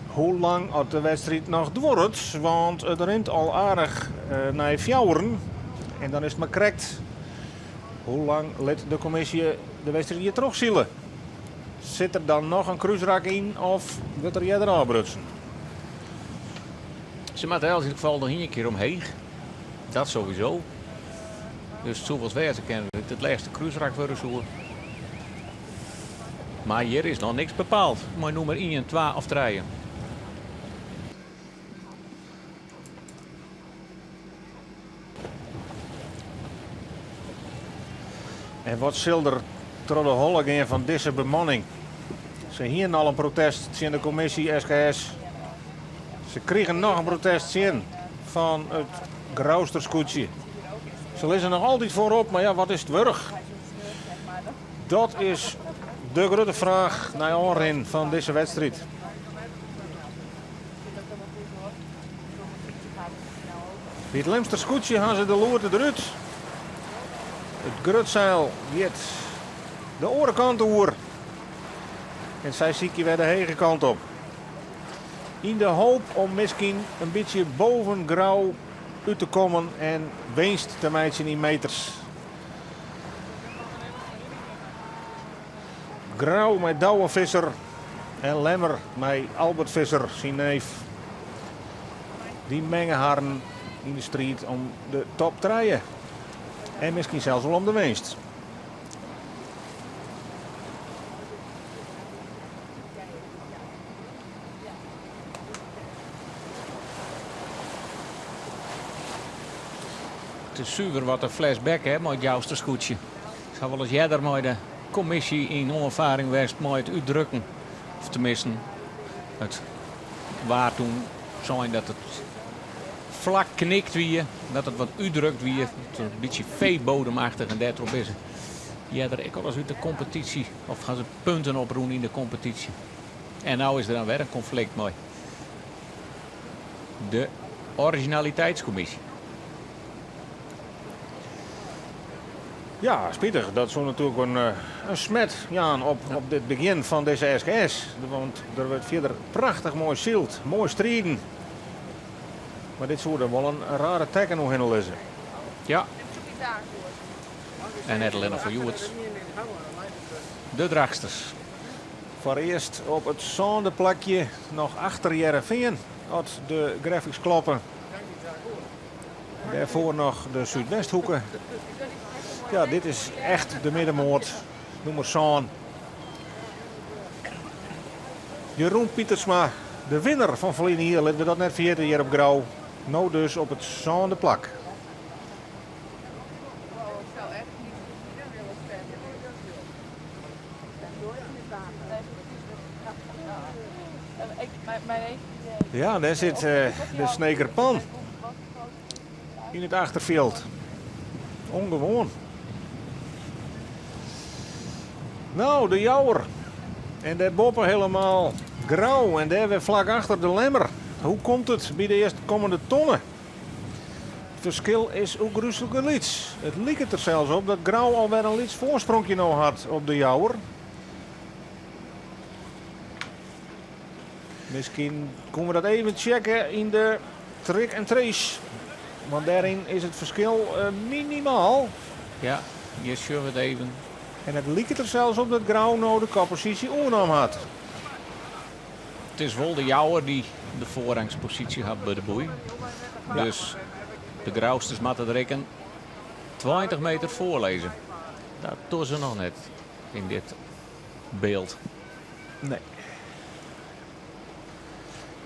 Speaker 1: hoe lang oft de wedstriid noch duorret, want it rint al aardich nei fjouweren. En dan is it mar krekt hoe lang lit de kommisje de wedstriid hjir trochsile. Sit der dan noch in krúsrak yn of wurdt er earder ôfbrutsen?
Speaker 2: Se moatte yn elts gefal noch ien kear omheech. Dat sowieso. Dus it soe wolris wêze kinne dat it lêste krúsrak wurde soe. Mar hjir is noch niks bepaald mei nûmer ien, twa of trije.
Speaker 1: En wat sil der troch de holle gean fan dizze bemanning? Se hienen al in protest tsjin de kommisje SKS. Se krigen noch in protest tsjin fan it Grouster skûtsje. Se lizze noch altyd foarop, mar ja, wat is it wurdich? Dat is de grutte fraach nei ôfrin fan dizze wedstriid. By it Lemster skûtsje ha se de loerte derút. It grutseil giet de oare kant oer. En sy sykje wer de hege kant op. Yn de hoop om miskien in bytsje boven Grou út te kommen en winst te meitsjen yn meters. Grou mei Douwe Visser en Lemmer mei Albert Visser, syn neef. Dy menge harren yn de striid om de top trije. En miskien sels wol om de winst.
Speaker 2: It is suver wat in flashback hè, mei it Jouster skûtsje. Se ha wolris earder mei de kommisje yn oanfaring west mei it útdrukken. Of teminsten, it waard toen sein dat it flak knikt wie, dat it wat útdrukt wie, in bytsje feebodemachtich en dêrtroch binne se earder ek alris út de kompetysje of ha se punten oprûn yn de kompetysje. En no is der dan wer in konflikt mei de orizjinaliteitskommisje.
Speaker 1: Ja, spitich. Dat soe natuerlik in, eh, in smet jaan op, op dit begjin fan dizze SKS. Want der wurdt fierder prachtich moai syld, moai striden. Mar dit soe der wol in rare tekken oerhinne lizze.
Speaker 2: Ja. En net allinnich foar hjoed. De Drachtsters.
Speaker 1: Foarearst op it sânde plakje noch achter Hearrenfean, as de graphics kloppe. Dêrfoar noch de Súdwesthoeke. Ja, dit is echt de middenmoat, nûmer sân. Jeroen Pietersma, de winner fan ferline jier, litte we dat net ferjitte hjir op Grou. No dus op it sânde plak. Ja, dêr sit de Sneker Pan yn it achterfjild. Ungewoan. No, de Jouwer. En dêrboppe helemaal Grou en dêr wer flak achter de Lemmer. Hoe komt it by de earstkommende tonne? It ferskil is ôfgryslike lyts. It liket der sels op dat Grou alwer in lyts foarspronkje no hat op de Jouwer. Miskien koene we dat even checke yn de trick en trace. Want dêryn is it ferskil minimaal.
Speaker 2: Ja, hjir sjogge we it even.
Speaker 1: En it liket der sels op dat Grou no de kopposysje oernommen hat.
Speaker 2: It is wol de Jouwer dy't de foarrangsposysje hat by de boei. Dus de Grousters moatte der ek in 20 meter foar lizze. Dat dogge se noch net yn dit byld.
Speaker 1: Nee.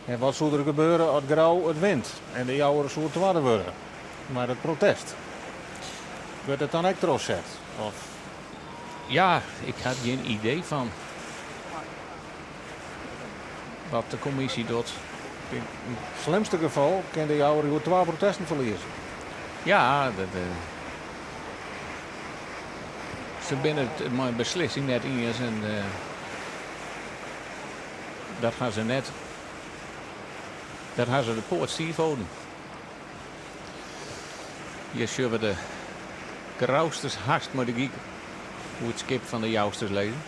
Speaker 1: En wat soe der gebeure as Grou it wint en de Jouwer soe twadde wurde mei dat protest? Wurdt it dan ek trochset? Of?
Speaker 2: Ja, ik ha gjin idee fan wat de kommisje docht.
Speaker 1: Yn it slimste gefal kin de Jouwer hjoed twa protesten ferlieze.
Speaker 2: Ja, dat, se binne it mei in beslissing net iens en dat ha se net. Dat ha se de poat stiif holden. Hjir sjogge we de. Grousters hast mei de gyk oer it skip fan de Jousters lizze.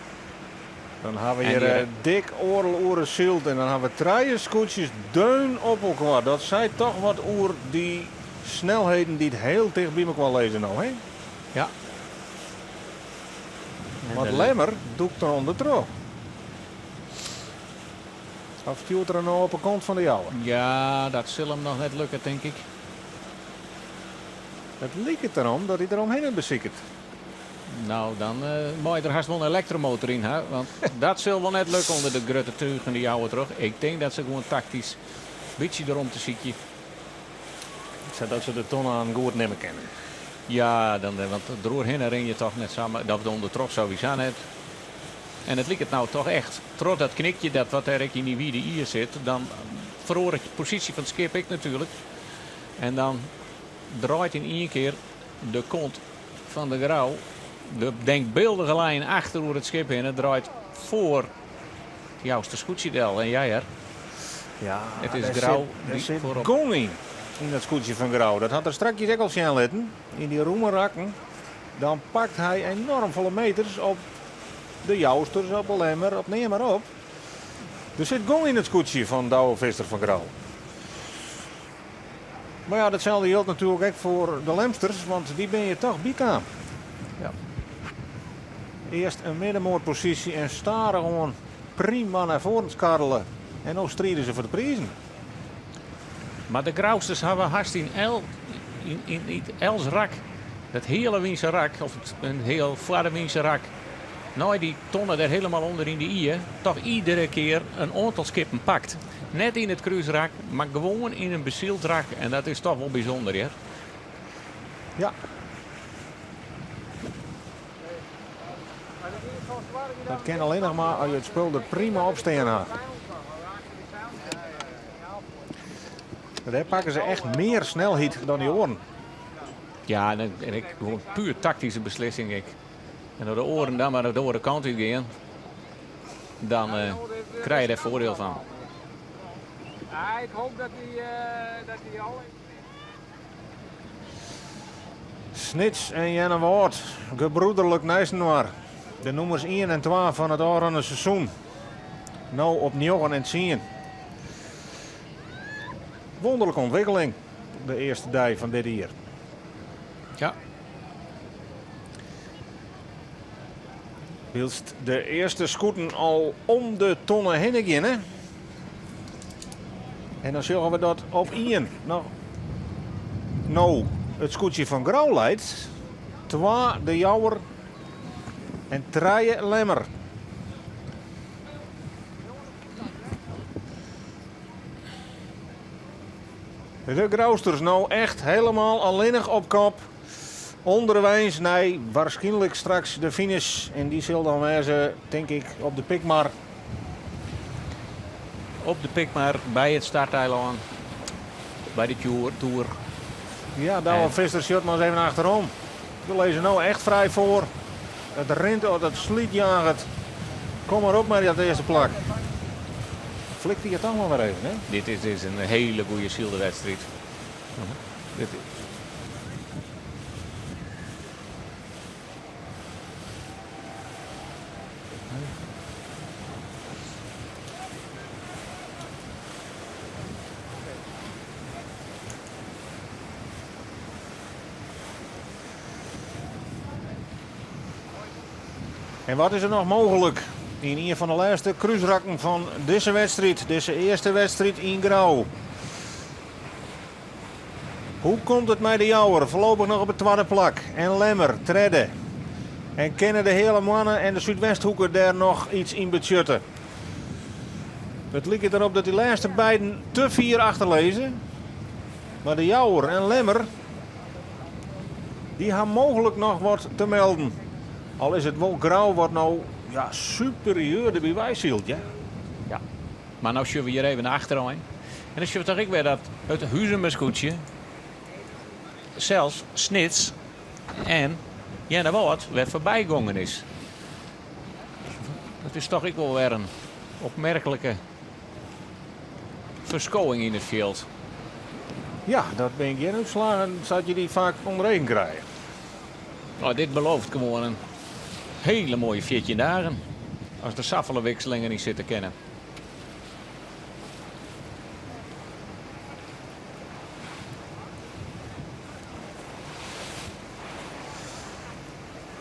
Speaker 1: Dan ha we
Speaker 2: En
Speaker 1: hjir
Speaker 2: die-
Speaker 1: dik oardel oere syld en dan ha we trije skûtsjes deun op elkoar. Dat seit toch wat oer dy snelheden dy't hiel ticht by mekoar lizze no, hè?
Speaker 2: Ja.
Speaker 1: Want Lemmer dûkt der ûndertroch. Of stjoert er no op 'e kont fan de Jouwer?
Speaker 2: Ja, dat sil him noch net lukke, tink ik.
Speaker 1: It liket derom dat hy der omhinne besiket.
Speaker 2: No, dan mei der hast wol in elektromotor yn ha, want dat sil wol net lukke ûnder de grutte túch fan de Jouwer troch. Ik tink dat se gewoan taktysk bytsje de romte sykje.
Speaker 1: Sadat se de tonne aan goed nimme kinne.
Speaker 2: Ja, dan, want deroerhinne rin je toch net samar, dat ûndertroch sawiesa net. En it liket no toch echt, troch dat knikje dat wat dêr ek yn dy wide ier sit, dan feroaret de posysje fan it skip ek natuerlik. En dan draait yn ien kear de kont fan de Grou, de denkbeeldige lijn achter oer it skip hinne, draait foar Jouster skûtsje del. En ja hear,
Speaker 1: Ja,
Speaker 2: it is
Speaker 1: dêr
Speaker 2: Grou
Speaker 1: sit, dêr
Speaker 2: dy't
Speaker 1: sit
Speaker 2: foarop.
Speaker 1: gong yn, yn dat skûtsje fan Grou. Dat hat er strakjes ek al sjen litten, yn dy rûme rakken. Dan pakt hy enorm folle meters op de Jousters, op de Lemmer, op neam mar op. Der sit gong yn it skûtsje fan Douwe Visser fan Grou. Mar ja, datselde jildt natuerlik ek foar de Lemsters, want dy binne hjir toch bykaam.
Speaker 2: Ja.
Speaker 1: Earst in middenmoatposysje en stadichoan prima nei foaren skarrele. En no stride se foar de prizen.
Speaker 2: Mar de Grousters hawwe hast yn el, yn, yn, yn els rak, dat hiele wynse rak, of it, in hiel foar de wynse rak, nei dy tonne dêr hielendal ûnder yn de ie, toch iedere kear in oantal skippen pakt. Net yn it krúsrak, mar gewoan yn in besyld rak. En dat is toch wol bysûnder, hear.
Speaker 1: Ja. Dat kin allinnich mar as je it spul der prima op stean ha. Dêr pakke se echt mear snelheid dan dy oaren.
Speaker 2: Ja, en ik, gewoan puer taktyske beslissing. Ik. En as de oaren dan mar de oare kant út gean, dan krije je dêr foardiel fan.
Speaker 3: Ja, ik hoop dat die al.
Speaker 1: Snits en Earnewâld, gebroederlik neistinoar. De nûmers 1 en 2 fan it ôfrûne seizoen. No op 9 en 10. Wûnderlike ûntwikkeling de earste dei fan dit jier.
Speaker 2: Ja.
Speaker 1: Wylst de earste skûten al om de tonne hinne geane. En dan sjogge we dat op 1 noch no it skûtsje fan Grou leit. 2 de Jouwer en 3 Lemmer. De Grousters no echt hielendal allinnich op kop. Ûnderweis nei wierskynlik straks de finish. En dy sil dan wêze, tink ik, op de Pikmar.
Speaker 2: Op de Pikmar, by it starteilân. By de toer.
Speaker 1: Ja, Douwe Visser sjocht mar ris even achterom. We lizze no echt frij foar. It rint of it slydjaget. Kom mar op mei dat earste plak. Flikt hy it toch mar wer even, hè?
Speaker 2: Dit is in hiele goede sylde wedstriid. Dit
Speaker 1: En wat is der noch mooglik yn ien fan de lêste krúsrakken fan dizze wedstriid, dizze earste wedstriid yn Grou? Hoe komt it mei de Jouwer? Foarlopich noch op it twadde plak. En Lemmer, tredde. En kinne de Heale Moanne en de Súdwesthoeke dêr noch iets yn betsjutte? It liket derop dat dy lêste beiden te fier achterlizze. Mar de Jouwer en Lemmer, dy ha mooglik noch wat te melden. Al is it wol Grou wat no ja, superieur derby wei sylt. Ja.
Speaker 2: Ja, mar no sjogge we hjir even achterein. En dan sjogge we toch ek wer dat it Huzumer skûtsje, sels Snits en Earnewâld wer foarby gongen is. Dat is toch ek wol wer in opmerklike ferskowing yn it fjild.
Speaker 1: Ja, dat binne gjin útslaggen sa't je dy faak ûnder eagen krije.
Speaker 2: Oh, dit belooft gewoan in hiele moaie 14 dagen. As der safolle wikselingen yn sitte kinne.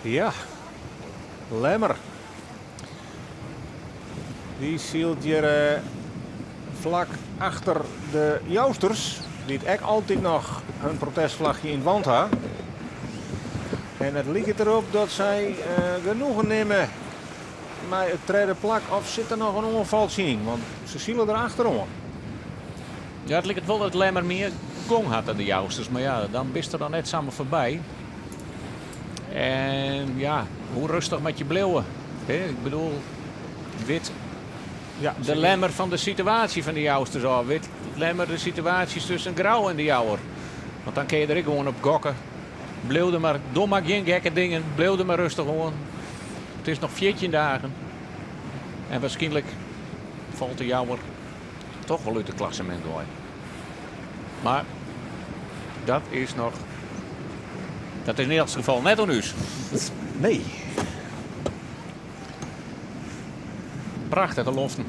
Speaker 1: Ja, Lemmer. Dy sylt hjir flak achter de Jousters, dy't ek altyd noch hun protestflachje yn 't want ha. En it liket derop dat sy genoegen nimme mei it tredde plak of sit der noch in oanfaltsje yn, want se sile der achteroan.
Speaker 2: Ja, it liket wol dat Lemmer mear gong hat dan de Jousters, mar ja, dan bist der noch net samar foarby. En ja, hoe rêstich moat je bliuwe? Ik bedoel, wit
Speaker 1: Ja,
Speaker 2: de Lemmer fan de situaasje fan de Jousters ôf? Wit Lemmer de situaasjes tusken Grou en de Jouwer? Want dan kin je der ek gewoan op gokke. Bliuw der mar, doch mar gjin gekke dingen, bliuw der mar rêstich oan. It is noch 14 dagen. En wierskynlik falt de Jouwer toch wol út it klassemint wei. Mar dat is noch. Dat is yn elts gefal net oan ús.
Speaker 1: Nee.
Speaker 2: Prachtige loften.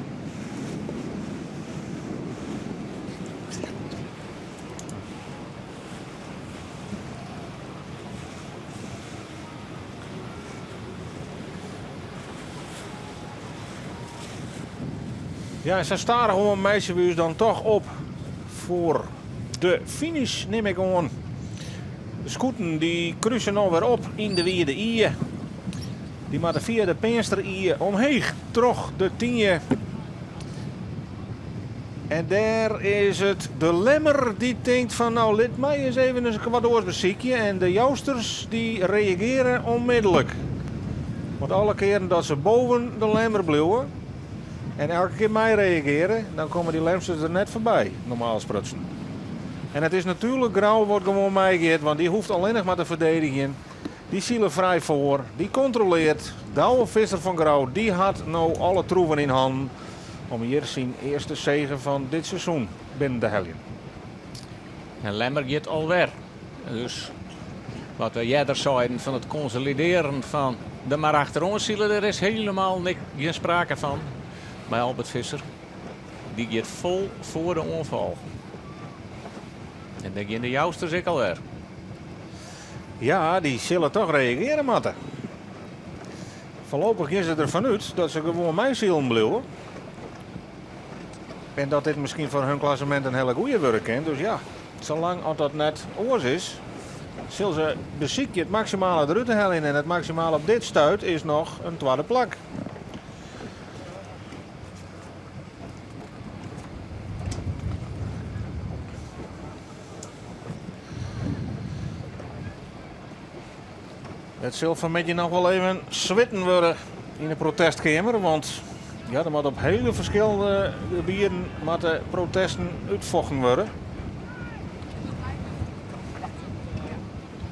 Speaker 1: Ja, en sa stadichoan meitsje we ús dan toch op foar de finish, nim ik oan. De skûten dy kruse no wer op yn de Wide Ie. Dy moatte fia de Peanster Ie omheech troch de Tynje. En dêr is it de Lemmer dy't tinkt fan no lit my ris even ris wat oars besykje. En de Jousters dy reageare onmiddellik. Want alle kearen dat se boven de Lemmer bliuwe en elke kear mei reageare, dan komme dy Lemsters der net foarby, normaal sprutsen. En it is natuerlik Grou wat gewoan meigiet, want dy hoecht allinnich mar te ferdedigjen. Dy sile frij foar, dy kontroleart. Douwe Visser fan Grou, dy hat no alle troeven yn hannen om hjir syn earste sege fan dit seizoen binnen te heljen.
Speaker 2: En Lemmer giet alwer. Dus wat we earder seiden fan it konsolidearjen fan der mar achteroan sile, dêr is hielendal gjin sprake fan by Albert Visser. Dy giet fol foar de oanfal. En dêr gean de Jousters ek alwer.
Speaker 1: Ja, dy sille toch reagearje moatte. Foarlopich gean se derfan út dat se gewoan meisilen bliuwe. En dat dit miskien foar hun klassemint in hiele goede wurde kin. Dus ja, salang as dat net oars is, sil se besykje it maksimale derút te heljen. En it maksimale op dit stuit is noch in twadde plak. It sil fan 'e middei noch wol even switten wurde yn de protestkeamer, want ja, der moat op hiele ferskillende gebieten moatte protesten útfochten wurde.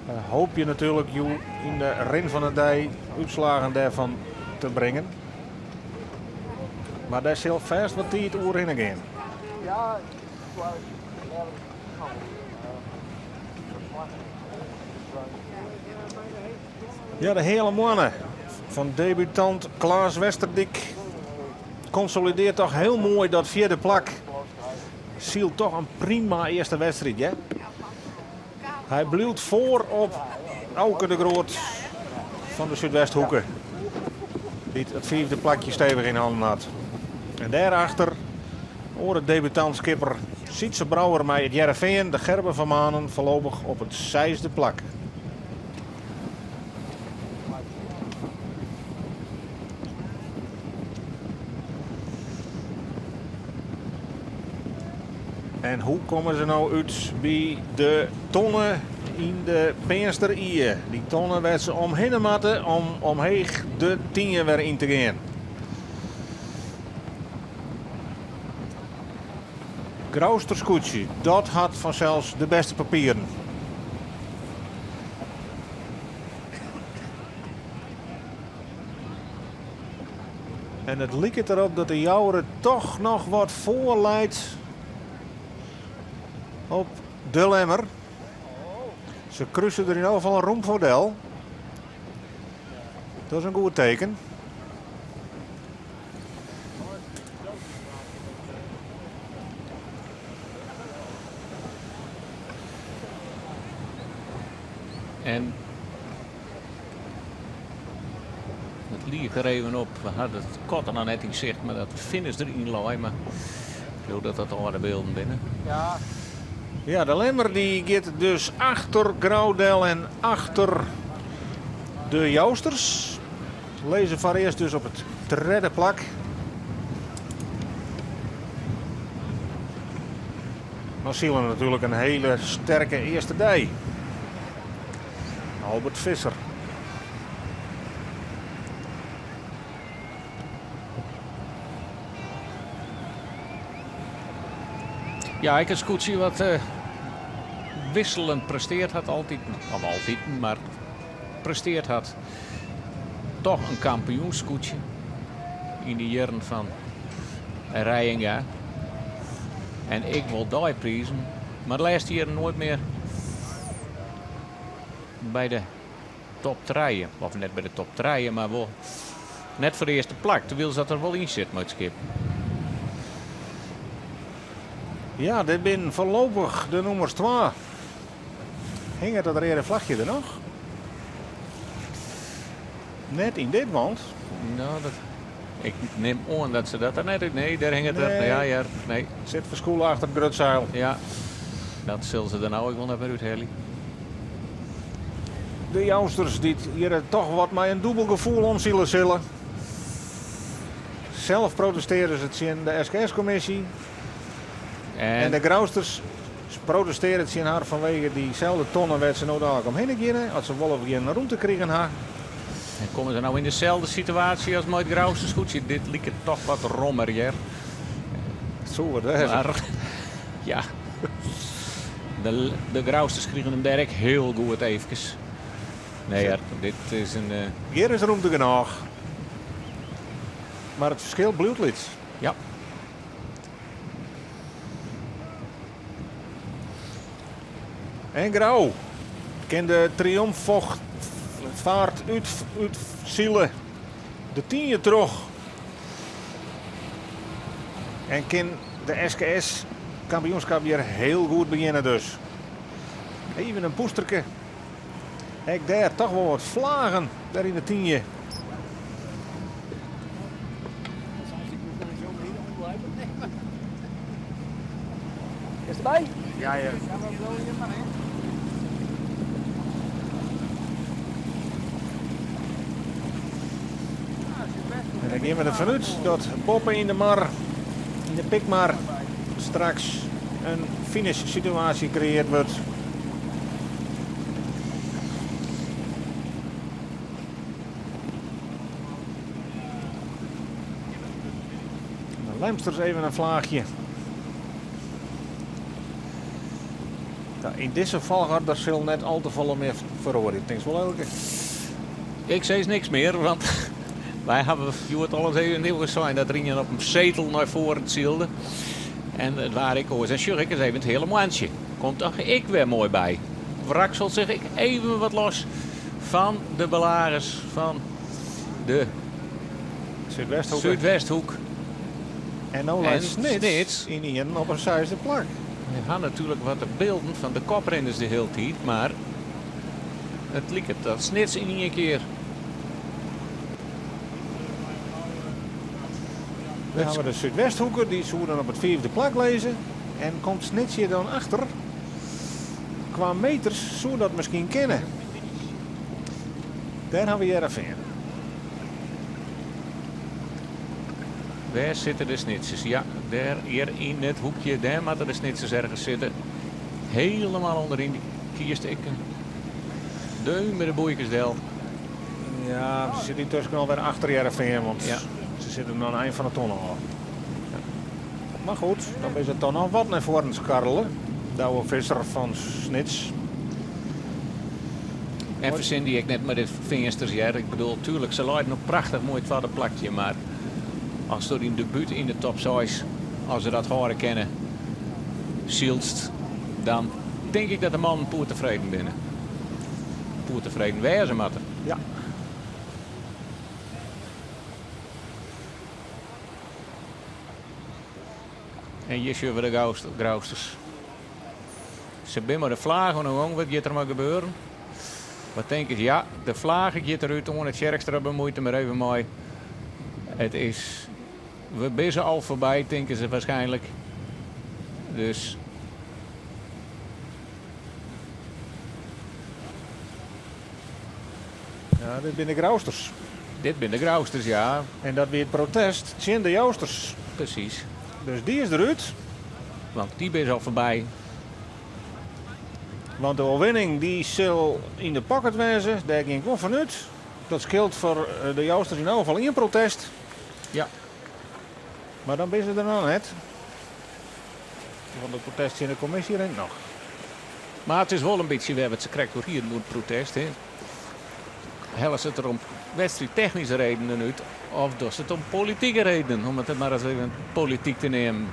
Speaker 1: We hoopje natuerlik jo yn de rin fan de dei útslaggen dêrfan te bringen. Mar dêr sil fêst wat tiid oerhinne gean. Ja, de Heale Moanne fan debutant Klaas Westerdyk konsolidearret toch hiel moai dat fjirde plak. Sylt toch in prima earste wedstriid, hè? Hy bliuwt foar op Auke de Groot fan de Súdwesthoeke. Dy't it fiifde plakje stevich yn hannen hat. En dêrachter oare debutant skipper Sytse Brouwer mei it Hearrenfean, de Gerben van Manen, foarlopich op it seisde plak. En hoe komme se no út by de tonne yn de Peanster Ie? Dy tonne wêr't se omhinne moatte om omheech de Tynje wer yn te gean. Grouster skûtsje, dat hat fansels de bêste papieren. En it liket derop dat de Jouwer toch noch wat foar leit op de Lemmer. Se kruse der yn elk gefal in rûm foar del. Dat is in goed teken.
Speaker 2: En it liek der even op. We hadden it kotter noch net yn sicht, mar dat de finish deryn lei. Mar ik leau dat dat âlde bylden binne.
Speaker 3: Ja.
Speaker 1: Ja, de Lemmer die giet dus achter Grou del en achter de Jousters. Lizze foarearst dus op it tredde plak. Mar sile natuerlik in hiele sterke earste dei. Albert Visser.
Speaker 2: Ja, ek in skûtsje wat eh, wisselend presteard hat altyd. Of altyd, mar presteard hat. Toch in kampioensskûtsje yn de jierren fan Reijenga. En ik wol deiprizen, mar de lêste jierren noait mear by de top trije. Of net by de top trije, mar wol net foar de earste plak. Terwyl dat der wol yn sit mei it skip.
Speaker 1: Ja, dit binne foarlopich de nûmers twa. Hinget dat reade flachje der noch? Net yn dit want.
Speaker 2: No, dat, ik nim oan dat se dat der net út. Nee, dêr hinget er. Ja, ja, nee.
Speaker 1: Sit ferskûle achter it grutseil.
Speaker 2: Ja, dat sille se der no ek wol net mear úthelje.
Speaker 1: De Jousters dy't hjir toch wat mei in dûbel gefoel omsile sille. Sels protestearje se tsjin de SKS-kommisje. En de Grousters protestearje tsjin har fanwege dyselde tonne wêr't se no dalik omhinne geane, as se wol of gjin rûmte krigen ha.
Speaker 2: En komme se no yn deselde situaasje as mei it Grouster skûtsje? Dit liket toch wat rommer, hear.
Speaker 1: Soe wat wêze.
Speaker 2: Mar ja, de Grousters krigen him dêr ek hiel goed eefkes. Nee hear, dit is in.
Speaker 1: Hjir is rûmte genôch. Mar it ferskil bliuwt lyts.
Speaker 2: Ja.
Speaker 1: En Grou kin de triomfvaart útsile. De Tynje troch. En kin de SKS kampioenskip hjir hiel goed begjinne dus. Even in poesterke. Ek dêr toch wol wat flagen dêr yn de Tynje.
Speaker 3: Is derby?
Speaker 4: Ja, ja.
Speaker 1: En dan gean we derfan út dat boppe yn de mar, yn de Pikmar, straks in finish-situaasje kreëarre wurdt. De Lemsters even in flaachje. Yn dizze folchoarder sil net al te folle mear feroarje. Tinkst wol, Elke?
Speaker 2: Ik sis niks mear, want wy hawwe hjoed al ris even hiel sein dat der ien op in setel nei foaren sylde. En it waar ek oars. En sjoch ik ris even it hiele moantsje. Komt toch ek wer moai by. Wrakselt sich ek even wat los fan de belagers fan de
Speaker 1: Súdwesthoek.
Speaker 2: Súdwesthoek.
Speaker 1: En no leit Snits ynienen op in seisde plak.
Speaker 2: We ha natuerlik wat de bylden fan de koprinners de hiele tiid, mar it liket dat Snits yn ien kear.
Speaker 1: Dan hawwe we de Súdwesthoeker, dy soe dan op it fiifde plak lizze. En komt Snits hjir dan achter? Kwa meters soe dat miskien kinne. Dêr hawwe we Hearrenfean.
Speaker 2: Wêr sitte de Snitsers? Ja, dêr hjir yn it hoekje, dêr moatte de Snitsers ergens sitte. Helemaal ûnderyn kiest ek in deun by de boeikes del.
Speaker 1: Ja, se sitte yntusken alwer achter Hearrenfean, want
Speaker 2: Ja.
Speaker 1: se sitte oan de ein fan de tonne ôf. Mar goed, dan is it dan noch wat nei foaren skarrele. Douwe Visser fan Snits.
Speaker 2: En fersin dy ek net mei de Feansters, hear. Ik bedoel, tuerlik, se leinen op prachtich moai twadde plakje, mar ast dyn debút yn de top seis, as se dat hâlde kinne, sylst, dan tink ik dat de mannen poer tefreden binne. Poer tefreden wêze moatte.
Speaker 1: Ja.
Speaker 2: En hjir sjogge we de Grousters. Se binne mei de flage oan de gong, wat giet der mei gebeuren? Wat tinke se? Ja, de flage giet derút oan it Tsjerkstra bemuoit him der even mei. It is, we binne se al foarby, tinke se waarskynlik. Dus.
Speaker 1: Ja, dit binne de Grousters.
Speaker 2: Dit binne de Grousters, ja.
Speaker 1: En dat wie it protest tsjin de Jousters.
Speaker 2: Presys.
Speaker 1: Dus dy is derút.
Speaker 2: Want dy binne al foarby.
Speaker 1: Want de oerwinning dy sil yn de pocket wêze, dêr gean ik wol fan út. Dat skeelt foar de Jousters yn elk gefal ien protest.
Speaker 2: Ja.
Speaker 1: Mar dan binne se der noch net. Want it protest tsjin de kommisje rint noch.
Speaker 2: Mar it is wol in bytsje wêr we it sakrekt oer hienen oer it protest. Hè. Helle se it der om wedstriidtechnyske redenen út of dochst it om politike redenen, om it mar ris even polityk te neamen.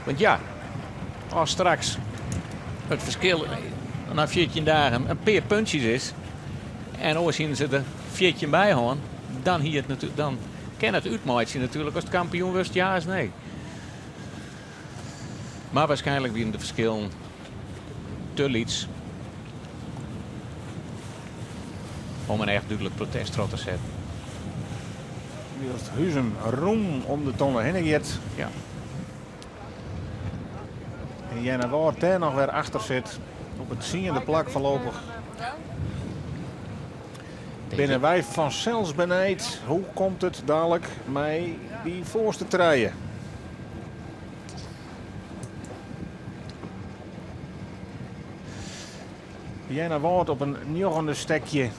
Speaker 2: Want ja, as straks it ferskil nei 14 dagen in pear puntsjes is en oars hienen se der 14 by hân, dan hie it dan kin it útmeitsje natuerlik ast kampioen wurdst, ja as nee. Mar waarskynlik wienen de ferskillen te lyts om in echt dúdlik protest troch te setten.
Speaker 1: Wylst Huzum rûn om de tonne hinne giet.
Speaker 2: Ja.
Speaker 1: En Earnewâld dêr noch wer achter sit. Op it tsiende plak foarlopich. Binne wy fansels benijd hoe komt it dalik mei dy foarste trije? Earnewâld op in njoggende stekje.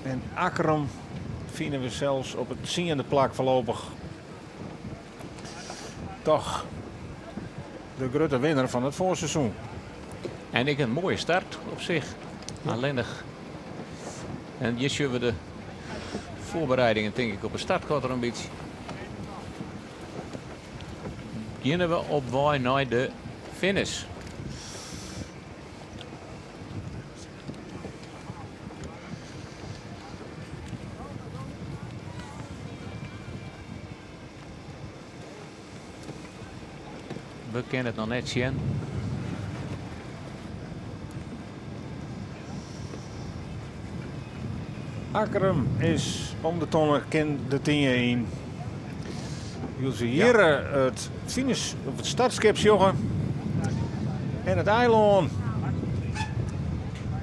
Speaker 1: En Akkrum fine we sels op it tsiende plak foarlopich. Toch de grutte winner fan it foarseizoen.
Speaker 2: En ek in moaie start op sich. Allinnich. En hjir sjogge we de foarbereidingen tink ik op de startkotter in bytsje. Geane we op wei nei de finish. We kinne it noch net sjen.
Speaker 1: Akkrum is om de tonne, kin de tynje yn. Wylst we hjir it finish of it startskip sjogge en it eilân,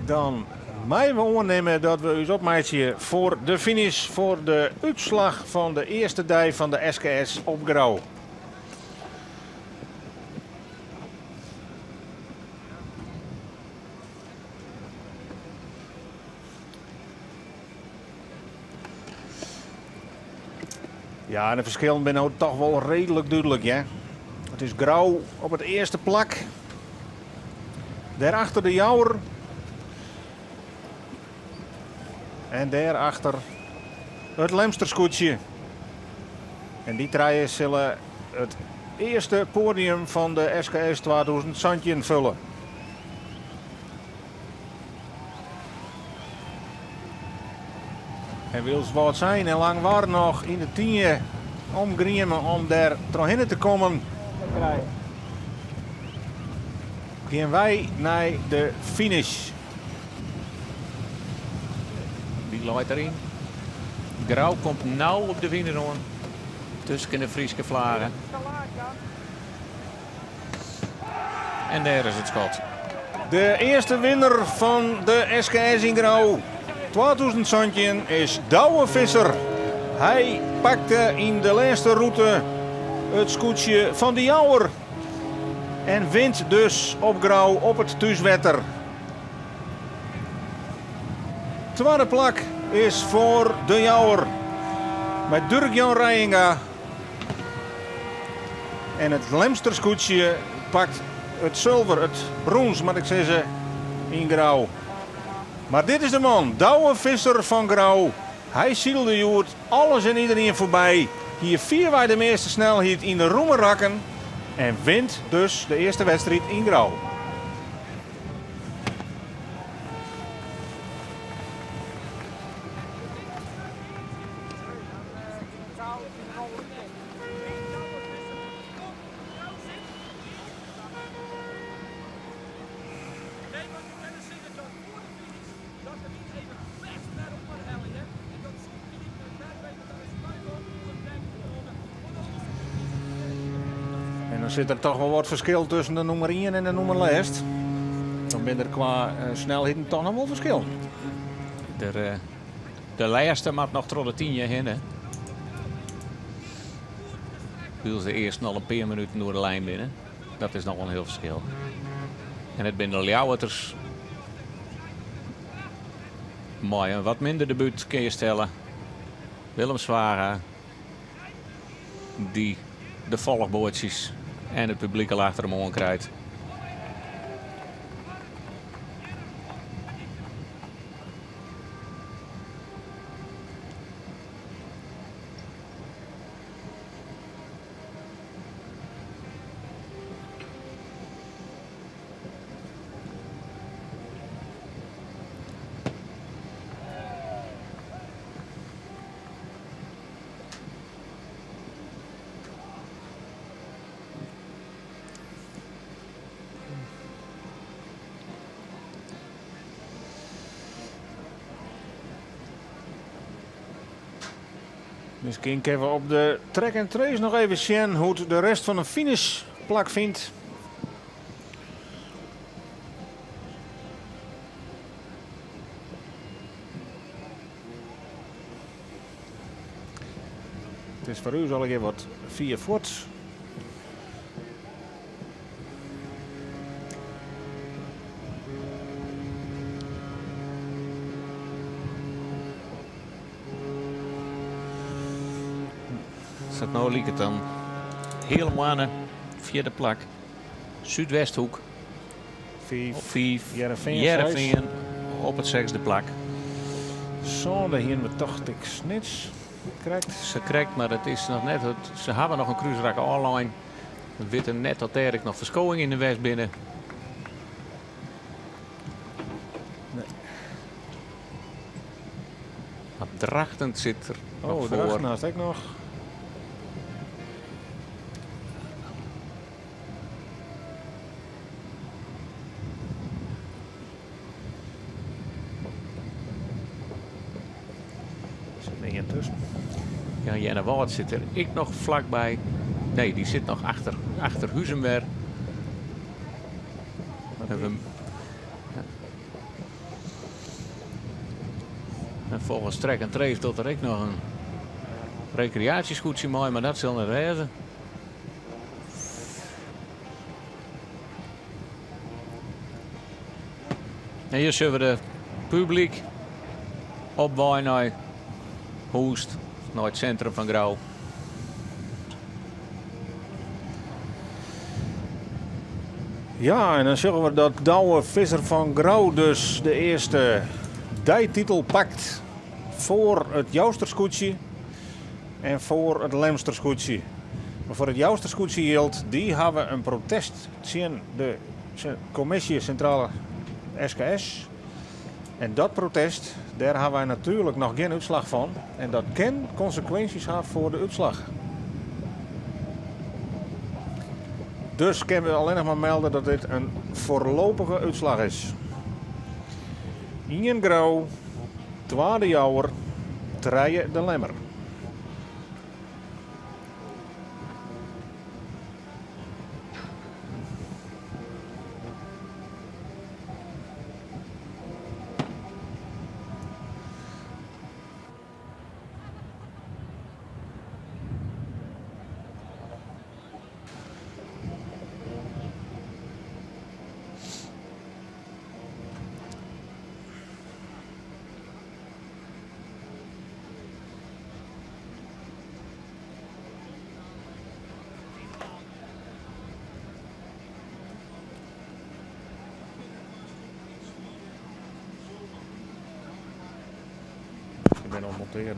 Speaker 1: dan meie we oannimme dat we ús opmeitsje foar de finish, foar de útslach fan de earste dei fan de SKS op Grou. Ja, en de ferskillen binne no toch wol reedlik dúdlik, hè? It is Grou op it earste plak. Dêrachter de Jouwer. En dêrachter it Lemster skûtsje. En dy trije sille it earste poadium fan de SKS 2017 fulle. En wylst Wâldsein en Langwar noch yn de tynje omgrieme om dêr trochhinne te kommen, gean wy nei de finish.
Speaker 2: Dy leit deryn. Grou komt no op de winer oan tusken de Fryske flaggen. En dêr is it skot.
Speaker 1: De earste winner fan de SKS yn Grou 2017 is Douwe Visser. Hy pakte yn de lêste rûte it skûtsje fan de Jouwer en wint dus op Grou op it thúswetter. Twadde plak is foar de Jouwer mei Durk Jan Reijenga. En it Lemster skûtsje pakt it sulver, it brûns moat ik sizze, yn Grou. Mar dit is de man, Douwe Visser fan Grou. Hy sylde hjoed alles en iderien foarby, hie fierwei de measte snelheid yn de rûme rakken en wint dus de earste wedstriid yn Grou. En dan sit der toch wol wat ferskil tusken de nûmer ien en de nûmer lêst. Dan binne der kwa snelheden toch noch wol ferskil.
Speaker 2: De lêste moat noch troch de Tynje hinne. Wylst de earsten al in pear minuten oer de lijn binne. Dat is noch wol in hiel ferskil. En it binne de Ljouwerters mei in wat minder debút, kinne je stelle. Willem Zwaga, dy't de folchboatsjes en it publyk al achter him oan krijt.
Speaker 1: Miskien kinne we op de track and trace noch even sjen hoe't de rest fan de finish plakfynt. It is foar ús allegear wat fier fuort.
Speaker 2: Sa't no liket dan heale moanne, fjirde plak, Súdwesthoek.
Speaker 1: Fiif.
Speaker 2: Op fiif.
Speaker 1: Hearrenfean,
Speaker 2: Hearrenfean
Speaker 1: seis.
Speaker 2: op it sechsde plak.
Speaker 1: Sânde hienen we tocht ik Snits krekt.
Speaker 2: Se krekt, mar it is noch net. Se hawwe noch in krúsrak ôflein. We witte net dat dêr ek noch ferskowingen yn de west binne.
Speaker 1: Nee.
Speaker 2: Maar Drachten sit der
Speaker 1: Oh,
Speaker 2: noch foar.
Speaker 1: Drachten hast ek noch. Sit der ien tusken?
Speaker 2: Ja, Earnewâld sit der ek noch flakby. Nee, dy sit noch achter Huzum wer. En folgens Track and Trace docht der ek noch in rekreaasjeskûtsje mei, mar dat sil net wêze. En hjir sjogge we de publyk op wei nei hûs, nei it sintrum fan Grou.
Speaker 1: Ja, en dan sjogge we dat Douwe Visser fan Grou dus de earste deititel pakt foar it Jousterskûtsje en foar it Lemsterskûtsje. Mar foar it Jousterskûtsje jildt, dy hawwe in protest tsjin de kommisje sintrale SKS. En dat protest, dêr hawwe wy natuerlik noch gjin útslach fan. En dat kin konsekwinsjes ha foar de útslach. Dus kinne we allinnich mar melde dat dit in foarlopige útslach is. Ien Grou, twa De Jouwer, trije De Lemmer. Ik bin oan it montearjen.